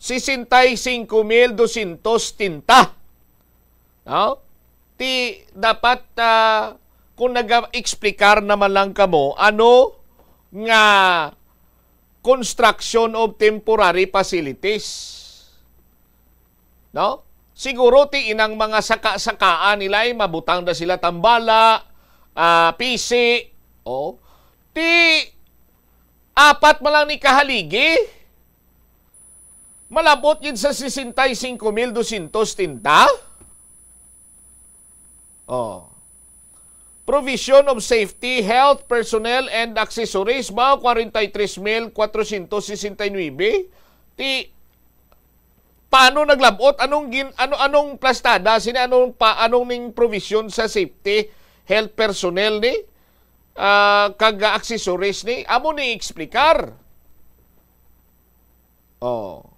Sesenta y cinco mil doscientos setenta. No? Ti dapat, ah, kung naga-explicar naman lang kamo, ano nga construction of temporary facilities. No? Siguro ti inang mga saka-sakaan nila ay mabutang na sila tambala, ah, pisi. Oh. Ti apat man lang ni kahaligi. Malabot gid sa sesenta y cinco mil doscientos setenta. Oh. Provision of safety, health, personnel, and accessories, ba, kwarenta y tres mil kwatrocientos sesenta y nuebe. Ti, paano naglabot? Anong gin-, ano, anong plastada? Sini, anong pa, anong ning provision sa safety, health personnel ni? Ah, kag accessories ni? Amo ni explicar. Oh.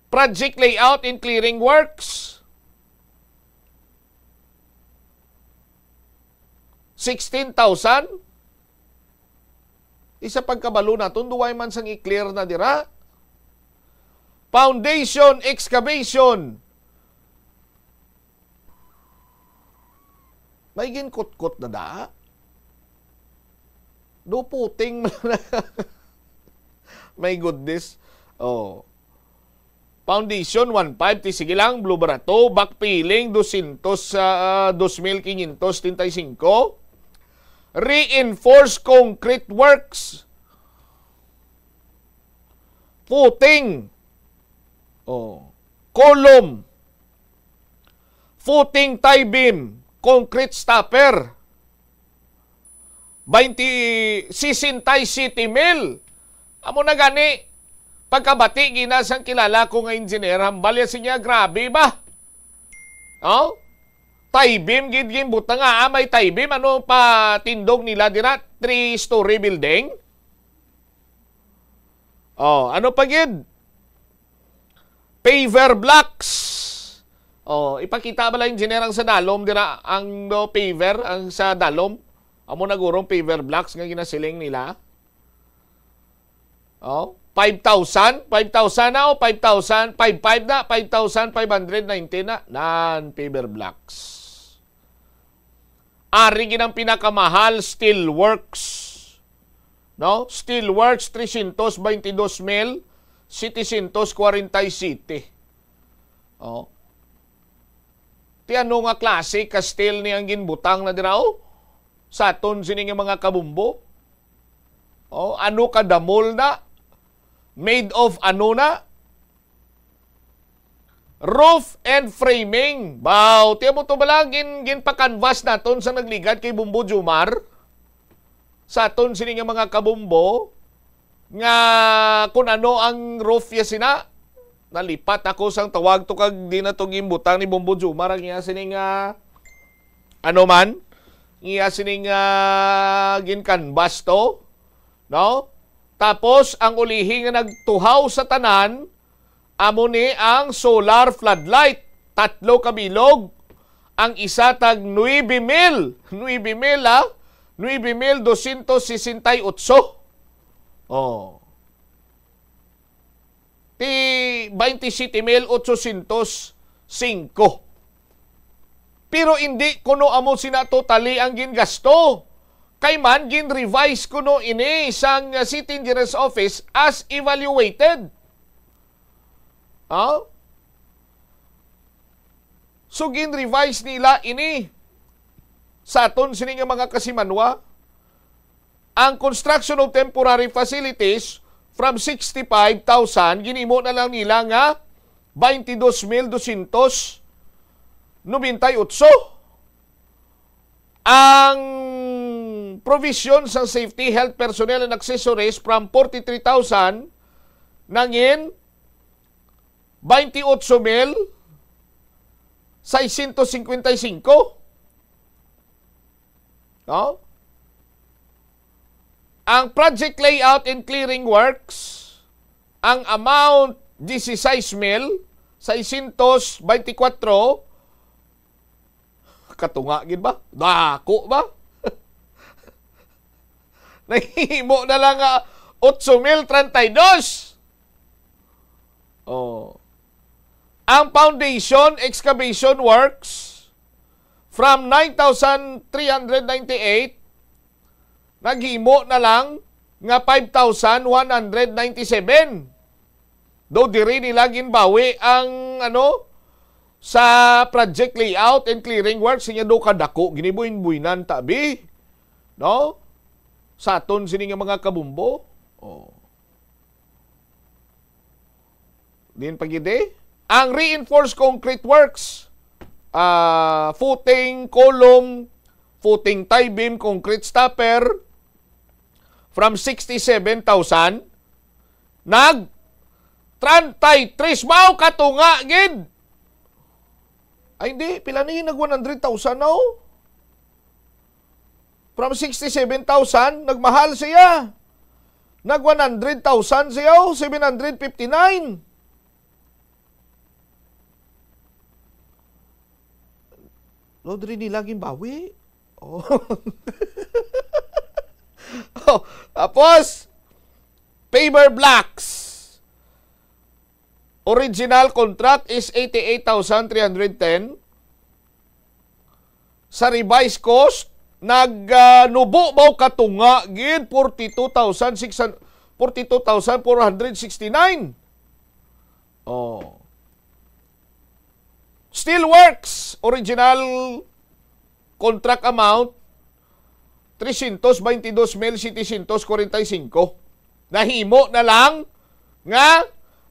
Project layout and clearing works. Sixteen thousand. Isa pagkabalo naton, duway man sang i-clear na dira. Foundation excavation. May ginkutkot na da? Do puting man. My goodness. Oh. Foundation, one five, ti sige lang, Blue Barato, backfilling, doscientos, ah, dos mil quinientos treinta y cinco. Reinforced concrete works. Footing. Oh. Column. Footing tie beam. Concrete stopper. Baynte, sesenta y siete mil. Amo na gani, pagkabati gina sang kilala ko nga engineer, hambal ya siya, grabe ba? Oh? Tie beam gid ginbutang nga, ah, may tie beam, ano pa tindog nila dira? Three-story building? Oh, ano pa gid? Paver blocks. Oh, ipakita bala, engineer, ang sa dalom dira, ang, no, paver, ang sa dalom. Amo na gurong paver blocks nga ginasiling nila. Oh, five thousand, five thousand na, oh, five thousand, five five na, five thousand five hundred ninety na, nan paver blocks. Ari gid ang pinakamahal, Steelworks. No? Steelworks, trescientos baynte dos mil setecientos kwarenta y siete. Oh. Ti ano nga klase ka steel ni ang ginbutang na dira, oh? Sa aton sini nga mga kabumbo? Oh, ano ka damol na? Made of ano na? Roof and framing. Baw, tiyan mo to bala, gin, ginpa-canvas naton sa nagligad kay Bumbo Jumar. Sa aton sini nga mga kabumbo, nga kun ano ang roof ya sina. Nalipat ako sang tawag to kag di na to ginbutang ni Bumbo Jumar ang iya sini nga ano man, iya sini nga gin-canvas to, no? Tapos ang ulihi nga nagtuhaw sa tanan, amo ni ang solar floodlight, tatlo ka bilog, ang isa tag nuebe mil, nuebe mil, ah, nuebe mil doscientos sesenta y ocho. Oh. Ti baynte siyete mil ochocientos singko. Pero indi kuno amo sina totally ang gingasto. Kay man, gin-revise kuno ini sang, uh, City Engineer's Office as evaluated. Ha? So, gin-revise nila ini sa aton sini nga mga kasimanwa. Ang construction of temporary facilities from sixty-five thousand, ginhimo na lang nila nga baynte dos mil dosyentos nobenta y otso. Ang provision sa safety, health, personnel, and accessories from forty-three thousand nangin baynte otso mil seiscientos cincuenta y cinco. No? Ang project layout and clearing works, ang amount, dieciséis mil seiscientos veinticuatro. Katunga gid ba? Dako ba? Nahimo na lang nga otso mil treinta y dos. Oh. Ang foundation excavation works from nine thousand three hundred ninety-eight, naghimo na lang nga five thousand one hundred ninety-seven. Daw diri nila ginbawi ang, ano, sa project layout and clearing works, niya daw kadako, ginibuin-buinan tabi. No? Sa aton sini nga mga kabumbo. Oh. Din pa gid eh. Ang reinforced concrete works, ah, footing, column, footing tie beam, concrete stopper, from sixty-seven thousand, nag treinta y tres, mao katunga gid. Ay, hindi. Pila ni? Nag one hundred thousand na, oh. From sixty-seven thousand, nagmahal siya. Nag one hundred thousand siya, oh, seven hundred fifty-nine. Lord, rin nila ginbawi. Oh. Oh, tapos, paver blocks. Original contract is eighty-eight thousand three hundred ten. Sa revised cost, nag, ah, nubo ba o katunga gid, forty-two thousand six hundred, forty-two thousand four hundred sixty-nine. Oh. Steelworks, original contract amount, trescientos baynte dos mil setecientos kwarenta y cinco. Nahimo na lang nga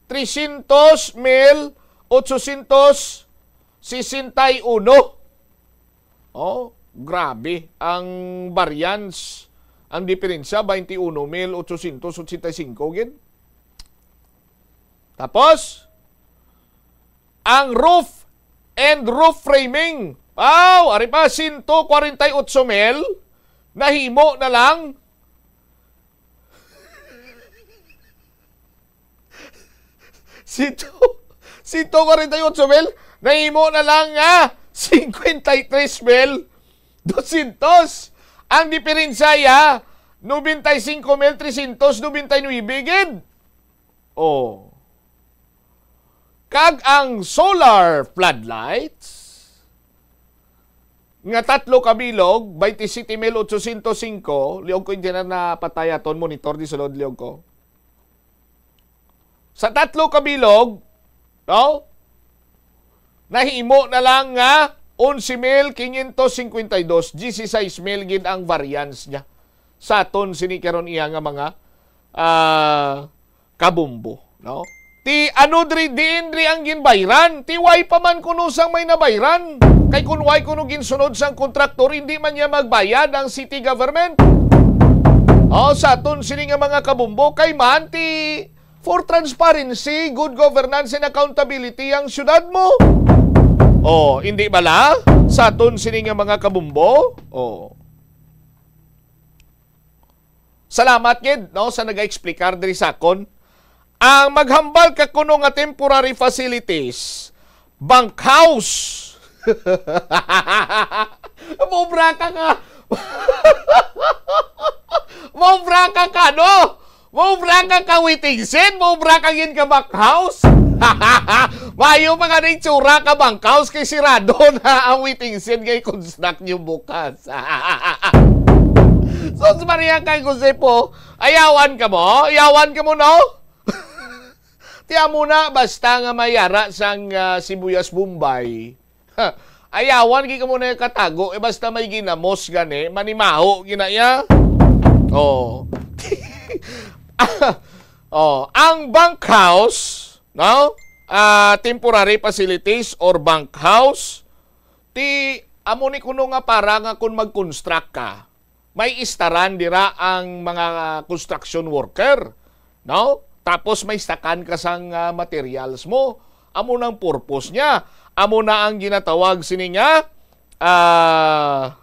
trescientos mil ochocientos sesenta y uno. Oh, grabe ang variance, ang diferensya, baynte uno mil ochocientos ochenta y cinco gid. Tapos, ang roof and roof framing. Wow, ari pa, sento kwarenta y otso mil, nahimo na lang. Sento, sento kwarenta y otso mil, nahimo na lang nga cincuenta y tres mil doscientos. Ang diferensya, nobenta y cinco mil trescientos nobenta y nuebe gid. Oh. Kag ang solar floodlights nga tatlo ka bilog, baynte siyete mil ochocientos singko, liog ko, engineer, na patay aton monitor di sulod, liog ko. Sa tatlo ka bilog, no? Nahimo na lang nga onse mil quinientos cincuenta y dos, dieciséis mil gid ang variance niya sa aton sini karon iya nga mga, ah, kabumbo, no? Ti ano diri, diin diri ang ginbayran? Ti way pa man kuno sang may nabayran? Kay kun way kuno ginsunod sang kontraktor, hindi man niya magbayad ang city government. Oh, sa aton sini nga mga kabumbo, kay man ti for transparency, good governance, and accountability ang syudad mo. Oh, hindi bala? Sa aton sini nga mga kabumbo? Oh. Salamat gid, no, sa nagaexplikar diri sa akon. Ang maghambal ka kuno nga temporary facilities, bunkhouse. Mobra ka ka. Mobra ka ka, no? Mobra ka ka waiting shed, mobra ka gid ka bunkhouse. Mayo pa nga na itsura ka bunkhouse kay sirado na ang waiting shed kay construct niyo bukas. Sus Maria kay Jose po, ayawan ka mo? Ayawan ka mo, no? Tiya mo na, basta nga mayara sang, ah, sibuyas Bombay. Ha, ayawan, di ka mo na katago, eh, basta may ginamos gani, manimaho gina iya. Oh. Oh, ang bunkhouse, no? ah, temporary facilities or bunkhouse, ti amo ni kuno nga para nga kung mag-construct ka, may istaran dira ang mga construction worker, no? Tapos may stakan ka sang, ah, materials mo. Amo nang purpose niya. Amo na ang ginatawag sini nga, ah,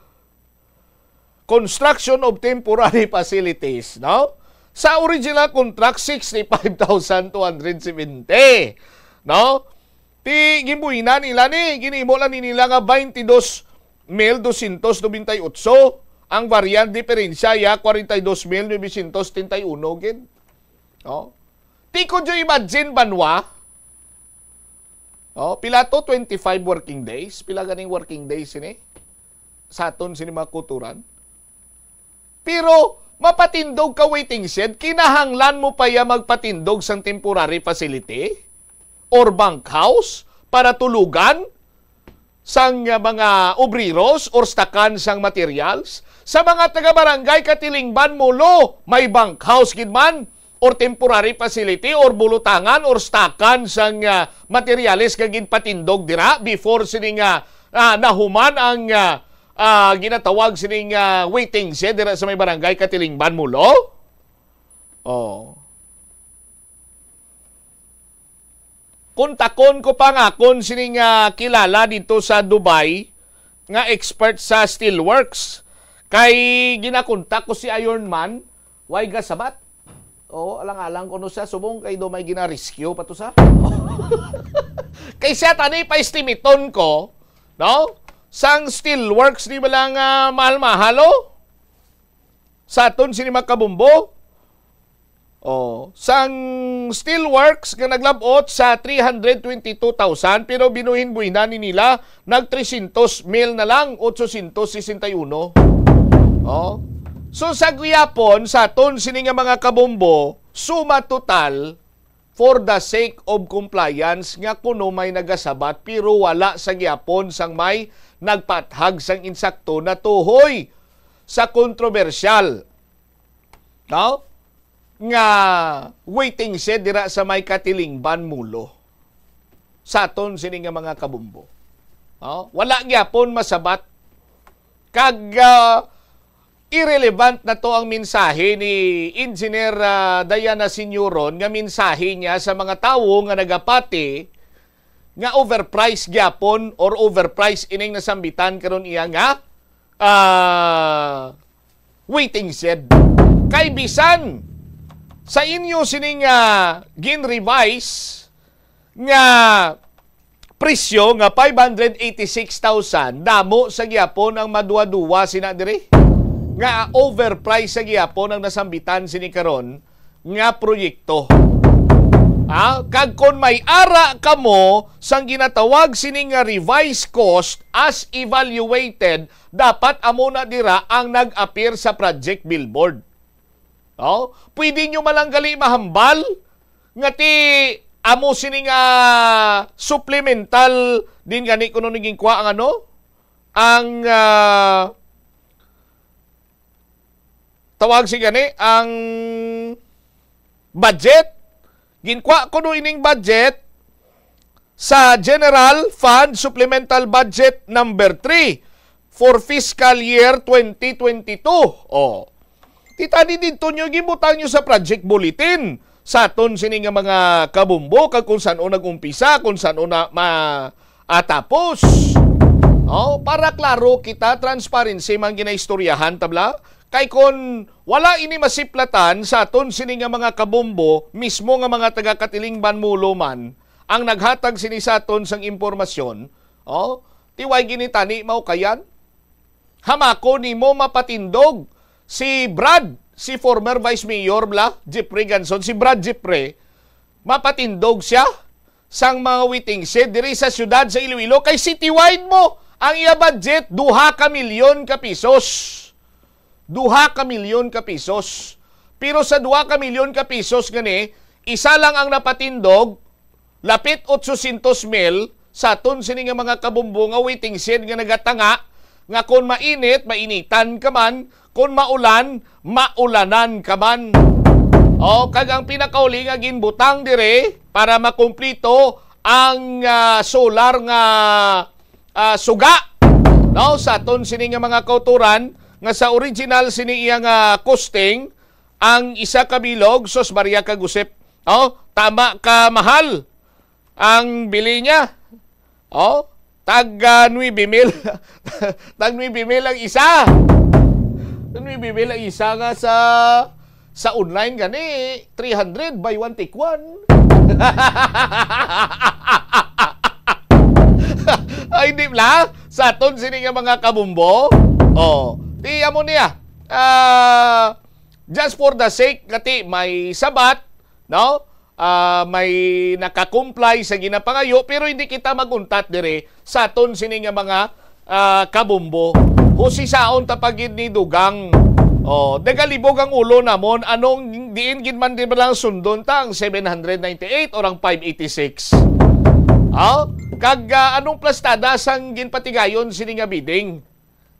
construction of temporary facilities, no? Sa original contract, sixty-five thousand two hundred seventy, no? Ti ginbuhinan nila ni, ginhimo lang ni nila nga twenty-two mil dosyentos nobenta y ocho. Ang variant diferensya ya, forty-two mil novecientos setenta y uno gid. Oh. Ti, could you imagine, banwa? Oh, pila to? Twenty-five working days? Pila ganing working days ini? Sa aton sini mga kuturan. Pero mapatindog ka waiting shed, kinahanglan mo pa ya magpatindog sang temporary facility or bunkhouse para tulugan sang, uh, mga obreros or stakan sang materials. Sa mga taga-barangay Katilingban, Molo, may bunkhouse gid man or temporary facility or bulutangan or stakan sang, uh, materyales nga ginpatindog dira before sini nga, uh, nahuman ang, uh, uh, ginatawag sining, uh, waiting shed dira sa may barangay Katilingban, Molo? Oh. Kontakon ko pa nga kon sini nga kilala dito sa Dubai nga expert sa steelworks. Kay ginakontak ko si Iron Man, way gasabat. Oo, alang-alang ko no siya, subong kay do may gina-rescue pa to sa. Kay siya tani pa estimaton ko, no? Sang steelworks, di ba lang, ah, mahal-mahal, oh? Sa aton sini mga kabumbo, oh, sang steelworks nga naglabot sa three hundred twenty-two thousand, pero binuhin-buhinan ni nila nag tresyentos mil na lang, otsosyentos sesenta y uno. Oh. So sa gihapon, sa aton sini nga mga kabumbo, suma total, for the sake of compliance, nga kuno may nagasabat pero wala sa gihapon sang may nagpaathag sang insakto na tuhoy sa kontrobersyal, no, nga waiting shed dira sa may Katilingban, Molo. Sa aton sini nga mga kabumbo, no? Wala gyapon masabat. Kag, ah, irrelevant na to ang mensahe ni Engineer, ah, Diana Senioron, nga mensahe niya sa mga tawo nga nagapati nga overpriced gyapon or overpriced ining nasambitan karon iya nga, ah, waiting shed. Kay bisan sa inyo sining, ah, gin-revise nga presyo nga five hundred eighty-six thousand, damo sa gihapon ang maduwa-duwa sina diri nga overpriced sa gihapon ang nasambitan sini karon nga proyekto. Ah, kag kon may ara kamo sang ginatawag sini nga revised cost as evaluated, dapat amo na dira ang nag-appear sa project billboard. Oh, pwede nyo man lang gali mahambal nga ti amo sini nga supplemental din gani kuno ni ginkwa ang ano, ang, ah, tawag si gani, ang budget. Ginkwa kuno ining budget sa General Fund Supplemental Budget number three for fiscal year twenty twenty-two. Oh. Ti tani didto nyo, gibutang nyo sa project bulletin sa aton sini nga mga kabumbo, kag kung san-o nag-umpisa, kung san-o na ma-, atapos. Oh, para klaro kita, transparency man ginaistoryahan, tabla. Kay kon wala ini masiplatan sa aton sini nga mga kabumbo, mismo nga mga taga Katilingban, Molo man ang naghatag sini sa aton sang impormasyon, oh, ti way gini tani maukayan. Hamako nimo mapatindog si Brad, si former Vice Mayor bla, Jeffrey Ganson, si Brad Jeffrey, mapatindog siya sang mga waiting shed diri sa siyudad sa Iloilo, kay citywide mo ang iya budget, duha ka milyon ka pisos. Duha ka milyon ka pisos. Pero sa duha ka milyon ka pisos gani, isa lang ang napatindog, lapit otsosyentos mil sa aton sini nga mga kabumbo nga waiting shed nga nagatanga nga kon mainit, mainitan ka man, kon maulan, maulanan ka man. O, kag ang pinakauli nga ginbutang dire para makumplito ang, ah, solar nga, ah, suga, no, sa aton sini nga mga kauturan, nga sa original sini iya nga costing, ang isa ka bilog, sus, Maria kag Josep, oh, tama ka mahal ang bili niya. Oh, tag, ah, nuebe mil. Tag nuebe mil ang isa. Tag nuebe mil ang isa nga sa, sa online gani, three hundred, buy one, take one. Ay, di bala? Sa aton sini nga mga kabumbo. Oh, di amo niya. Ah, just for the sake nga ti may sabat, no? Ah, may nakakumply sa ginapangayo, pero hindi kita maguntat dire sa aton sini nga mga, ah, kabumbo. Husisaon ta pa gid ni Dugang. Oh, nagalibog ang ulo namon, anong diin gid man di ba lang sundon ta ang seven hundred ninety-eight or ang five eighty-six? Oh, kag, ah, anong plastada sang ginpatigayon sini nga bidding?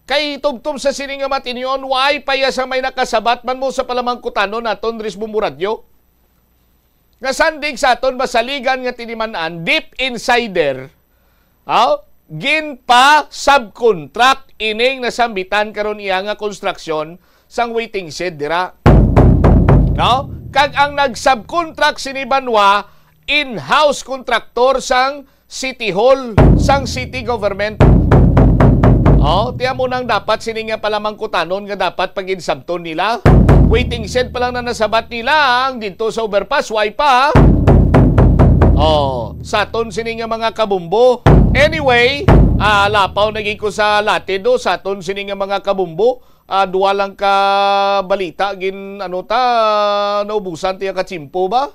Kay tubtob sa sini nga matinyon, why pa ya sa may nakasabat man mo sa palamangkutanon naton diri sa Bombo Radyo? Nga sandig sa aton masaligan nga tiniman-an, deep insider, aw, ginpa-subcontract ining nasambitan karon iya nga konstruksyon sang waiting shed dira. No? Kag ang nag-subcontract sini banwa, in-house contractor sang City Hall sang city government. Oh, tiyan mo nang dapat sini nga palamangkutanon nga dapat pag-insabton nila. Waiting shed pa lang na nasabat nila ang dito sa overpass, why pa? Oh, saton sini nga mga kabumbo. Anyway, ah, lapaw na gid ko sa latid, do, saton sini nga mga kabumbo. Ah, duwa lang ka balita gin, ano ta, naubusan tiya ka tiyempo ba?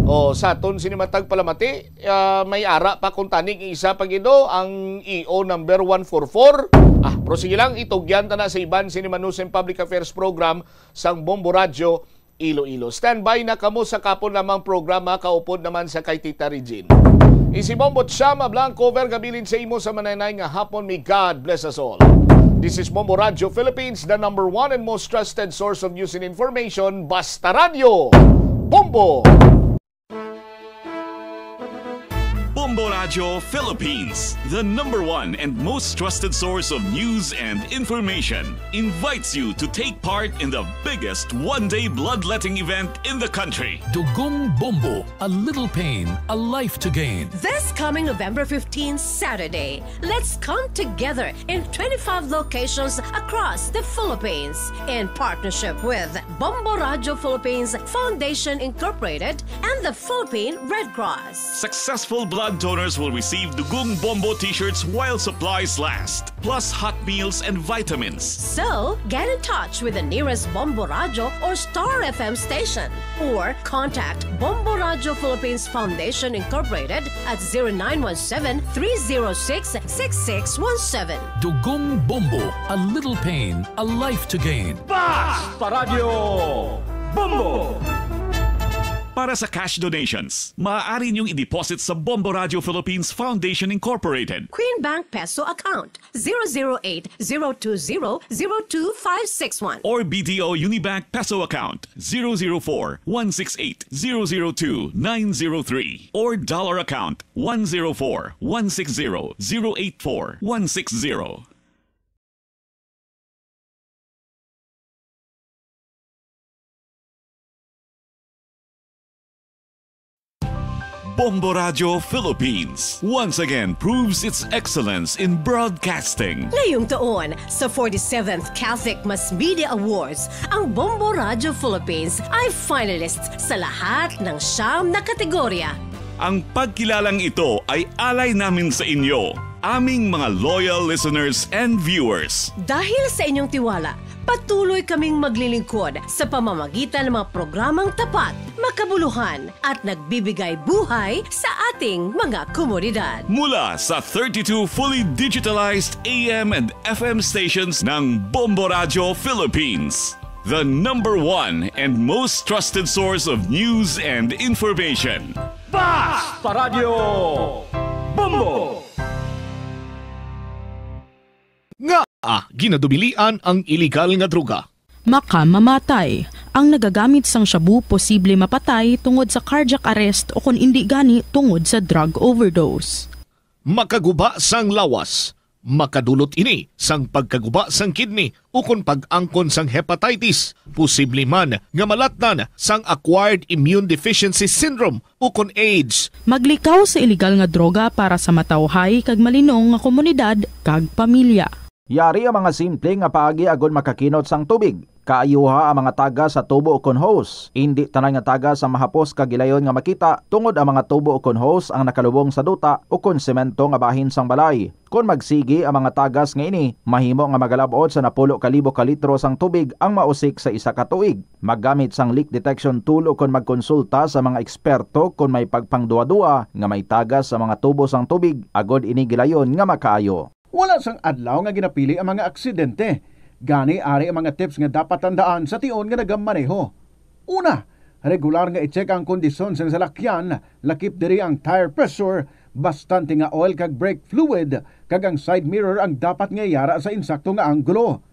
O, saton sini matag palamati, ah, may ara pa kung tanig isa pa gid, do, ang E O number one four four. Ah, pero sige lang, itugyan ta na sa iban sini Manuseng Public Affairs Program sang Bombo Radyo Iloilo. Standby na kamo sa kapon lamang programa, kaupod naman sa kay Tita Regine. Isi Bombo Chama Blanco, over gabilin sa imo sa manaynay nga hapon. May God bless us all. This is Bombo Radio Philippines, the number one and most trusted source of news and information. Basta Radio, Bombo! Bombo Radio Philippines, the number one and most trusted source of news and information, invites you to take part in the biggest one-day bloodletting event in the country. Dugong Bombo, a little pain, a life to gain. This coming November fifteen, Saturday, let's come together in twenty-five locations across the Philippines in partnership with Bombo Radio Philippines Foundation Incorporated and the Philippine Red Cross. Successful blood donors will receive Dugong Bombo t-shirts while supplies last, plus hot meals and vitamins. So, get in touch with the nearest Bombo Radio or Star F M station, or contact Bombo Radio Philippines Foundation Incorporated at zero nine one seven, three zero six, six six one seven. Dugong Bombo, a little pain, a life to gain. Basta Radio Bombo! Para sa cash donations, maaari niyong i-deposit sa Bombo Radio Philippines Foundation Incorporated. Queen Bank Peso account, zero zero eight, zero two zero, zero two five six one. Or B D O Unibank Peso account, zero zero four, one six eight, zero zero two, nine zero three. Or dollar account, one zero four, one six zero, zero eight four, one six zero. Bombo Radio Philippines once again proves its excellence in broadcasting. Ngayong taon, sa forty-seventh Catholic Mass Media Awards, ang Bombo Radio Philippines ay finalist sa lahat ng siyam na kategorya. Ang pagkilalang ito ay alay namin sa inyo, aming mga loyal listeners and viewers. Dahil sa inyong tiwala, patuloy kaming maglilingkod sa pamamagitan ng mga programang tapat, makabuluhan, at nagbibigay buhay sa ating mga komunidad. Mula sa thirty-two fully digitalized A M and F M stations ng Bombo Radio Philippines, the number one and most trusted source of news and information. Basta Radio Bombo! Nga, ah, ginadubilian ang iligal nga droga. Makamamatay. Ang nagagamit sang shabu posible mapatay tungod sa cardiac arrest o kon indi gani tungod sa drug overdose. Makaguba sang lawas. Makadulot ini sang pagkaguba sang kidney ukon pag-angkon sang hepatitis, posible man nga malatnan sang acquired immune deficiency syndrome ukon AIDS. Maglikaw sa iligal nga droga para sa matawhay kag malinong nga komunidad kag pamilya. Yari ang mga simple nga paagi agod makakinot sang tubig. Kaayuha ang mga tagas sa tubo ukon hose. Indi tanan nga tagas ang mahapos kag gilayon nga makita, tungod ang mga tubo ukon hose ang nakalubong sa duta ukon semento nga bahin sang balay. Kon magsigi ang mga tagas nga ini, mahimo nga magalab-ot sa napulo ka libo ka litro sang tubig ang mausik sa isa ka tuig. Maggamit sang leak detection tool ukon magkonsulta sa mga eksperto kon may pagpangduhaduha nga may tagas sa mga tubo sang tubig, agod ini gilayon nga makaayo. Wala sang adlaw nga ginapili ang mga aksidente. Gani, ari ang mga tips nga dapat tandaan sa tion nga nagamaneho. Una, regular nga i-check ang kondisyon sang salakyan, lakip diri ang tire pressure, bastante nga oil kag brake fluid, kag ang side mirror ang dapat nga yara sa insakto nga anggulo.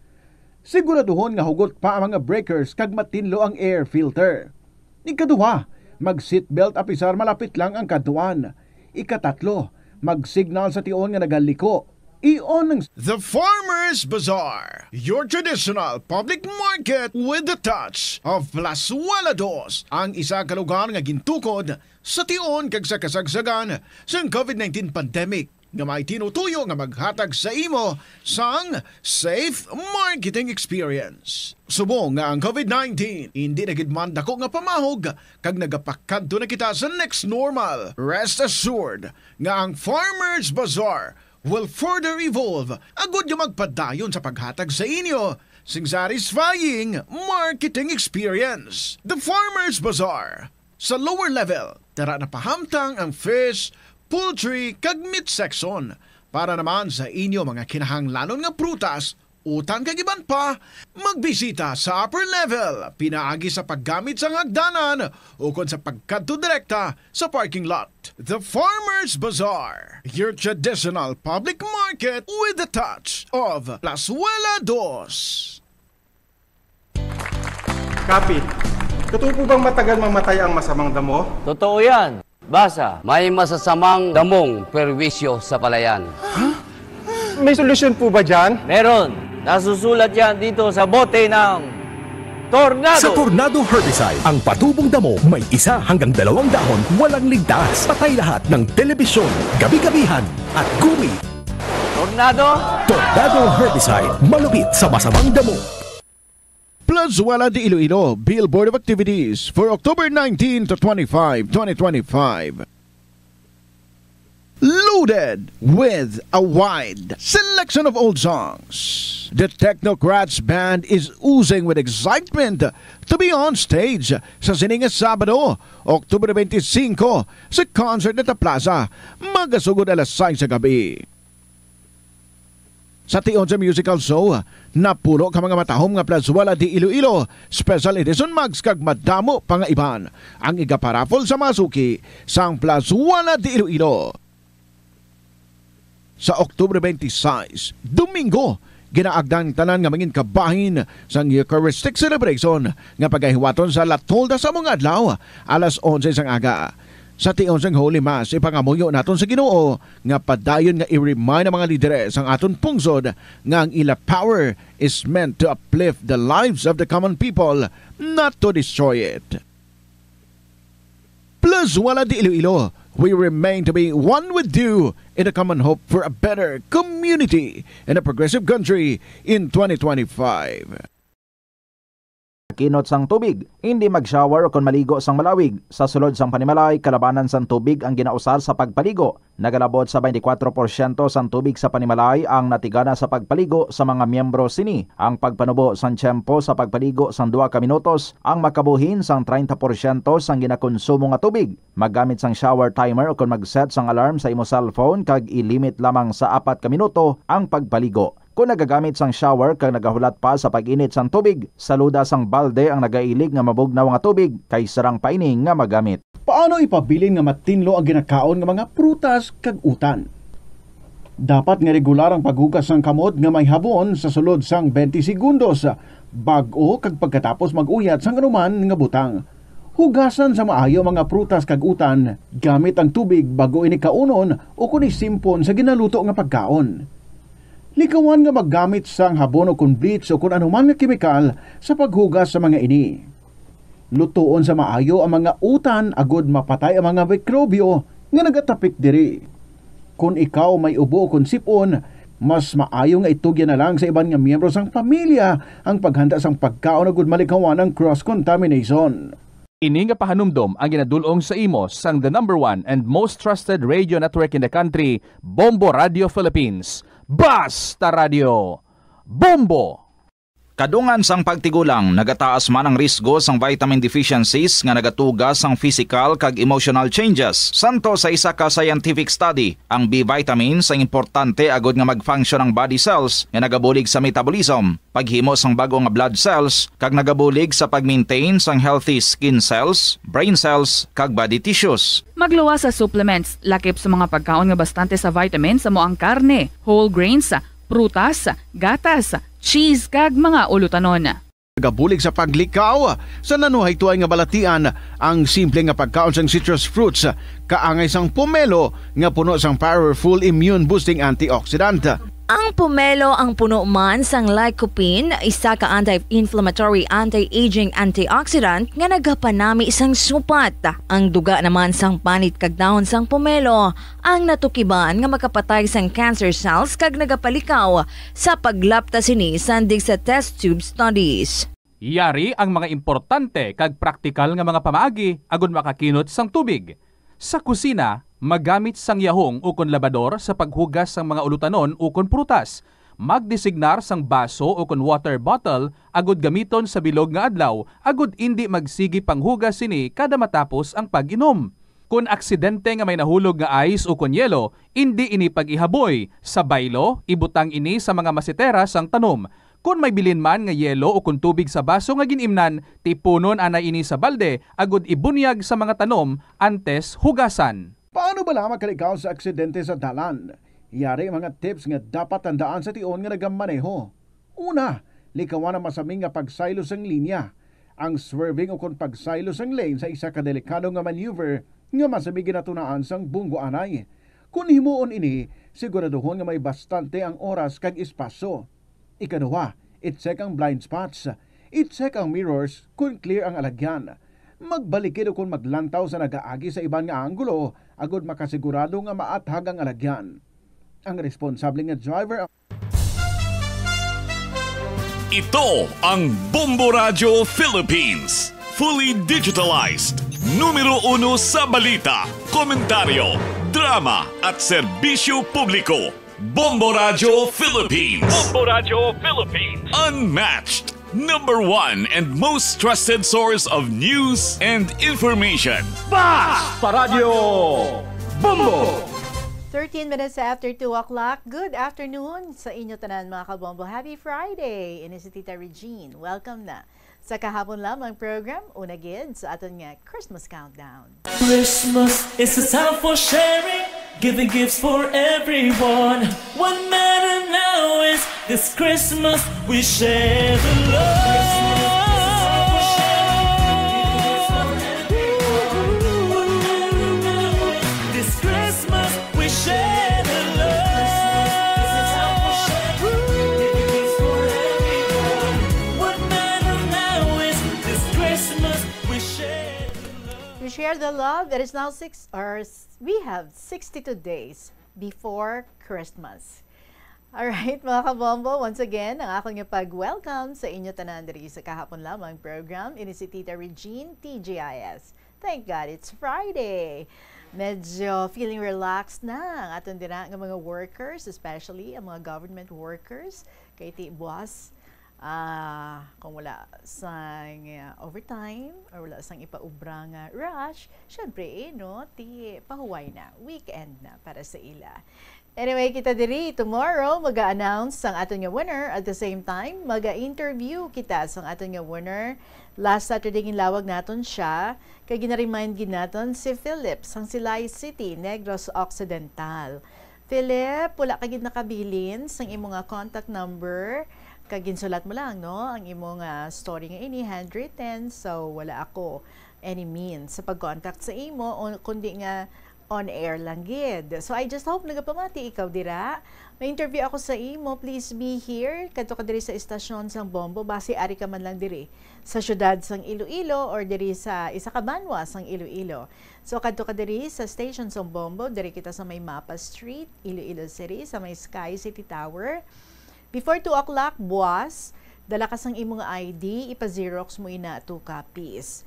Siguraduhon nga hugot pa ang mga breakers kag matinlo ang air filter. Ikaduha, mag-seatbelt apisar malapit lang ang kadtuan. Ikatatlo, mag-signal sa tion nga nagaliko. I-on ang The Farmers Bazaar, your traditional public market with the touch of Plazuela Dos, ang isa ka lugar nga gintukod sa tion kag sa kasagsagan sang covid nineteen pandemic, nga may tinutuyo nga maghatag sa imo sang safe marketing experience. Subong nga ang covid nineteen indi na gid man dako nga pamahog kag nagapakadto na kita sa next normal, rest assured nga ang Farmers Bazaar will further evolve agud nga magpadayon sa paghatag sa inyo sing satisfying marketing experience. The Farmers Bazaar. Sa lower level, tara na pahamtang ang fish, poultry, kag meat section. Para naman sa inyo mga kinahanglanon nga prutas, utan kag iban pa, magbisita sa upper level, pinaagi sa paggamit sang hagdanan ukon sa pagkadto direkta sa parking lot. The Farmers Bazaar, your traditional public market with the touch of Plazuela Dos. Kapit, totoo po bang matagal mamatay ang masamang damo? Totoo yan. Basa, may masasamang damong perwisyo sa palayan. May solusyon po ba dyan? Meron. Nasusulat yan dito sa bote ng Tornado. Sa Tornado Herbicide, ang patubong damo may isa hanggang dalawang dahon, walang ligtas. Patay lahat ng telebisyon, gabi-gabihan, at gumi. Tornado. Tornado Herbicide, malupit sa masamang damo. Plazuela de Iloilo, Billboard of Activities for October nineteen to twenty-five, twenty twenty-five. Loaded with a wide selection of old songs, the Technocrats Band is oozing with excitement to be on stage sa sini nga Sabado, October twenty-five, sa Concert Neta Plaza, magasugod alas sais sa gabi. Sa tion sa musical show, napulo ka mga matahom nga Plazuela de Iloilo Special Edition mugs kag madamo pa nga iban ang igaparaffle sa mga suki sang Plazuela de Iloilo. Sa Oktubre twenty-sais, Domingo, ginaagda ang tanan nga mangin kabahin sang Eucharistic Celebration nga pagahiwaton sa La Tolda sa mga adlaw, alas onse sang aga. Sa tion sang Holy Mass, ipangamuyo naton sa Ginoo nga padayon nga i-remind ang mga lideres sang aton pungsod nga ang ila power is meant to uplift the lives of the common people, not to destroy it. Plazuela de Iloilo, we remain to be one with you in a common hope for a better community and a progressive country in twenty twenty-five. Kinot sang tubig, indi mag-shower kon maligo sang malawig. Sa sulod sang panimalay, kalabanan sang tubig ang ginausar sa pagpaligo. Nagalabot sa twenty-four porsyento sang tubig sa panimalay ang natigana sa pagpaligo sa mga miyembro sini. Ang pagpanubo sang tiyempo sa pagpaligo sang duha ka minutos ang makabuhin sang treinta porsyento sang ginakonsumo nga tubig. Maggamit sang shower timer ukon mag-set sang alarm sa imo cellphone kag i-limit lamang sa apat ka minuto ang pagpaligo. Kon nagagamit sang shower kag nagahulat pa sa pag-init sang tubig, saluda sang balde ang nagailig nga mabugnaw nga tubig kay sarang pa ini nga magamit. Paano ipabilin nga matinlo ang ginakaon nga mga prutas kag utan? Dapat nga regular ang paghugas sang kamot nga may habon sa sulod sang twenty segundos. Bag-o kag pagkatapos mag-uyat sang anuman nga butang, hugasan sa maayo ang mga prutas kag utan gamit ang tubig bag-o ini kaunon o kon isimpon sa ginaluto nga pagkaon. Likawan nga maggamit sang habon o kon bleach o kon anuman nga kemikal sa paghugas sa mga ini. Lutoon sa maayo ang mga utan agod mapatay ang mga mikrobyo nga nagatapik diri. Kon ikaw may ubo o kon sip-on, mas maayo nga itugyan na lang sa iban nga miyembro sang pamilya ang paghanda sang pagkaon agud malikawan ang cross-contamination. Ini nga pahanumdom ang ginadul-ong sa imo sang the number one and most trusted radio network in the country, Bombo Radio Philippines. Basta Radio! Bombo! Kadungan sang pagtigulang, nagataas man ang risgo sang vitamin deficiencies nga nagatuga sang physical kag emotional changes. Santo sa isa ka scientific study, ang B vitamins ang importante agod nga mag-function ang body cells nga nagabulig sa metabolism, paghimo sang bag-o nga blood cells, kag nagabulig sa pag-maintain sang healthy skin cells, brain cells, kag body tissues. Magluwas sa supplements, lakip sa mga pagkaon nga bastante sa vitamins, amo ang karne, whole grains, prutas, gatas, cheese, kag mga ulutanon. Nagabulig sa paglikaw sa nanuhaytoay nga balatian ang simple nga pagkaon sang citrus fruits, kaangay sang pomelo nga puno sang powerful immune boosting antioxidant. Ang pomelo ang puno man sang lycopene, isa ka anti-inflammatory, anti-aging antioxidant nga nagapanami sang supat. Ang duga naman sang panit kag dahon sang pomelo ang natukiban nga makapatay sang cancer cells kag nagapalikaw sa paglapta sini sandig sa test tube studies. Yari ang mga importante kag praktikal nga mga pamaagi agud makakinot sang tubig. Sa kusina, magamit sang yahong ukon labador sa paghugas sang mga ulutanon ukon prutas. Magdesignar sang baso ukon water bottle agud gamiton sa bilog nga adlaw agud indi magsigi panghugas sini kada matapos ang pag-inom. Kon aksidente nga may nahulog nga ice ukon yelo, indi ini pag-ihaboy. Sa baylo, ibutang ini sa mga masetera sang tanom. Kon may bilin man nga yelo ukon tubig sa baso nga gin-imnan, tipunon anay ini sa balde agud ibunyag sa mga tanom antes hugasan. Paano bala makalikaw sa aksidente sa dalan? Yari ang mga tips nga dapat tandaan sa tion nga nagamaneho. Una, likawan ang masami nga pagsaylo sang linya. Ang swerving ukon pagsaylo sang lane sa isa ka delikado nga maneuver nga masami ginatunaan sang bunggo anay. Kon himuon ini, siguraduhon nga may bastante ang oras kag espasyo. Ikaduha, i-check ang blind spots. I-check ang mirrors kon clear ang alagyan. Magbalikid ukon maglantaw sa nagaagi sa iban nga anggulo agud makasigurado nga maathag ang alagyan. Ang responsable nga driver. Ito ang Bombo Radyo Philippines. Fully digitalized. Numero uno sa balita, komentaryo, drama, at serbisyo publiko. Bombo Radyo Philippines. Bombo Radyo Philippines. Unmatched. Number one and most trusted source of news and information. Basta Radyo Bombo! Thirteen minutes after two o'clock. Good afternoon sa inyo tanan, mga kabombo. Happy Friday! Ini si Tita Regine. Welcome na sa kahapon lamang program, una gid sa aton nga Christmas countdown. Christmas is a time for sharing, giving gifts for everyone. What matter now is this Christmas we share the love. This Christmas we share the love. What matter now is this Christmas we share the love. We share the love. It is now six, or s-, we have sixty-two days before Christmas. Alright, mga kabombo, once again, ang akon nga pag-welcome sa inyo tanan diri sa kahapon lamang program. Ini si Tita Regine, T G I S. Thank God it's Friday. Medyo feeling relaxed na ang aton dira nga mga workers, especially ang mga government workers. Kay ti boss, ah, kung wala sang, ah, overtime or wala sang ipaubra nga rush, syempre, eh, no, ti pahuway na, weekend na para sa ila. Anyway, kita diri tomorrow maga-announce sang aton nga winner. At the same time, maga-interview kita sang aton nga winner. Last Saturday ginlawag naton siya, kay gina-remind gid naton si Philip sang Silay City, Negros Occidental. Philip, wala ka gid nakabilin sang imo nga contact number. Kag ginsulat mo lang, no, ang imong, ah, story nga ini handwritten, so wala ako any means sa pag-contact sa imo, o kundi nga on air lang gid. So I just hope nagapamati ikaw dira. May interview ako sa imo, please be here. Kadto ka diri sa estasyon sang Bombo, basi ari ka man lang diri sa siyudad sang Iloilo or diri sa isa ka banwa sang Iloilo. So kadto ka diri sa station sang Bombo, diri kita sa may Mapa Street, Iloilo City, sa may Sky City Tower. Before two o'clock buwas, dala ka sang imong I D, ipa-xerox mo ina two copies.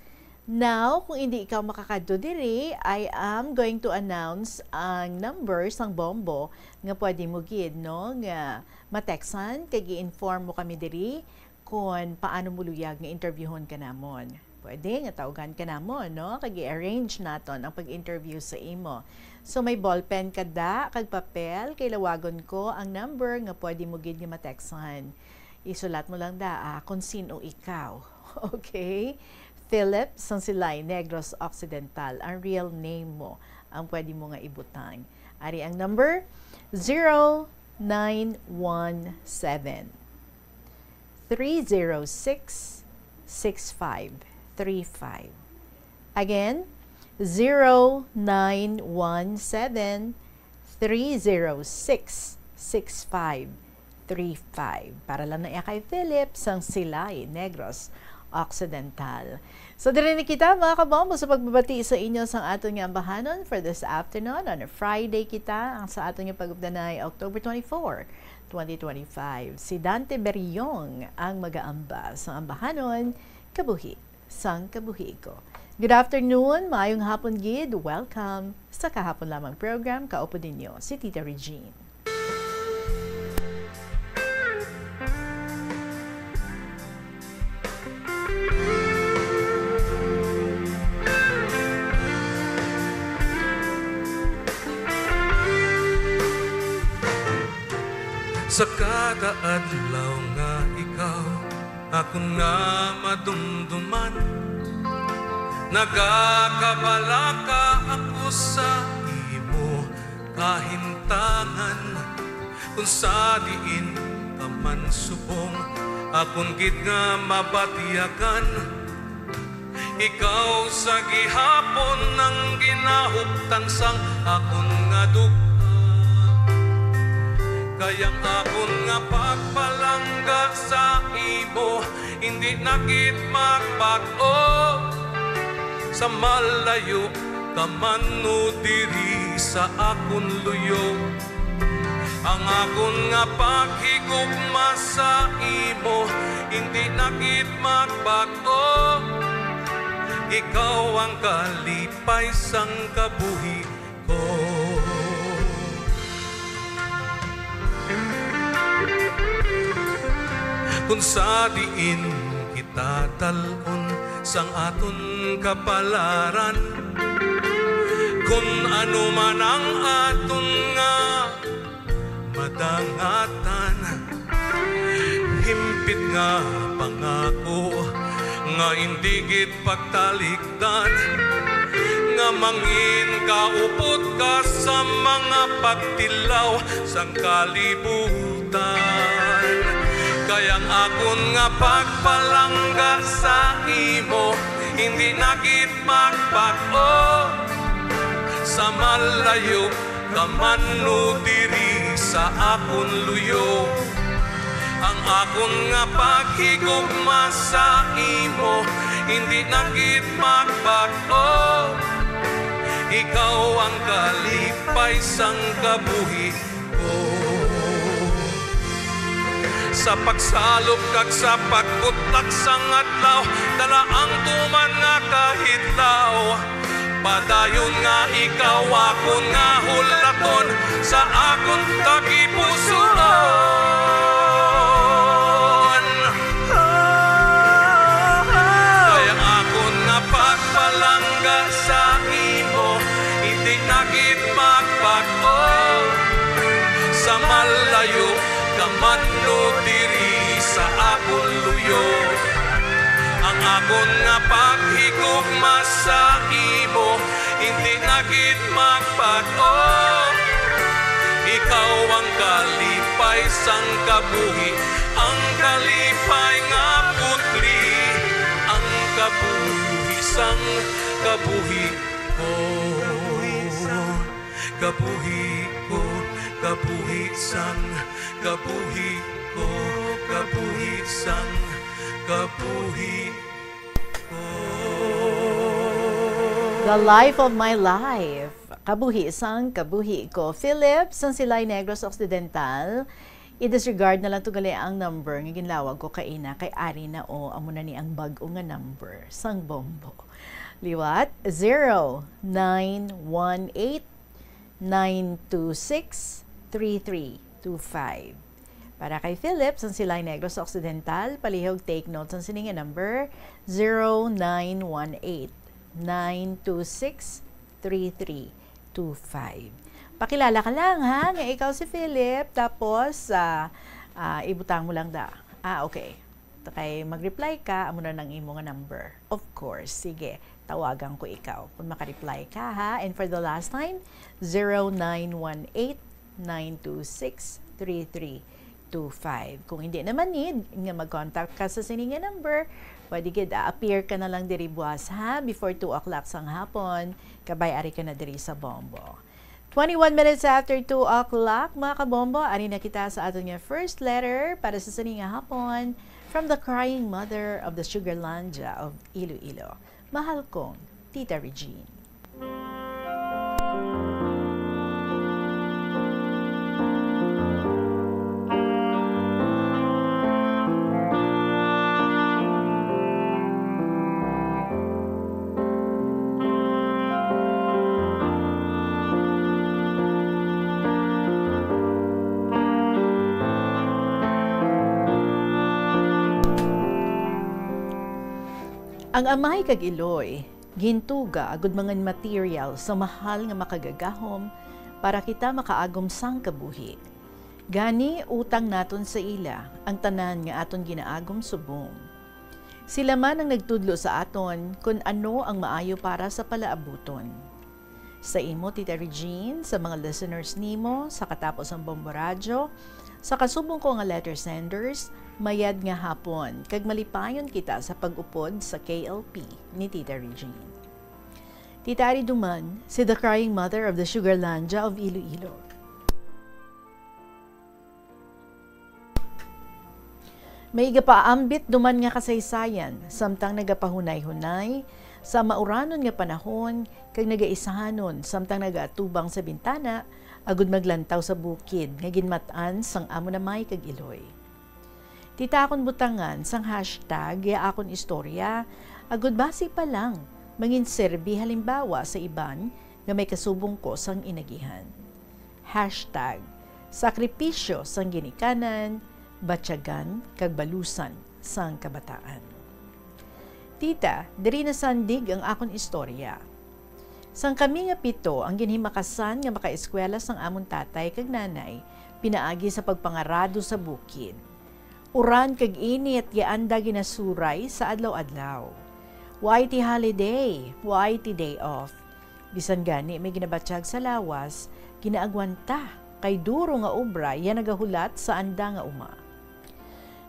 Now, kung hindi ikaw makakadto diri, I am going to announce ang number sang Bombo nga pwede mo gid, no, nga matextan kag i-inform mo kami diri kon paano mo luyag nga interviewhon ka namon. Pwede nga tawgan ka namon, no? Kag i-arrange naton ang pag-interview sa imo. So, may ballpen ka da, kag papel, kay lawagon ko ang number nga pwede mo gid nga matextan. Isulat mo lang da, ah, kung sin-o ikaw. Okay? Philip sang Silay, Negros Occidental. Ang real name mo ang pwede mo nga ibutang. Ari ang number, zero nine one seven, three zero six, six five three five. Again, zero nine one seven, three zero six, six five three five. Para lang na iya kay Philip sang Silay, Negros Occidental. So, diri na kita, mga kabombo, sa pagbabati sa inyo sang aton nga ambahanon for this afternoon. On a Friday kita, ang sa aton nga pag-updanay, October twenty-four, twenty twenty-five. Si Dante Beriong ang mag-aamba sa ambahanon, Kabuhi sang Kabuhi Ko. Good afternoon, maayong hapon gid. Welcome sa Kahapon Lamang program. Kaupod ninyo si Tita Regine. Sa kada adlaw nga ikaw akon nga madumduman, nagakabalaka ako sa imo kahimtangan. Kung sa diin ka man subong, akon gid nga mabatyagan. Ikaw sa gihapon ang ginahuptan sang akon nga duga. Kay ang akon nga pagpalangga sa imo, hindi na gid magbag-o. Sa malayo ka man o diri sa akon luyo, ang akon nga paghigugma sa imo, hindi na gid magbag-o. Ikaw ang kalipay sang kabuhi ko. Kung sa diin kita dal-on sang aton kapalaran, kung ano man ang aton nga madangatan, himpit nga pangako nga indi gid pagtalikdan, nga mangin kaupod ka sa mga pagtilaw sang kalibutan. Kay ang akon nga pagpalangga sa imo, hindi na gid magbag-o. Sa malayo ka man o diri sa akon luyo, ang akon nga paghigugma sa imo, hindi na gid magbag-o. Ikaw ang kalipay sang kabuhi ko. Sa pagsalop kag sa pagkutak sang adlaw, dala ang tuman nga kahidlaw. Padayon nga ikaw akon nga hulaton sa akon tagipusoon. Kay ang akon nga pagpalangga sa imo, hindi na gid magbag-o. Sa malayo ka man o diri sa akon luyo, ang akon nga paghigugma sa imo, hindi na gid magbag-o. Ikaw ang kalipay Pay sang kabuhi, ang kalipay nga putli, ang kabuhi sang kabuhi ko. Kabuhi ko, kabuhi sang kabuhi ko, kabuhi sang kabuhi ko. The life of my life. Kabuhi sang kabuhi ko. Philip, sang Silay Negros Occidental. I-disregard na lang to gali ang number nga ginlawag ko kaina kay ari na o amo na ni ang bag-o nga number sang Bombo. Liwat, zero nine one eight, nine two six, three three two five. Para kay Philip sang Silay Negros Occidental, palihog take note sang sini nga number, zero nine one eight, nine two six, three three two five. Pakilala ka lang, ha, nga ikaw si Philip, tapos ah, ah, ibutang mo lang da. Ah, okay. Kay mag-reply ka, amo na nang imo nga number. Of course, sige, tawagan ko ikaw kung maka-reply ka, ha. And for the last time, zero nine one eight, nine two six, three three two five. Kung hindi naman need nga mag-contact ka sa sini nga number, pwede gid a-appear ka na lang diri buwas, ha, before two o'clock sang hapon, kabay ari ka na diri sa Bombo. Twenty-one minutes after two o'clock, mga kabombo, ari na kita sa aton nga first letter para sa sini nga hapon, from the crying mother of the Sugarlandia of Iloilo. Mahal kong Tita Regine. Ang amay kag iloy gintuga agud mangin material sa mahal nga makagagahom para kita makaagom sang kabuhi. Gani, utang naton sa ila ang tanan nga aton ginaagom subong. Sila man ang nagtudlo sa aton kon ano ang maayo para sa palaabuton. Sa imo, Tita Regine, sa mga listeners nimo, sa katapos sang Bombo Radyo, sa kasubong ko nga letter senders, mayad nga hapon, kag malipayon kita sa pag-upod sa K L P ni Tita Regine. Tita, ari duman si The Crying Mother of the Sugarlandia of Iloilo. May gapaambit duman nga kasaysayan, samtang nagapahunay-hunay sa mauranon nga panahon, kag nagaisahanon, samtang nagaatubang sa bintana, agud maglantaw sa bukid nga ginmat-an sang amon amay kag iloy. Tita, akon butangan sang hashtag ya akon istorya, agud basi pa lang mangin serbi halimbawa sa iban nga may kasubong ko sang inagihan. Hashtag sakripisyo sang ginikanan, batyagan, kag balusan sang kabataan. Tita, diri nasandig ang akon istorya. Sang kami nga pito ang ginhimakasan nga makaeskwela sang amon tatay kag nanay pinaagi sa pagpangarado sa bukid. Uran kag init ya anda ginasuray sa adlaw-adlaw. Waay ti holiday, waay ti day off. Bisan gani may ginabatyag sa lawas, ginaagwanta kay duro nga obra ya nagahulat sa anda nga uma.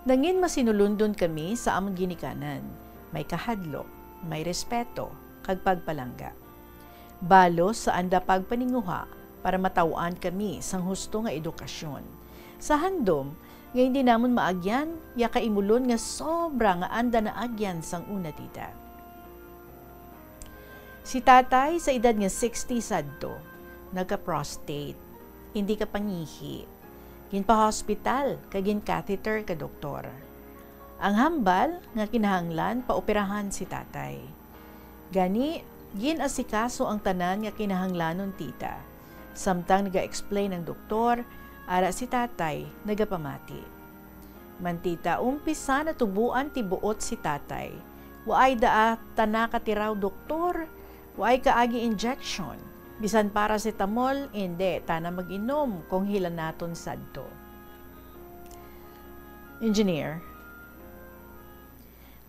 Nangin masinulundon kami sa amon ginikanan, may kahadlok, may respeto, kag pagpalangga. Balos sa anda pagpaninguha para mataw-an kami sang husto nga edukasyon. Sa handom nga hindi namon maagyan ya kaimulon nga sobra nga anda naagyan sang una, tita. Si tatay, sa edad nga sixty sadto, nagka-prostate, hindi ka pangihi. Ginpa-hospital kag gin-catheter ka doktor. Ang hambal nga kinahanglan paoperahan si tatay. Gani, gin-asikaso ang tanan nga kinahanglanon, tita. Samtang naga-explain ang doktor, ara si tatay nagapamati. Man, tita, umpisa natuboan ti buot si tatay. Waay daa tana katiraw doktor, waay kaagi injection, bisan paracetamol, indi tana mag-inom kung hilanaton sadto. Engineer.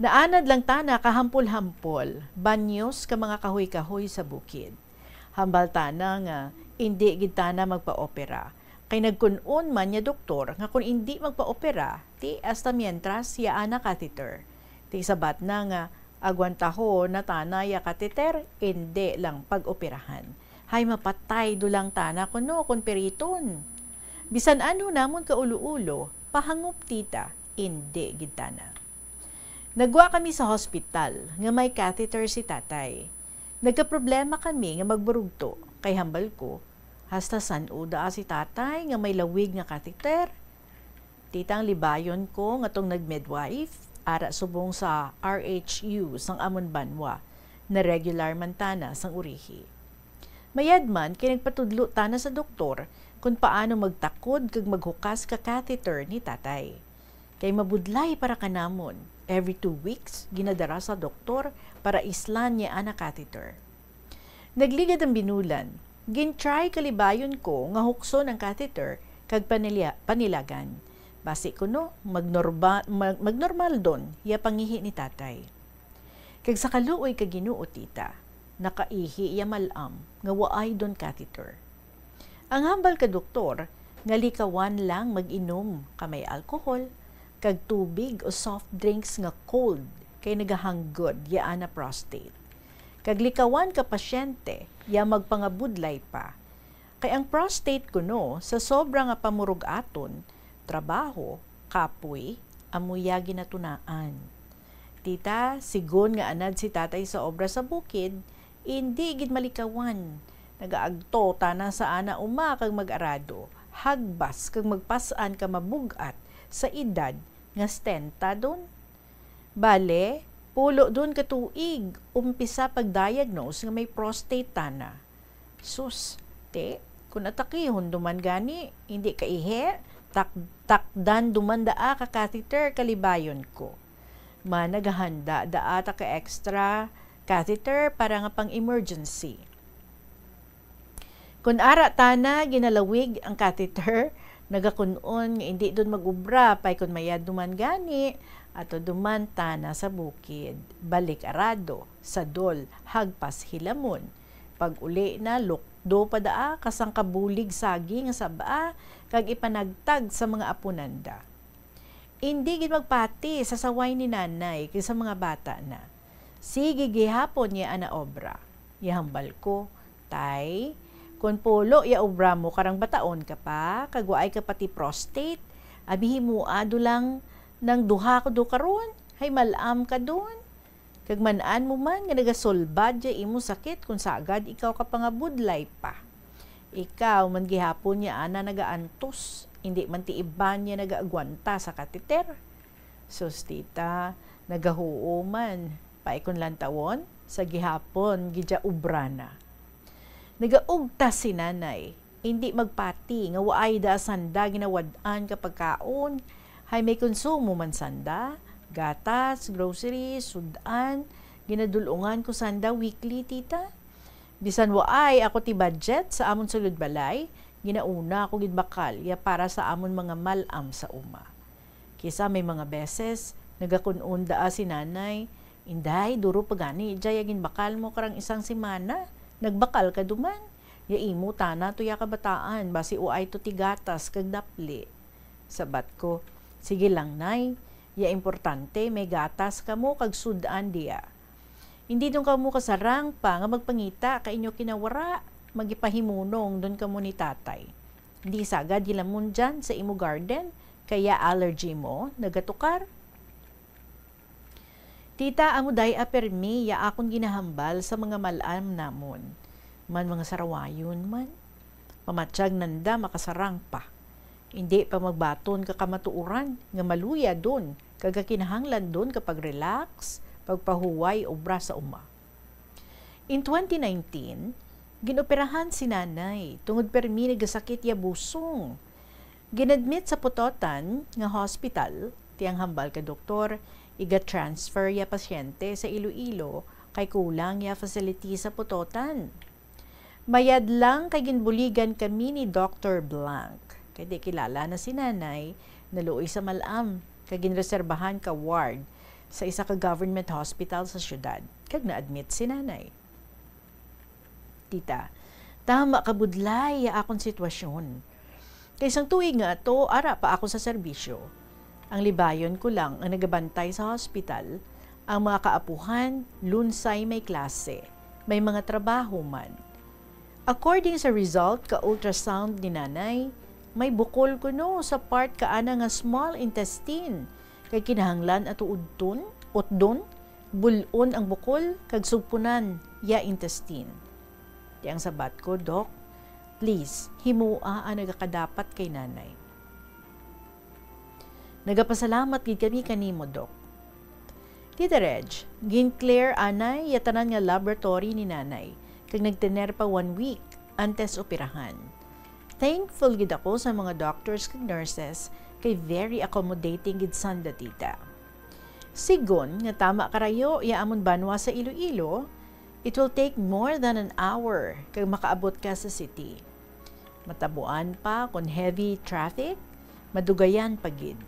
Naanad lang tana kahampol-hampol, banyos ka mga kahoy-kahoy sa bukid. Hambal tana nga indi gid tana magpa-opera, Kay nagkun-on man ya doktor nga kon indi magpaopera, ti hasta mientras ya ana catheter. Ti sabat na nga agwantahon na tana ya catheter, indi lang pag-operahan. Hay mapatay dulang tana kuno kon piriton. Bisan ano namon ka ulo-ulo, pahangop tita, indi gid tana. Nagwa kami sa hospital nga may catheter si tatay. Nagkaproblema kami nga magburugto, kay hambal ko, hasta san-o daa si tatay nga may lawig nga catheter? Tita, ang libayon ko nga tong nag-midwife, ara subong sa R H U sang amon banwa, na regular man tana sang urihi. Mayad man kay nagpatudlo tana sa doktor kon paano magtakod kag maghukas ka catheter ni tatay. Kay mabudlay para kanamon, every two weeks ginadara sa doktor para islan niya ana catheter. Nagligad ang binulan. Gin-try kalibayon ko nga hukson ang catheter kag panilya-, panilagan. Basi kuno, magnorba-, mag-, magnormal don ya pangihi ni tatay. Kag sa kaluoy ka Ginoo, tita, nakaihi ya mal-am nga waay don catheter. Ang hambal ka doktor nga likawan lang mag-inom ka may alcohol kag tubig o soft drinks nga cold kay nagahanggod ya ana prostate. Kag likawan ka pasyente ya magpangabudlay pa. Kay ang prostate kuno, sa sobra nga pamurug-aton, trabaho, kapoy, amo ya ginatunaan. Tita, sigon nga anad si tatay sa obra sa bukid, indi gid malikawan. Nagaagto tana sa ana uma kag mag-arado, hagbas kag magpas-an ka mabug-at sa edad nga setenta don. Bale, pulo don ka tuig, umpisa pag-diagnose nga may prostate tana. Sus, te, kun atakihon duman gani, hindi kaihi, tak-, takdan duman daa ka catheter kalibayon ko. Man naghanda daa ta ka extra catheter para nga pang-emergency. Kun ara tana ginalawig ang catheter, nagakun-on nga indi don mag-ubra, pay kun mayad duman gani, ato duman tana sa bukid, balik arado, sadol, hagpas hilamon. Pag-uli na, lukdo pa daa ka sangka bulig saging nga sab-a kag ipanagtag sa mga apo nanda. Indi gid magpati sa saway ni nanay kag sa mga bata na. Sige gihapon niya ana obra. Yahambal ko, Tay, kun pulo ya obra mo karang bataon ka pa, kag waay ka pati prostate, abi himoa do lang nang duha ko do karon, hay mal-am ka don. Kag man-an mo man nga nagasulbad ya imo sakit kon sagad ikaw kapangabudlay pa. Ikaw man gihapon ya ana nagaantos, indi man ti iban ya nagaagwanta sa kateter. Sus, tita, nagahuo man, paikon lantawon, sa gihapon gid ya ubra na. Nagaugtas si nanay, indi magpati nga waay da sanda ginawad-an ka pagkaon, hay may konsumo man sanda, gatas, groceries, sud-an, ginadul-ungan ko sanda weekly, tita. Bisan waay ako ti budget sa amon sulod balay, ginauna ako gid bakal ya para sa amon mga mal-am sa uma. Kisa may mga beses, nagakun-on daa si nanay, "Inday, duro pa gani dya ya ginbakal mo karang isang semana. Nagbakal ka duman. Ya imo tana to ya kabataan, basi uay to ti gatas kag dapli." Sabat ko, "Sige lang, nay. Ya importante, may gatas kamo kag sud-an diya. Hindi don kamo kasarang pa nga magpangita ka inyo kinawara, magipahimunong don kamo ni tatay. Di sagad hilamon dyan sa imo garden, kaya allergy mo nagatukar." Tita, amo day a permi ya akon ginahambal sa mga mal-am namon. Man mga sarawayon man, pamatyag nanda makasarang pa. Indi pa magbaton ka kamatuoran nga maluya don kag kinahanglan don ka pag-relax, pagpahuway obra sa uma. In twenty nineteen, ginoperahan si nanay tungod permi nagasakit ya busong. Ginadmit sa Pototan nga hospital, ti ang hambal ka doktor, iga-transfer ya pasyente sa Iloilo kay kulang ya facility sa Pototan. Mayad lang kay ginbuligan kami ni Doktor Blanc, kay di kilala na si nanay, naluoy sa mal-am, kay ginreserbahan ka ward sa isa ka government hospital sa syudad, kag na-admit si nanay. Tita, tama ka budlay ya akon sitwasyon. Kay sang tuig nga ato, ara pa ako sa serbisyo. Ang libayon ko lang ang nagabantay sa hospital, ang mga kaapuhan, lunsay may klase, may mga trabaho man. According sa result ka ultrasound ni nanay, may bukol kuno sa part ka ana nga small intestine, kay kinahanglan ato udton, utdon, bul-on ang bukol kag sugpunan ya intestine. Di ang sabat ko, "Doc, please, himoa ang nagakadapat kay nanay." Nagapasalamat gid kami kanimo, Doc. Tita Reg, gin-clear anay ya tanan nga laboratory ni nanay, kag nagtener pa one week antes operahan. Thankful gid ako sa mga doctors kag nurses, kay very accommodating gid sanda, tita. Sigon nga tama karayo ya amon banwa sa Iloilo, it will take more than an hour kag makaabot ka sa city. Matabuan pa kon heavy traffic, madugayan pa gid.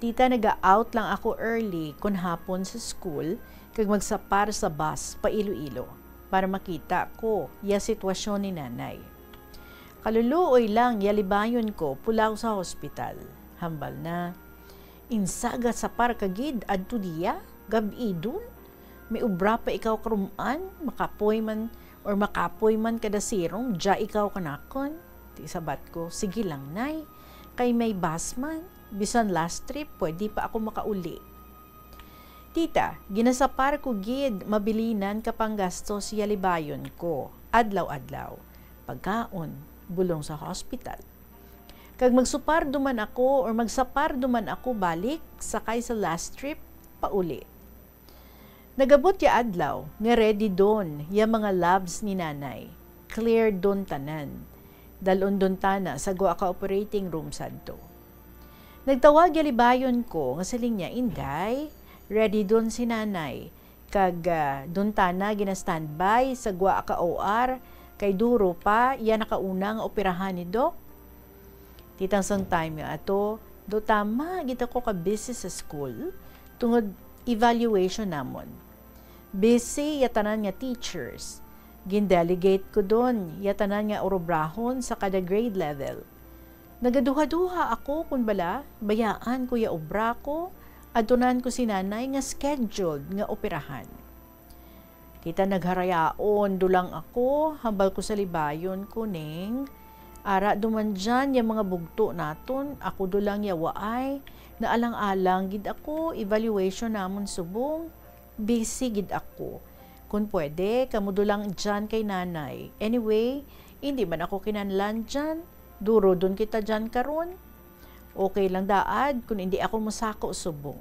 Tita, naga-out lang ako early kon hapon sa school kag magsapar sa bus pa Iloilo para makita ko ya sitwasyon ni nanay. Kaluluoy lang ya libayon ko pulaw sa hospital. Hambal na, "Insaga sapar ka gid adto diya, gab-idon? May obra pa ikaw karum-an, makapoy man or makapoy man kada sirom, diya ikaw kanakon." Ti sabat ko, "Sige lang, Nay, kay may bus man, bisan last trip, pwede pa ako makauli." Tita, ginasapar ko gid mabilinan ka panggastos ya libayon ko adlaw-adlaw, pagkaon, bulong sa hospital. Kag magsupar duman ako or magsapar duman ako balik sakay sa last trip pauli. Nagabot ya adlaw nga ready don ya mga labs ni nanay. Clear don tanan. Dalon don tana sa gwa ka operating room sadto. Nagtawag ya libayon ko nga siling niya, "Inday, ready don si nanay. Kag, ah, don tana gina-standby sa gwa ka O R, kay duro pa iya nakauna nga operahan ni Doc." Titang sang time nga ato, do tama gid ako ka busy sa school tungod evaluation namon. Busy ya tanan nga teachers. Gin-delegate ko don ya tanan nga urobrahon sa kada grade level. Nagaduha-duha ako kon bala bayaan ko ya obra ko, adtunan ko si nanay nga scheduled nga operahan. Kita nagharayaon, dulang ako, hambal ko sa libayon ko, "Ning, ara duman dyan ya mga bugto naton, ako dulang ya waay, naalang-alang gid ako, evaluation namon subong, busy gid ako. Kon pwede, kamo dulang dyan kay nanay. Anyway, indi man ako kinahanglan dyan, duro don kita dyan karon. Okay lang daad kon indi ako mosako subong."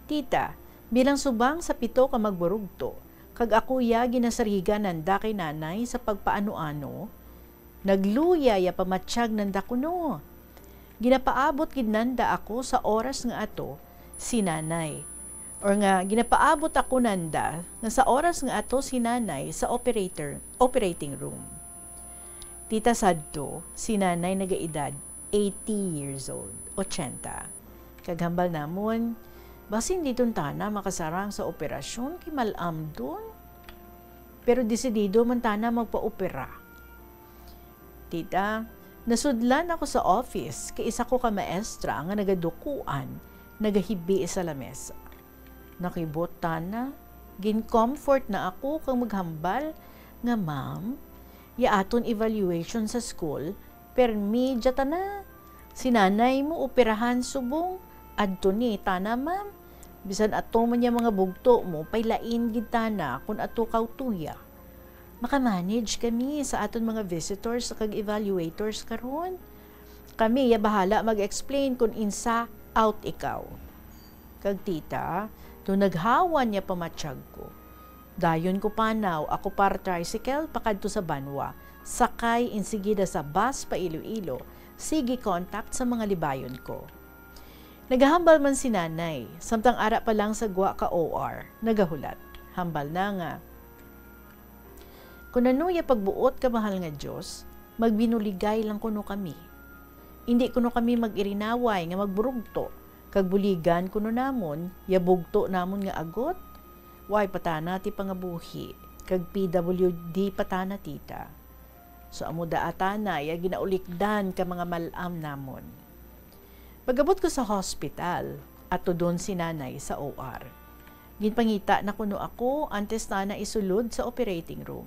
Tita, bilang subang sa pito ka magburugto, kag ako ya ginasarigan nanda kay nanay sa pagpaano-ano, nagluya ya pamatyag nanda kuno. Ginapaabot gid nanda ako sa oras nga ato si nanay, or nga ginapaabot ako nanda nga sa oras nga ato si nanay sa operator, operating room. Tita, sadto, si nanay nagaedad eighty years old, ochenta. Kag hambal namon, basin di don tana makasarang sa operasyon kay mal-am don. Pero desidido man tana magpaopera. Tita, nasudlan ako sa office kay isa ko ka maestra nga nagadukuan, nagahibi sa lamesa. Nakibot tana, gin-comfort na ako kag maghambal nga, "Ma'am, ya aton evaluation sa school, permi dya tana. Si nanay mo operahan subong, adto ni tana, ma'am. Bisan ato man ya mga bugto mo, pailain gid tana kon ato kaw tuya. Makamanage kami sa aton mga visitors kag evaluators karon. Kami ya bahala mag-explain kon insa out ikaw." Kag tita, do naghawan ya pamatyag ko. Dayon ko panaw, ako par tricycle pakadto sa banwa, sakay insigida sa bus pa Iloilo, sige contact sa mga libayon ko. Nagahambal man si nanay, samtang ara pa lang sa gwa ka O R, nagahulat. Hambal na nga, "Kon ano ya pagbuot ka, mahal nga Dios, magbinuligay lang kuno kami. Indi kuno kami mag-irinaway nga magburugto, kag buligan kuno namon ya bugto namon nga agot. Way pa tana ti pangabuhi, kag P W D pa tana, tita." So, amo daa tana ya ginaulikdan ka mga mal-am namon. Pag-abot ko sa hospital, ato dun si Nanay sa O R. Ginpangita na kuno ako antes tana isulod sa operating room.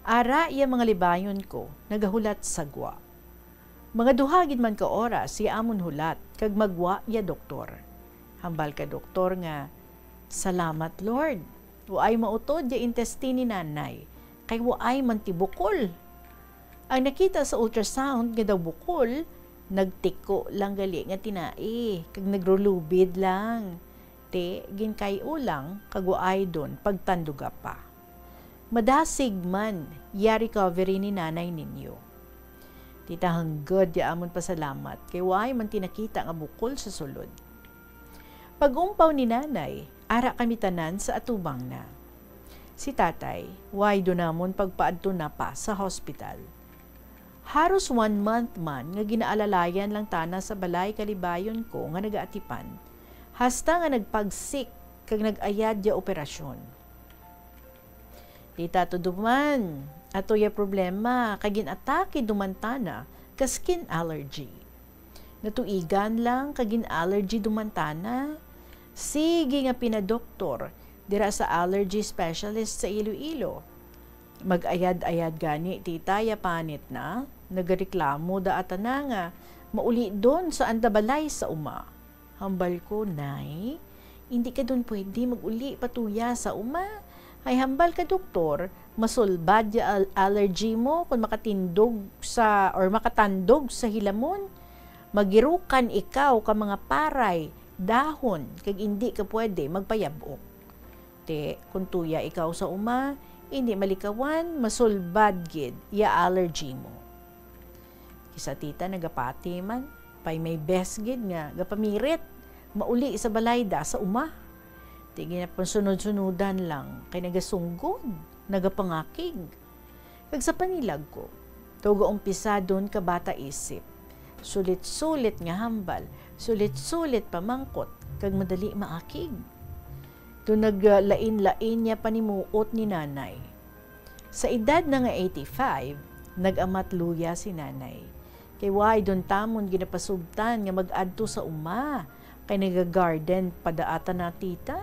Ara iya mga libayon ko, nagahulat sa gwa. Mga duha gid man ka oras iya amon hulat kag magwa iya doktor. Hambal ka doktor nga, "Salamat, Lord. Waay mautod ya intestine ni Nanay, kay waay man ti bukol." Ang nakita sa ultrasound nga daw bukol, nagtiko lang gali nga tinai, kag nagrulubid lang. Ti, ginkay-o lang, kag waay dun pagtanduga pa. Madasig man ya recovery ni Nanay ninyo. Tita, hangod ya amon pasalamat, kay waay man ti nakita nga bukol sa sulod. Pag-umpaw ni Nanay, ara kami tanan sa atubang na. Si Tatay, waay dun namon pagpaadto na pa sa hospital. Haros one month man nga ginaalalayan lang tana sa balay kalibayon ko nga nagaatipan, hasta nga nagpagsik kag nag-ayad ya operasyon. Tita, ato duman, ato ya problema kay gin-atake duman tana ka skin allergy. Natuigan lang kag gin-allergy duman tana. Sige nga pinadoktor dira sa allergy specialist sa Iloilo. Mag-ayad-ayad gani, tita, ya panit na. Nagareklamo daa tana nga mauli dun sa anda balay sa uma. Hambal ko, "Nay, indi ka dun pwede mag-uli pa tuya sa uma. Ay hambal ka doktor, masulbad ya al-, allergy mo kon makatindog sa, or makatandog sa hilamon. Magirukan ikaw ka mga paray, dahon, kag indi ka pwede magpayab-ok. Ti, kon tuya ikaw sa uma, indi malikawan, masulbad gid ya allergy mo." Kisa tita nagapati man, pay may best gid nga gapamirit mauli sa balay da sa uma. Ti ginapansunod-sunudan lang kay nagasunggod, nagapangakig. Kag sa panilag ko, daw gaumpisadon ka bata isip. Sulit-sulit nga hambal, sulit-sulit pamangkot, kag madali maakig. Daw naglain-lain ya panimuot ni Nanay. Sa edad na nga eighty-five, nag-amat luya si Nanay. Kay waay duntamon ginapasugtan nga mag-adto sa uma, kay naga-garden pa daa tana tita.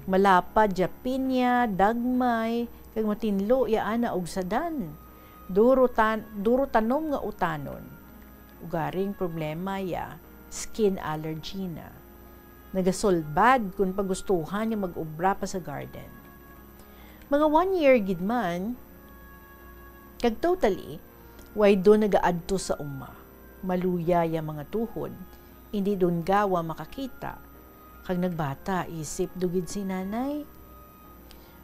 Malapad ya pinya, dagmay, kag matinlo ya ana og sadan. Duro tan-, duro tanom nga utanon. Ugaring problema ya, skin allergy na. Nagasulbad kon pagustuhan nga mag-obra pa sa garden. Mga one year gid man, kag totally, way do nagaadto sa uma. Maluya ya mga tuhod, indi dun gawa makakita, kag nagbata isip do gid si Nanay.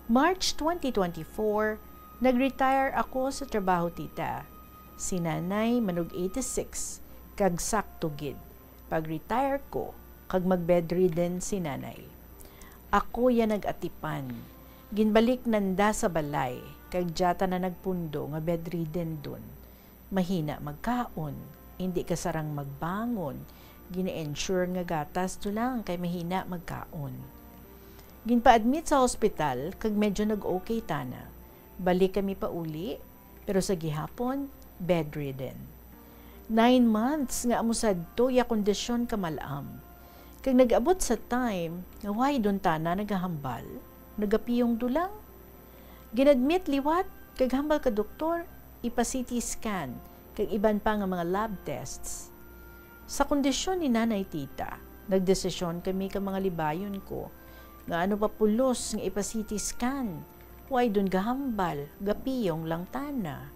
March twenty twenty-four, nag-retire ako sa trabaho, tita. Si Nanay manug eighty-six, kag sakto gid. Pag-retire ko, kag mag-bedridden si Nanay. Ako ya nag-atipan. Ginbalik nanda sa balay, kag dya tana nagpundo nga bedridden dun. Mahina magkaon, indi kasarang magbangon, gina-ensure nga gatas do lang kay mahina magkaon. Ginpa-admit sa hospital, kag medyo nag-okay tana. Balik kami pauli, pero sa gihapon, bedridden. Nine months nga amo sadto ya kondisyon ka mal-am. Kag nag-abot sa time nga way dun tana nagahambal, nagapiyong do lang. Gin-admit liwat, kag hambal ka doktor, ipa-C T scan, kag iban pa nga mga lab tests. Sa kondisyon ni Nanay, tita, nagdesisyon kami ka mga libayon ko nga ano pa pulos nga ipa-C T scan, way dun gahambal, gapiyong lang tana.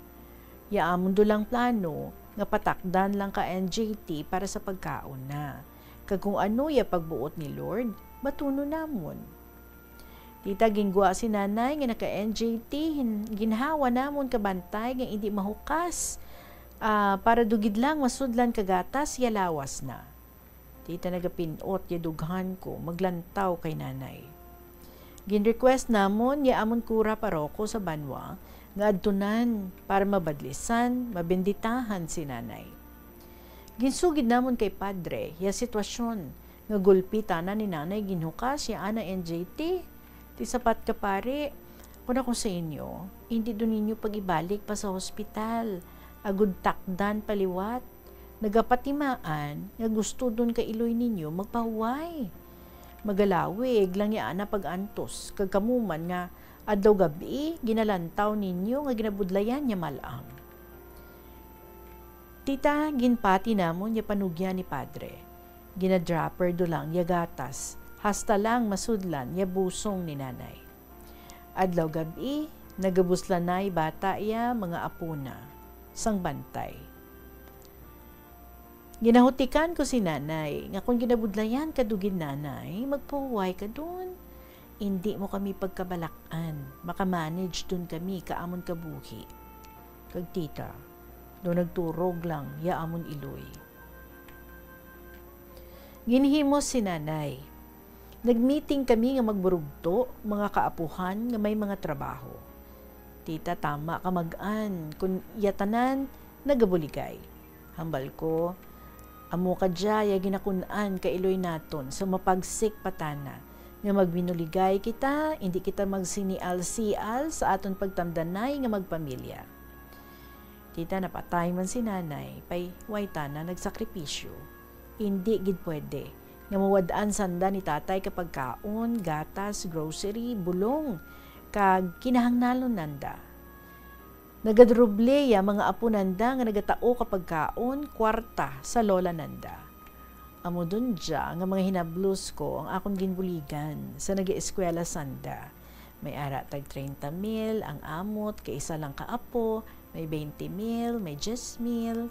Ya amon do lang plano nga patakdan lang ka N J T para sa pagkaon na. Kag kung ano ya pagbuot ni Lord, batunon namon. Tita, gingwa si Nanay nga naka-N J T, hin-, ginhawa namon kabantay nga indi mahukas, ah, para do gid lang masudlan ka gatas ya lawas na. Tita, nagapin-ot ya dughan ko maglantaw kay Nanay. Gin-request namon ya amon kura paroko sa banwa nga adtunan para mabadlisan, mabenditahan si Nanay. Ginsugid namon kay Padre ya sitwasyon nga gulpi tana ni Nanay ginhukas ya ana N J T. Ti sapat ka, pari, kun ako sa inyo, Hindi do ninyo pag-ibalik pa sa hospital, agud takdan pa liwat. Nagapatimaan nga gusto don ka iloy ninyo magpahuway. Magalawig lang ya ana pag-antos, kag kamo man nga adlaw gab-i ginalantaw ninyo nga ginabudlayan niya mal-am. Tita, ginpati namon ya panugyan ni Padre. Ginadrapper do lang ya gatas, hasta lang masudlan ya busong ni Nanay. Adlaw gab-i, nagabuslanay bata iya mga apo na sang bantay. Ginahutikan ko si Nanay nga kon ginabudlayan ka dugid, Nanay, magpahuway ka dun. Indi mo kami pagkabalak-an, makamanage dun kami ka amon kabuhi. Kag Tita, do nagturog lang ya amon iloy. Ginhimos si Nanay. Nagmeeting kami nga magburugto, mga kaapuhan nga may mga trabaho. Tita, tama ka mag-an, kun ya tanan nagabuligay. Hambal ko, amo ka dya ya ginakun-an ka iloy naton sa mapagsik pa tana, nga magbinuligay kita, indi kita magsinial-sial sa aton pagtamdanay nga magpamilya. Tita, napatay man si Nanay, pay way tana nagsakripisyo. Indi gid pwede nga mawad-an sanda ni Tatay ka pagkaon, gatas, grocery, bulong, kag kinahangnalon nanda. Nagaduruble ya mga apo nanda nga nagatao ka pagkaon, kwarta sa lola nanda. Amo dun dya nga mga hinablos ko ang akon ginbuligan sa nagaeskwela sanda. May ara tag treinta mil ang amot kay isa lang ka apo, may twenty mil, may diyes mil.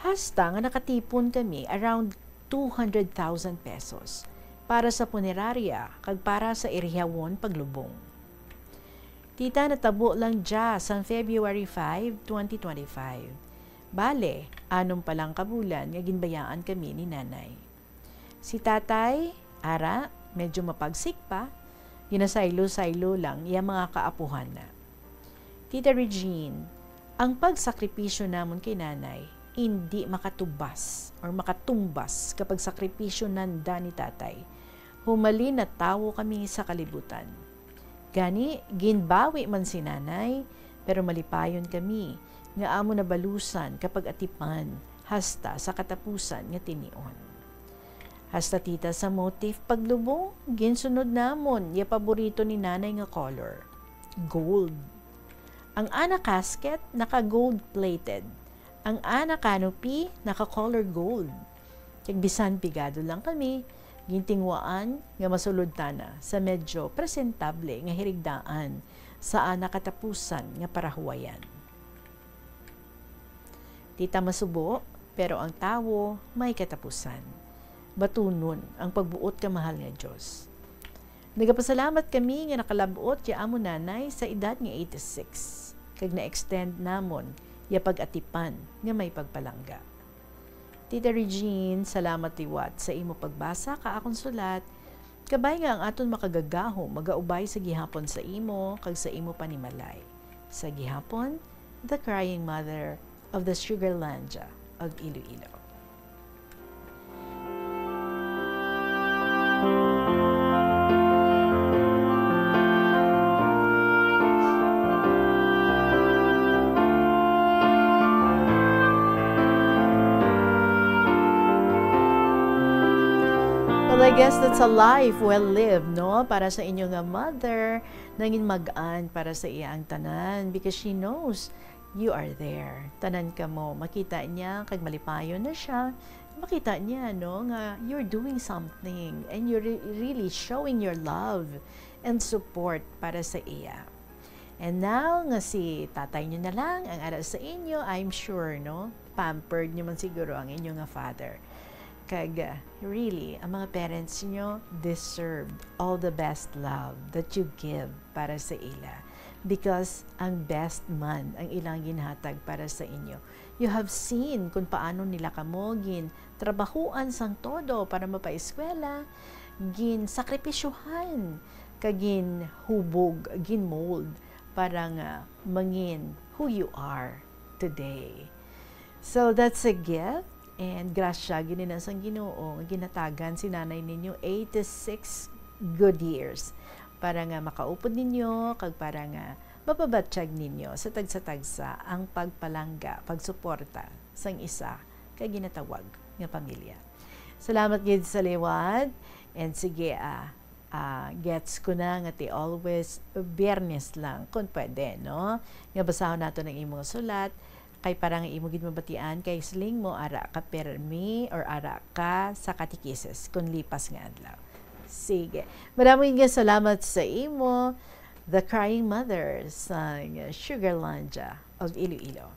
Hasta nga nakatipon kami around two hundred thousand pesos para sa punerarya kag para sa irihawon paglubong. Tita, natabo lang dya sang February five, twenty twenty-five. Bale, anom pa lang ka bulan nga ginbayaan kami ni Nanay. Si Tatay, ara, medyo mapagsik pa, ginasaylo-saylo lang iya mga kaapuhan na. Tita Regine, ang pagsakripisyo namon kay Nanay indi makatubas or makatumbas ka pagsakripisyo nanda ni Tatay. Humalin natawo kami sa kalibutan. Gani, ginbawi man si Nanay, pero malipayon kami nga amo nabalusan ka pag-atipan hasta sa katapusan nga tinion. Hasta, Tita, sa motif paglubong, ginsunod namon ya paborito ni Nanay nga color, gold. Ang ana casket naka-gold plated. Ang ana canopy naka-color gold. Kag bisan pigado lang kami, gintinguhaan nga masulod tana sa medyo presentable nga hirigdaan sa ana katapusan nga parahuwayan. Di ta masubo, pero ang tawo may katapusan. Batunon ang pagbuot ka, mahal nga Dios. Nagapasalamat kami nga nakalab-ot ya amo nanay sa edad nga eighty-six, kag na-extend namon ya pag-atipan nga may pagpalangga. Tita Regine, salamat liwat sa imo pagbasa ka akon sulat. Kabay nga ang aton makagagahom magaubay sa gihapon sa imo kag sa imo panimalay. Sa gihapon, The Crying Mother of the Sugarlandia of Iloilo. Well, I guess that's a life well lived, no? Para sa inyo nga mother, nangin mag-an para sa iya ang tanan, because she knows you are there. Tanan kamo, makita niya, kag malipayon na siya. Makita niya, no, nga you're doing something and you're re-, really showing your love and support para sa iya. And now, nga si tatay niyo na lang ang ara sa inyo, I'm sure, no, pampered niyo man siguro ang inyo nga father. Kag, uh, really, ang mga parents niyo deserved all the best love that you give para sa ila, because ang best man ang ilang ginhatag para sa inyo. You have seen kung paano nila kamo gintrabahuan sang todo para mapaeskwela, ginsakripisyuhan, kag ginhubog, ginmold para nga mangin who you are today. So that's a gift, and grasya gid na sang Ginoo nga ginhatagan si nanay ninyo eighty-six good years para nga makaupod ninyo kag para nga Mapabatyag ninyo sa tagsa-tagsa ang pagpalangga, pagsuporta sang isa ka ginatawag nga pamilya. Salamat gid sa liwat. And sige, ah, ah, gets ko na nga ti always Biyernes lang, kung pwede, no? Nga basahon nato ang imong sulat, kay para nga imo gid mabatian, kay siling mo, ara ka permi or ara ka sa katekisis, kung lipas nga adlaw. Sige. Maraming nga salamat sa imo, The Crying Mother sang Sugarlandia of Iloilo.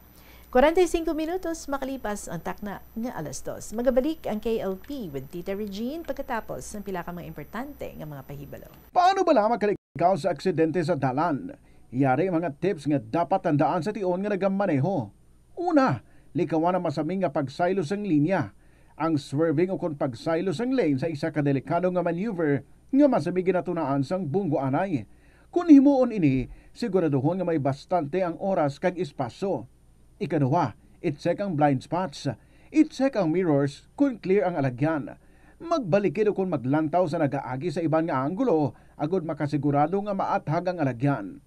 Kwarenta y singko minutos makalipas ang takna nga alas dos. Magabalik ang K L P with Tita Regine pagkatapos ng pila ka mga importante nga mga pahibalo. Paano bala makalikaw sa aksidente sa dalan? Yari mga tips nga dapat tandaan sa tion nga nagamaneho. Una, likawan ang masami nga pagsaylo sang linya. Ang swerving ukon pagsaylo sang lane sa isa ka delikado nga maneuver nga masami ginatunaan sang bunggo anay. Kon himuon ini, siguraduhon nga may bastante ang oras kag espasyo. Ikaduha, i-check ang blind spots. I-check ang mirrors kon clear ang alagyan. Magbalikid ukon maglantaw sa nagaagi sa iban nga anggulo agod makasigurado nga maathag ang alagyan.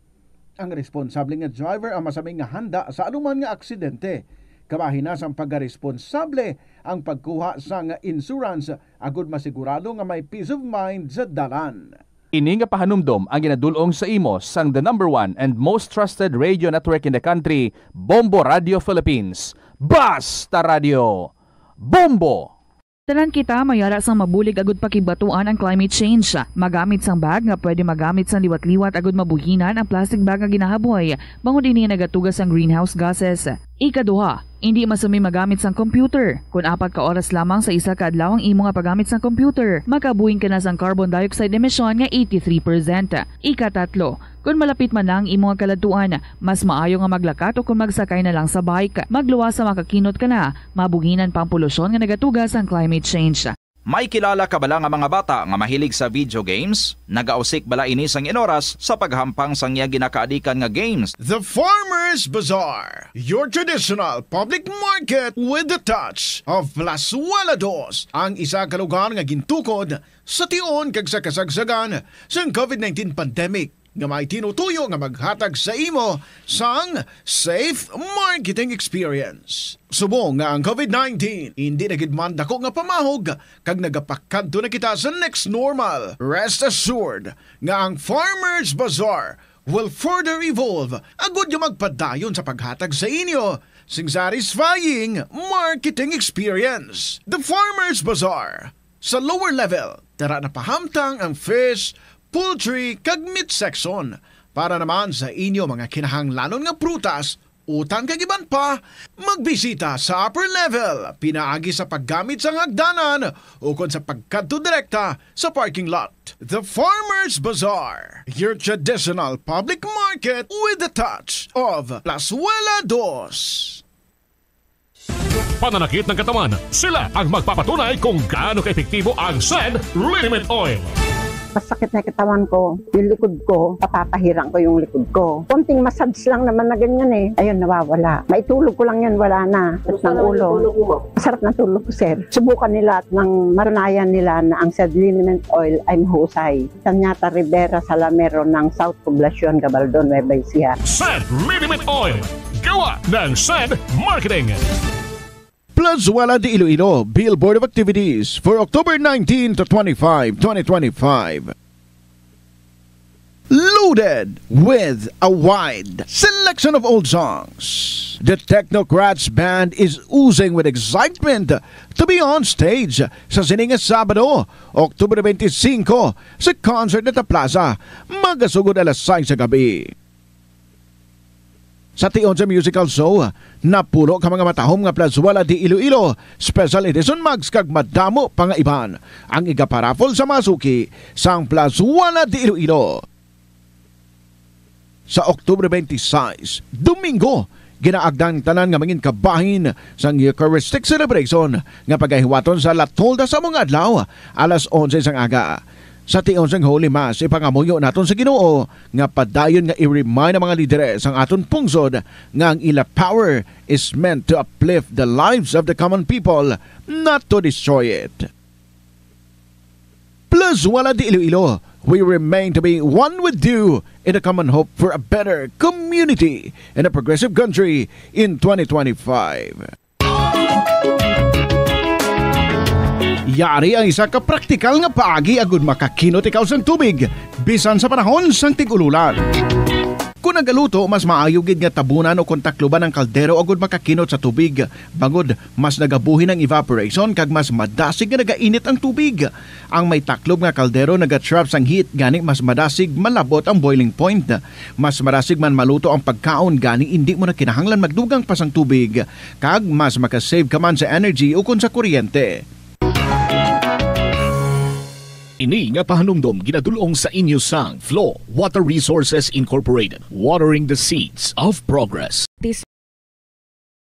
Ang responsable nga driver ang masami nga handa sa anuman nga aksidente. Kabahin na sang pagkaresponsable ang pagkuha sang insurance agod masigurado nga may peace of mind sa dalan. Ini nga pahanumdom ang ginadul-ong sa imo sang the number one and most trusted radio network in the country, Bombo Radio Philippines. Basta Radio, Bombo! Tanan kita may ara sang mabulig agud pakigbaton ang climate change. Magamit sang bag nga pwede magamit sang liwat-liwat agud mabuhinan ang plastic bag nga ginahaboy, bangod ini nagatuga sang greenhouse gases. Ikaduha, indi masami magamit sang computer. Kon apat ka oras lamang sa isa ka adlaw ang imo nga paggamit sang computer, makabuhing ka na sang carbon dioxide emission nga eighty-three percent. Ikatatlo, kon malapit man na ang imo nga kaladtuan, mas maayo nga maglakat o kon magsakay na lang sa bike. Magluwas sa makakinot ka na, mabuhinan pa ang polusyon nga nagatuga sang climate change. May kilala ka bala nga mga bata nga mahilig sa video games? Nagausik bala ini sang inoras sa paghampang sang iya ginakaadikan nga games? The Farmers Bazaar, your traditional public market with the touch of Plazuela Dos, ang isa ka lugar nga gintukod sa tion kag sa kasagsagan sang covid nineteen pandemic, nga may tinutuyo nga maghatag sa imo sang safe marketing experience. Subong nga ang covid nineteen indi na gid man dako nga pamahog kag nagapakadto na kita sa next normal, rest assured nga ang Farmers Bazaar will further evolve agud nga magpadayon sa paghatag sa inyo sing satisfying marketing experience. The Farmers Bazaar, sa lower level, tara na pahamtang ang fish, poultry, kag meat section. Para naman sa inyo mga kinahanglanon nga prutas, utan kag iban pa, magbisita sa upper level, pinaagi sa paggamit sang hagdanan ukon sa pagkadto direkta sa parking lot. The Farmers Bazaar, your traditional public market with the touch of Plazuela Dos. Pananakit ng katawan, sila ang magpapatunay kung gaano kaepektibo ang Sand Liniment Oil. Masakit na yung katawan ko, yung likod ko, papapahiran ko yung likod ko. Konting massage lang naman na ganyan eh. Ayun, nawawala. Maitulog ko lang yun, wala na. Sakit ng ulo. Masarap na tulog ko, sir. Subukan nila at nang matunayan nila na ang Sand Liniment Oil ay mahusay. Tanyata Rivera Salamero ng South Poblacion, Gabaldon, Nueva Ecija. Sand Liniment Oil. Gawa ng Sand Marketing. Plazuela de Iloilo, Billboard of Activities for October nineteen to twenty-five, twenty twenty-five. Loaded with a wide selection of old songs, the Technocrats Band is oozing with excitement to be on stage sa sini nga Sabado, October twenty-five, sa Concert Plaza, magasugod alas sais sa gabi. Sa tion sa musical show, napulo ka mga matahom nga Plazuela de Iloilo Special Edition mugs kag madamo pa nga iban ang igaparaffle sa mga suki sang Plazuela de Iloilo. Sa October twenty-six, Domingo, ginaagda ang tanan nga mangin kabahin sang Eucharistic Celebration nga pagahiwaton sa La Tolda sa mga adlaw, alas onse sang aga. Sa tion sang Holy Mass, ipangamuyo naton sa Ginoo nga padayon nga i-remind ang mga lideres sang aton pungsod nga ang ila power is meant to uplift the lives of the common people, not to destroy it. Plazuela de Iloilo, We remain to be one with you in a common hope for a better community and a progressive country in twenty twenty-five. Yari ang isa ka praktikal nga paagi agud makakinot ikaw sang tubig, bisan sa panahon sang tig-ululan. Kung nagaluto, mas maayo gid nga tabunan o kon takloban ang kaldero agud makakinot sa tubig. Bangod, mas nagabuhin ang evaporation kag mas madasig nga nagainit ang tubig. Ang may taklob nga kaldero nagatrap sang heat, gani mas madasig malabot ang boiling point. Mas madasig man maluto ang pagkaon, gani indi mo na kinahanglan magdugang pa sang tubig, kag mas makasave ka man sa energy ukon sa kuryente. Ini nga pahanumdom ginadul-ong sa inyo sang Flow Water Resources Incorporated, watering the seeds of progress. Tis-,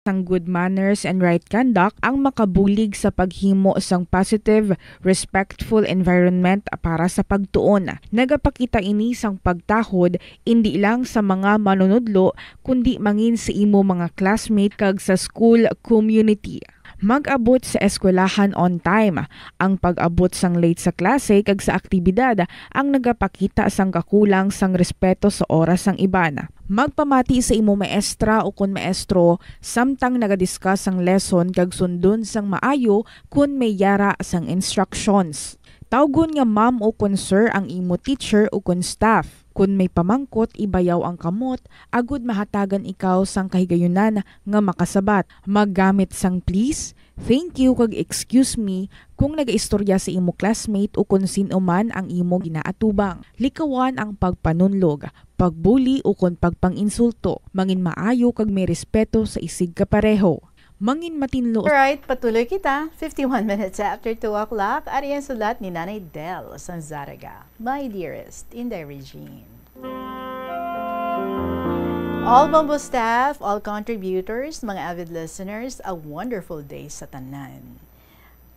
sang good manners and right conduct ang makabulig sa paghimo sang positive, respectful environment para sa pagtuon. Nagapakita ini sang pagtahod indi lang sa mga manunudlo, kundi mangin sa imo mga classmate kag sa school community. Mag-abot sa eskwelahan on time. Ang pag-abot sang late sa klase kag sa aktibidad ang nagapakita sang kakulang sang respeto sa oras sang iban. Magpamati sa imo maestra o kon maestro samtang nagadiscuss sang lesson kag sundon sang maayo kon may yara sang instructions. Tawgon nga ma'am o kon sir ang imo teacher o kon staff. Kon may pamangkot, ibayaw ang kamot agud mahatagan ikaw sang kahigayunan nga makasabat. Maggamit sang please, thank you, kag excuse me kung nagaistorya sa imo classmate o kon sin-o man ang imo ginaatubang. Likawan ang pagpanunlog, pagbuli, o kon pagpang-insulto. Mangin maayo kag may respeto sa isigkapareho. Mangin matinlo. Alright, patuloy kita. Fifty-one minutes after two o'clock, ari ang sulat ni Nanay Del sang Zarraga. My dearest Inday Regine. All Bombo staff, all contributors, mga avid listeners, a wonderful day sa tanan.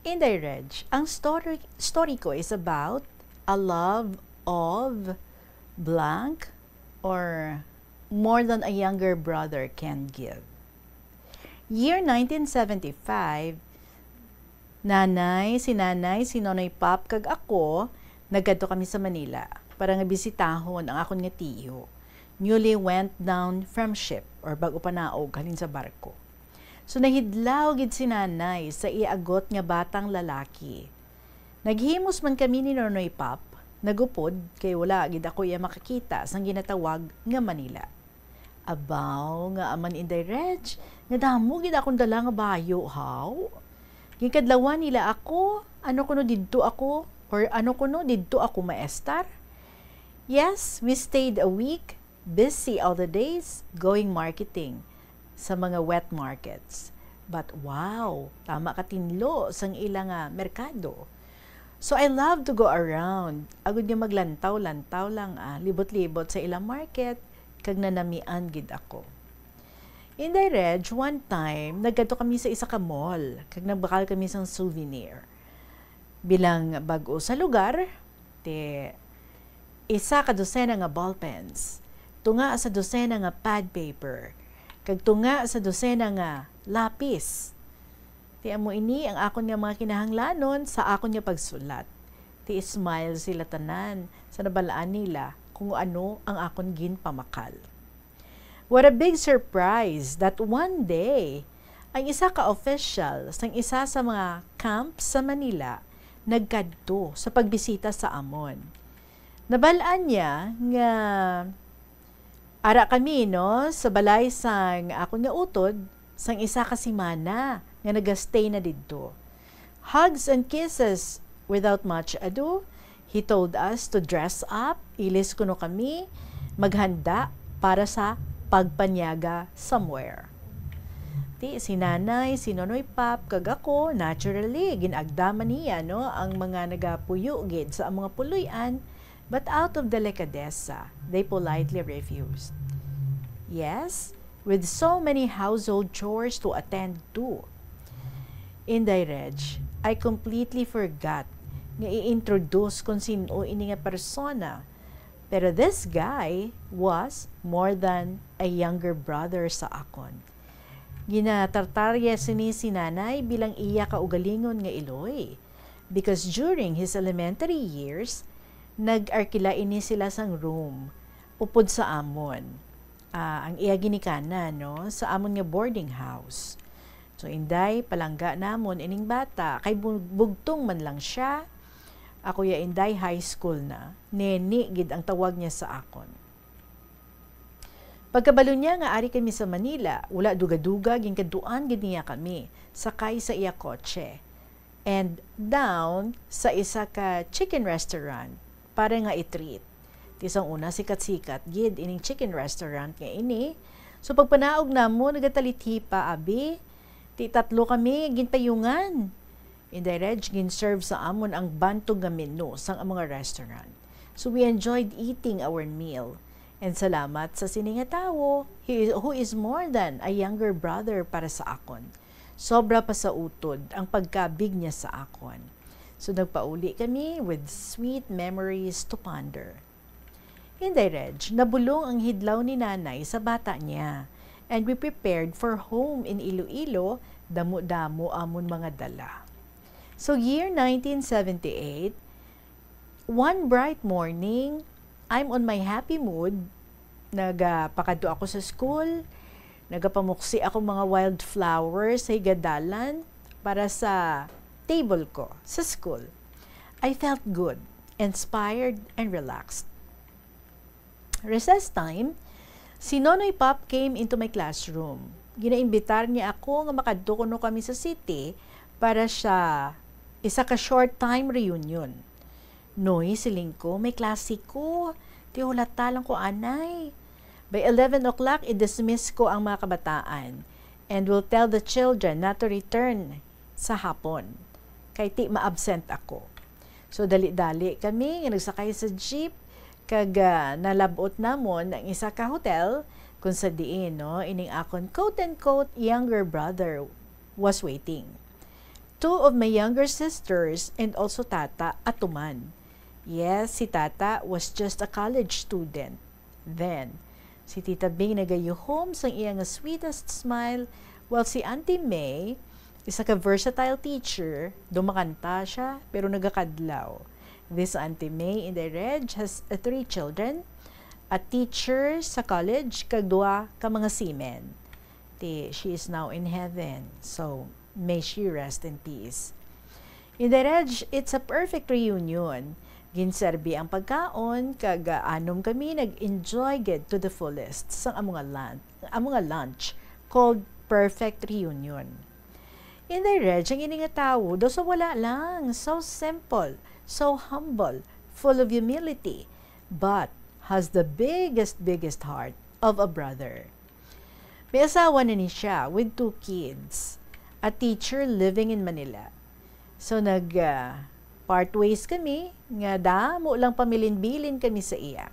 Inday Reg, ang story, story ko is about a love of blank or more than a younger brother can give. Year nineteen seventy-five, Nanay, si Nanay, si Nonoy Pop, kag ako, nagkadto kami sa Manila para nga bisitahon ang akon nga tiyo. Newly went down from ship or bag-o pa naog halin sa barko. So, nahidlaw gid si Nanay sa iya agot nga batang lalaki. Naghimos man kami ni Nonoy Pop, nagupod kay wala gid ako iya makakita sang ginatawag nga Manila. Abaw, nga aman, Inday Reg, nga damo gid akong dala nga bayo, haw? Ginkadlawan nila ako, ano kuno didto ako, or ano kuno didto ako maestar? Yes, we stayed a week, busy all the days, going marketing sa mga wet markets. But wow, tama ka tinlo sang ila nga merkado. So I love to go around, agud nga maglantaw-lantaw lang, ah, libot-libot sa ilang market, kag nanamian gid ako. Inday Reg, one time, nagkadto kami sa isa ka mall, kag nagbakal kami sang souvenir. Bilang bag-o sa lugar, ti isa ka dosena nga ballpens, tunga sa dosena nga pad paper, kag tunga sa dosena nga lapis. Ti amo ini ang akon nga mga kinahanglanon sa akon nga pagsulat. Ti smile sila tanan sa nabal-an nila kung ano ang akon ginpamakal. What a big surprise that one day, ang isa ka official sang isa sa mga camp sa Manila nagkadto sa pagbisita sa amon. Nabal-an niya nga ara kami, no, sa balay sang akon nga utod sang isa ka semana nga nagastay na didto. Hugs and kisses. Without much ado, he told us to dress up, ilis kuno kami, maghanda para sa pagpanyaga somewhere. Ti si Nanay, si Nonoy Pap, kag ako, naturally, gin-agda man niya, no, ang mga nagapuyo gid sa among mga puloy-an, but out of delicadeza, they politely refused. Yes, with so many household chores to attend to. Inday Reg, I completely forgot nga i-introduce kon sin-o ini nga persona. Pero this guy was more than a younger brother sa akon. Ginatartarya sini si Nanay bilang iya kaugalingon nga iloy, because during his elementary years, Nag-arkila ini sila sang room upod sa amon. Ah, ang iya ginikanan, no, sa amon nga boarding house. So, Inday, palangga namon ining bata, kay bu-, bugtong man lang siya. Ako ya, Inday, high school na. Neni gid ang tawag niya sa akon. Pagkabalo niya nga ari kami sa Manila, wala duga-duga, ginkadtuan gid niya kami, sakay sa iya kotse. And down sa isa ka chicken restaurant para nga i-treat. Ti sang una, sikat-sikat gid ining chicken restaurant nga ini. So, pagpanaog namo, nagatalithi pa, abi. Ti tatlo kami ginpayungan. Inday Reg, gin-serve sa amon ang bantog nga menu sang mga restaurant. So, we enjoyed eating our meal. And salamat sa sini nga tawo, he is, who is more than a younger brother para sa akon. Sobra pa sa utod ang pagkabig niya sa akon. So, nagpauli kami with sweet memories to ponder. Inday Reg, nabulong ang hidlaw ni Nanay sa bata niya, and we prepared for home in Iloilo, damo-damo amon mga dala. So, year nineteen seventy-eight, one bright morning, I'm on my happy mood, nagapakadto ako sa school, nagapamuksi ako mga wildflowers sa higadalan para sa table ko sa school. I felt good, inspired, and relaxed. Recess time, si Nonoy Pop came into my classroom. Ginaimbitar niya ako nga makadto kuno kami sa city para sa isa ka short time reunion. "Noy," siling ko, "may klase ko. Ti hulata lang ko anay. By eleven o'clock, i-dismiss ko ang mga kabataan and will tell the children not to return sa hapon, kay ti ma-absent ako." So, dali-dali kami nga nagsakay sa jeep, kag, ah, nalab-ot namon ang isa ka hotel, kung sa diin, no, ining akon quote-unquote younger brother was waiting. Two of my younger sisters and also Tata atuman. Yes, si Tata was just a college student then. Si Tita Bing nagayuhom sang iya nga sweetest smile, while si Auntie May, isa ka versatile teacher, dumakanta siya, pero nagakadlaw. This Auntie May, Inday Reg, has, uh, three children, a teacher sa college, kag duha ka mga seamen. Ti, she is now in heaven. So, may she rest in peace. Inday Reg, it's a perfect reunion. Ginserbi ang pagkaon, kag, ah, anom kami nag-enjoy gid to the fullest sang amo nga lan-, amo nga lunch called Perfect Reunion. Inday Reg, ang ini nga tawo daw sa wala lang, so simple, so humble, full of humility, but has the biggest, biggest heart of a brother. May asawa na ni siya with two kids, a teacher living in Manila. So, nag, ah, part ways kami, nga damo lang pamilin-bilin kami sa iya.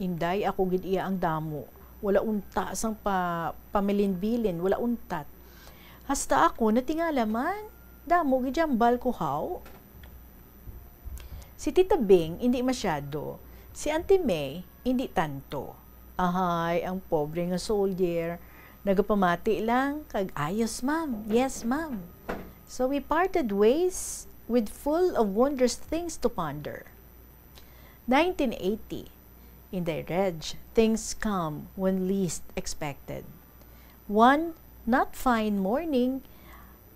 Inday, ako gid iya ang damo. Wala unta sang pa-, pamilin-bilin, wala untat. Hasta ako, natingala man, damo gid hambal ko, haw. Si Tita Bing, hindi masyado. Si Auntie May, hindi tanto. Ahay, ang pobre nga soldier, nagapamati lang kag, "Ayos, ma'am. Yes, ma'am." So we parted ways with full of wondrous things to ponder. Nineteen eighty, Inday Reg, things come when least expected. One not fine morning,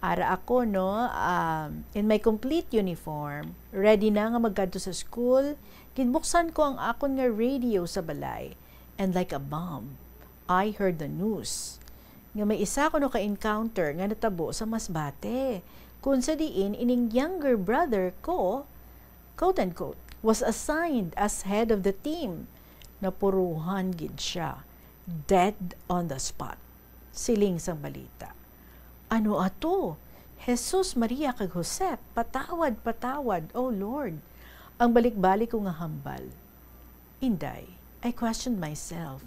ara ako, no, um, in my complete uniform, ready na nga magkadto sa school, ginbuksan ko ang akon nga radio sa balay, and like a bomb, I heard the news nga may isa kuno ka encounter nga natabo sa Masbate, kung sa diin ining younger brother ko, quote unquote, was assigned as head of the team. Napuruhan gid siya. Dead on the spot. Siling sang balita. Ano ato? Jesus, Maria, kag Jose, patawad, patawad, oh Lord. Ang balik-balik ko nga hambal. Inday, I questioned myself.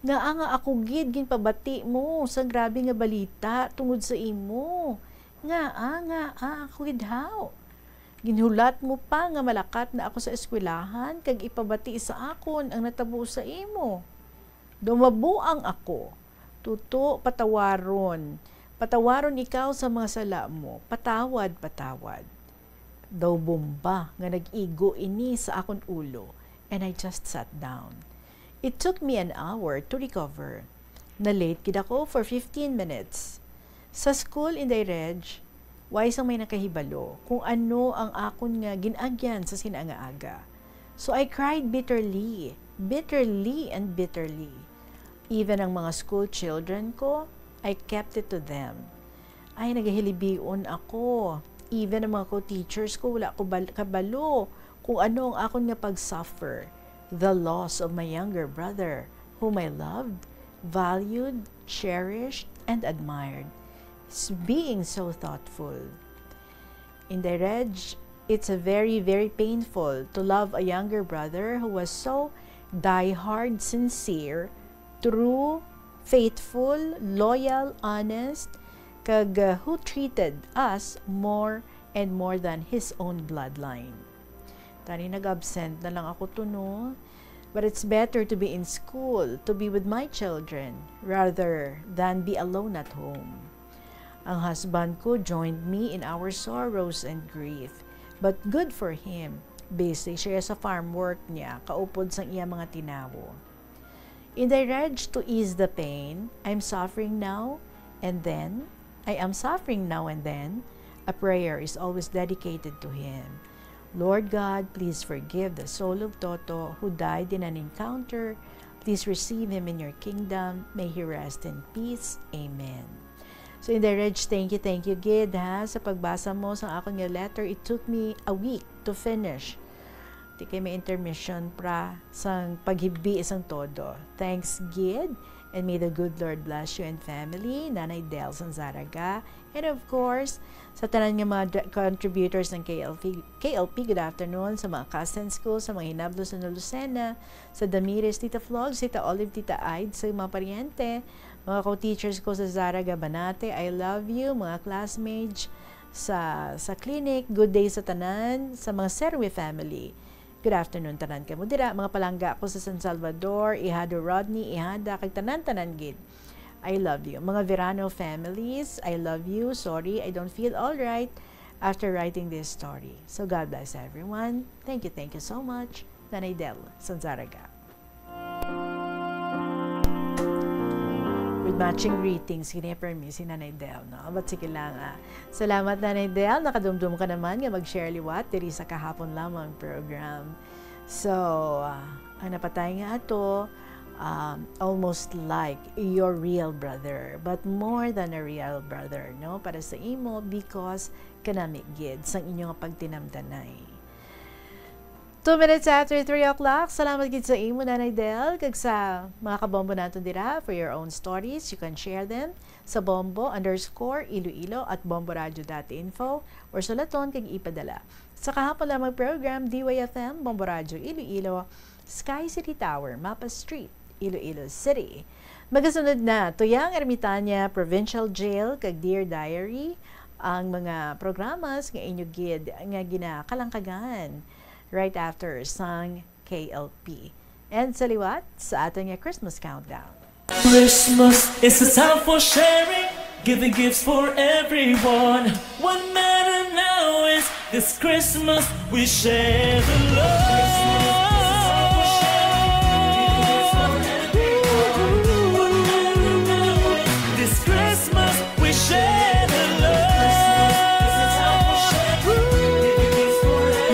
Ngaa nga ako gid ginpabati mo sang grabe nga balita tungod sa imo? Ngaa, ngaa ako gid, haw? Ginhulat mo pa nga malakat na ako sa eskwelahan kag ipabati sa akon ang natabo sa imo. Daw mabuang ako. Tuto, patawaron. Patawaron ikaw sa mga sala mo. Patawad, patawad. Daw bomba nga nag-igo ini sa akon ulo, and I just sat down. It took me an hour to recover. Na-late gid ako for fifteen minutes. Sa school, Inday Reg, way sang may nakahibalo kung ano ang akon nga gin-agyan sa sina nga aga. So I cried bitterly, bitterly and bitterly. Even ang mga school children ko, I kept it to them. Ay, nagahilibion ako. Even ang mga co-teachers ko, wala ko bal-, kabalo kung ano ang akon nga pag-suffer. The loss of my younger brother, whom I loved, valued, cherished, and admired. S-, being so thoughtful. Inday Reg, it's a very, very painful to love a younger brother who was so diehard, sincere, true, faithful, loyal, honest, kag, uh, who treated us more and more than his own bloodline. Tani nag-absent na lang ako to, no? But it's better to be in school, to be with my children, rather than be alone at home. Ang husband ko joined me in our sorrows and grief. But good for him. Busy siya sa farm work niya, kaupod sang iya mga tinawo. Inday Reg, to ease the pain, I'm suffering now and then, I am suffering now and then, a prayer is always dedicated to him. Lord God, please forgive the soul of Toto who died in an encounter. Please receive him in your kingdom. May he rest in peace. Amen. So, Inday Reg, thank you, thank you gid, ha, sa pagbasa mo sa akon nga letter. It took me a week to finish. Di kay may intermission pra sang paghibi sang todo. Thanks gid, and may the good Lord bless you and family, Nanay Del sang Zaraga, and of course, sa tanan nga mga dra-, contributors ng K L P, K L P, good afternoon, sa mga cousins ko, sa mga hinablo sa Lucena, sa Damiris, Tita Flog, Tita Olive, Tita Aid, sa mga paryente, mga co-teachers ko sa Zaraga Banate, I love you, mga classmates sa, sa clinic, good day sa tanan, sa mga Serwe family. Good afternoon, tanan kamo dira, mga palangga ko sa San Salvador, Ihado Rodney, Ihada, kag tanan-tanan gid. I love you. Mga Verano families, I love you. Sorry, I don't feel all right after writing this story. So God bless everyone. Thank you, thank you so much. Nanay Del, sang Zaraga. With matching greetings, kini permi si Nanay Del, no? But sige lang, ah. Salamat, Nanay Del. Nakadumdum ka naman nga mag-share liwat diri sa kahapon lamang program. So, ah, ang napatay nga ato, um, almost like your real brother, but more than a real brother, no? Para sa imo, because kanami gid sang inyo nga pagtinamdanay. Two minutes after three o'clock. Salamat gid sa imo, Nanay Del, kag sa mga kabombo naton dira. For your own stories, you can share them sa bombo underscore iloilo at bomboradio dot info or sulaton kag ipadala sa kahapon lamang program, D Y F M, Bombo Radio Iloilo, Sky City Tower, Mapa Street, Iloilo City. Magasunod na, Tuyang Ermitaña Provincial Jail kag Dear Diary, ang mga programas nga inyo gid nga ginakalangkagan right after sang K L P. And sa liwat, sa aton nga Christmas countdown. Christmas is a time for sharing, giving gifts for everyone. What matter now is this Christmas we share the love. This Christmas we share the love.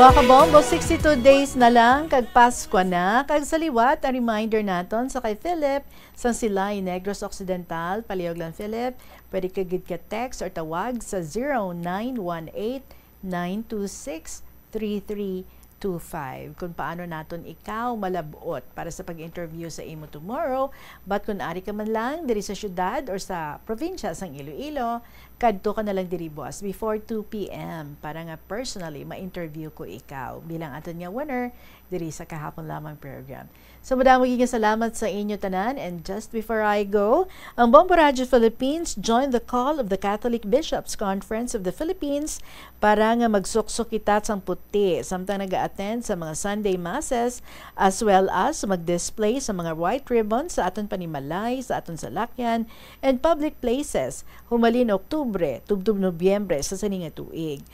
Mga kabombo, sixty-two days na lang kag Paskwa na, kag sa liwat ang reminder naton sa kay Philip sang Silay, Negros Occidental. Palihog lang, Philip, pwede ka gid ka text or tawag sa zero nine one eight, nine two six, three three two five. Kung paano naton ikaw malab-ot para sa pag-interview sa imo tomorrow, but kung ari ka man lang diri sa syudad or sa probinsya sang Iloilo, kadto ka na lang diri, boss, before two P M para nga personally ma-interview ko ikaw bilang aton nga winner diri sa kahapon lamang program. So, madamo gid nga salamat sa inyo tanan. And just before I go, ang Bombo Radio Philippines joined the call of the Catholic Bishops' Conference of the Philippines para nga magsuksok kita sang puti samtang naga-attend sa mga Sunday Masses, as well as mag-display sa mga white ribbon sa aton panimalay, sa aton salakyan, and public places, humalin Oktubre tubtob Nobyembre sa sini nga tuig.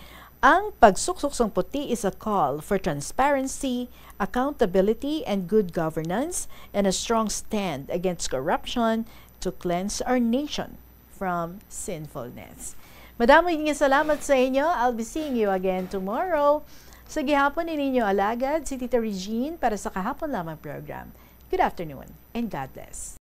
Ang pagsuksok sang puti is a call for transparency, accountability, and good governance, and a strong stand against corruption to cleanse our nation from sinfulness. Madamo nga salamat sa inyo. I'll be seeing you again tomorrow. Sa gihapon ni ninyo alagad, si Tita Regine para sa Kahapon Lamang program. Good afternoon and God bless.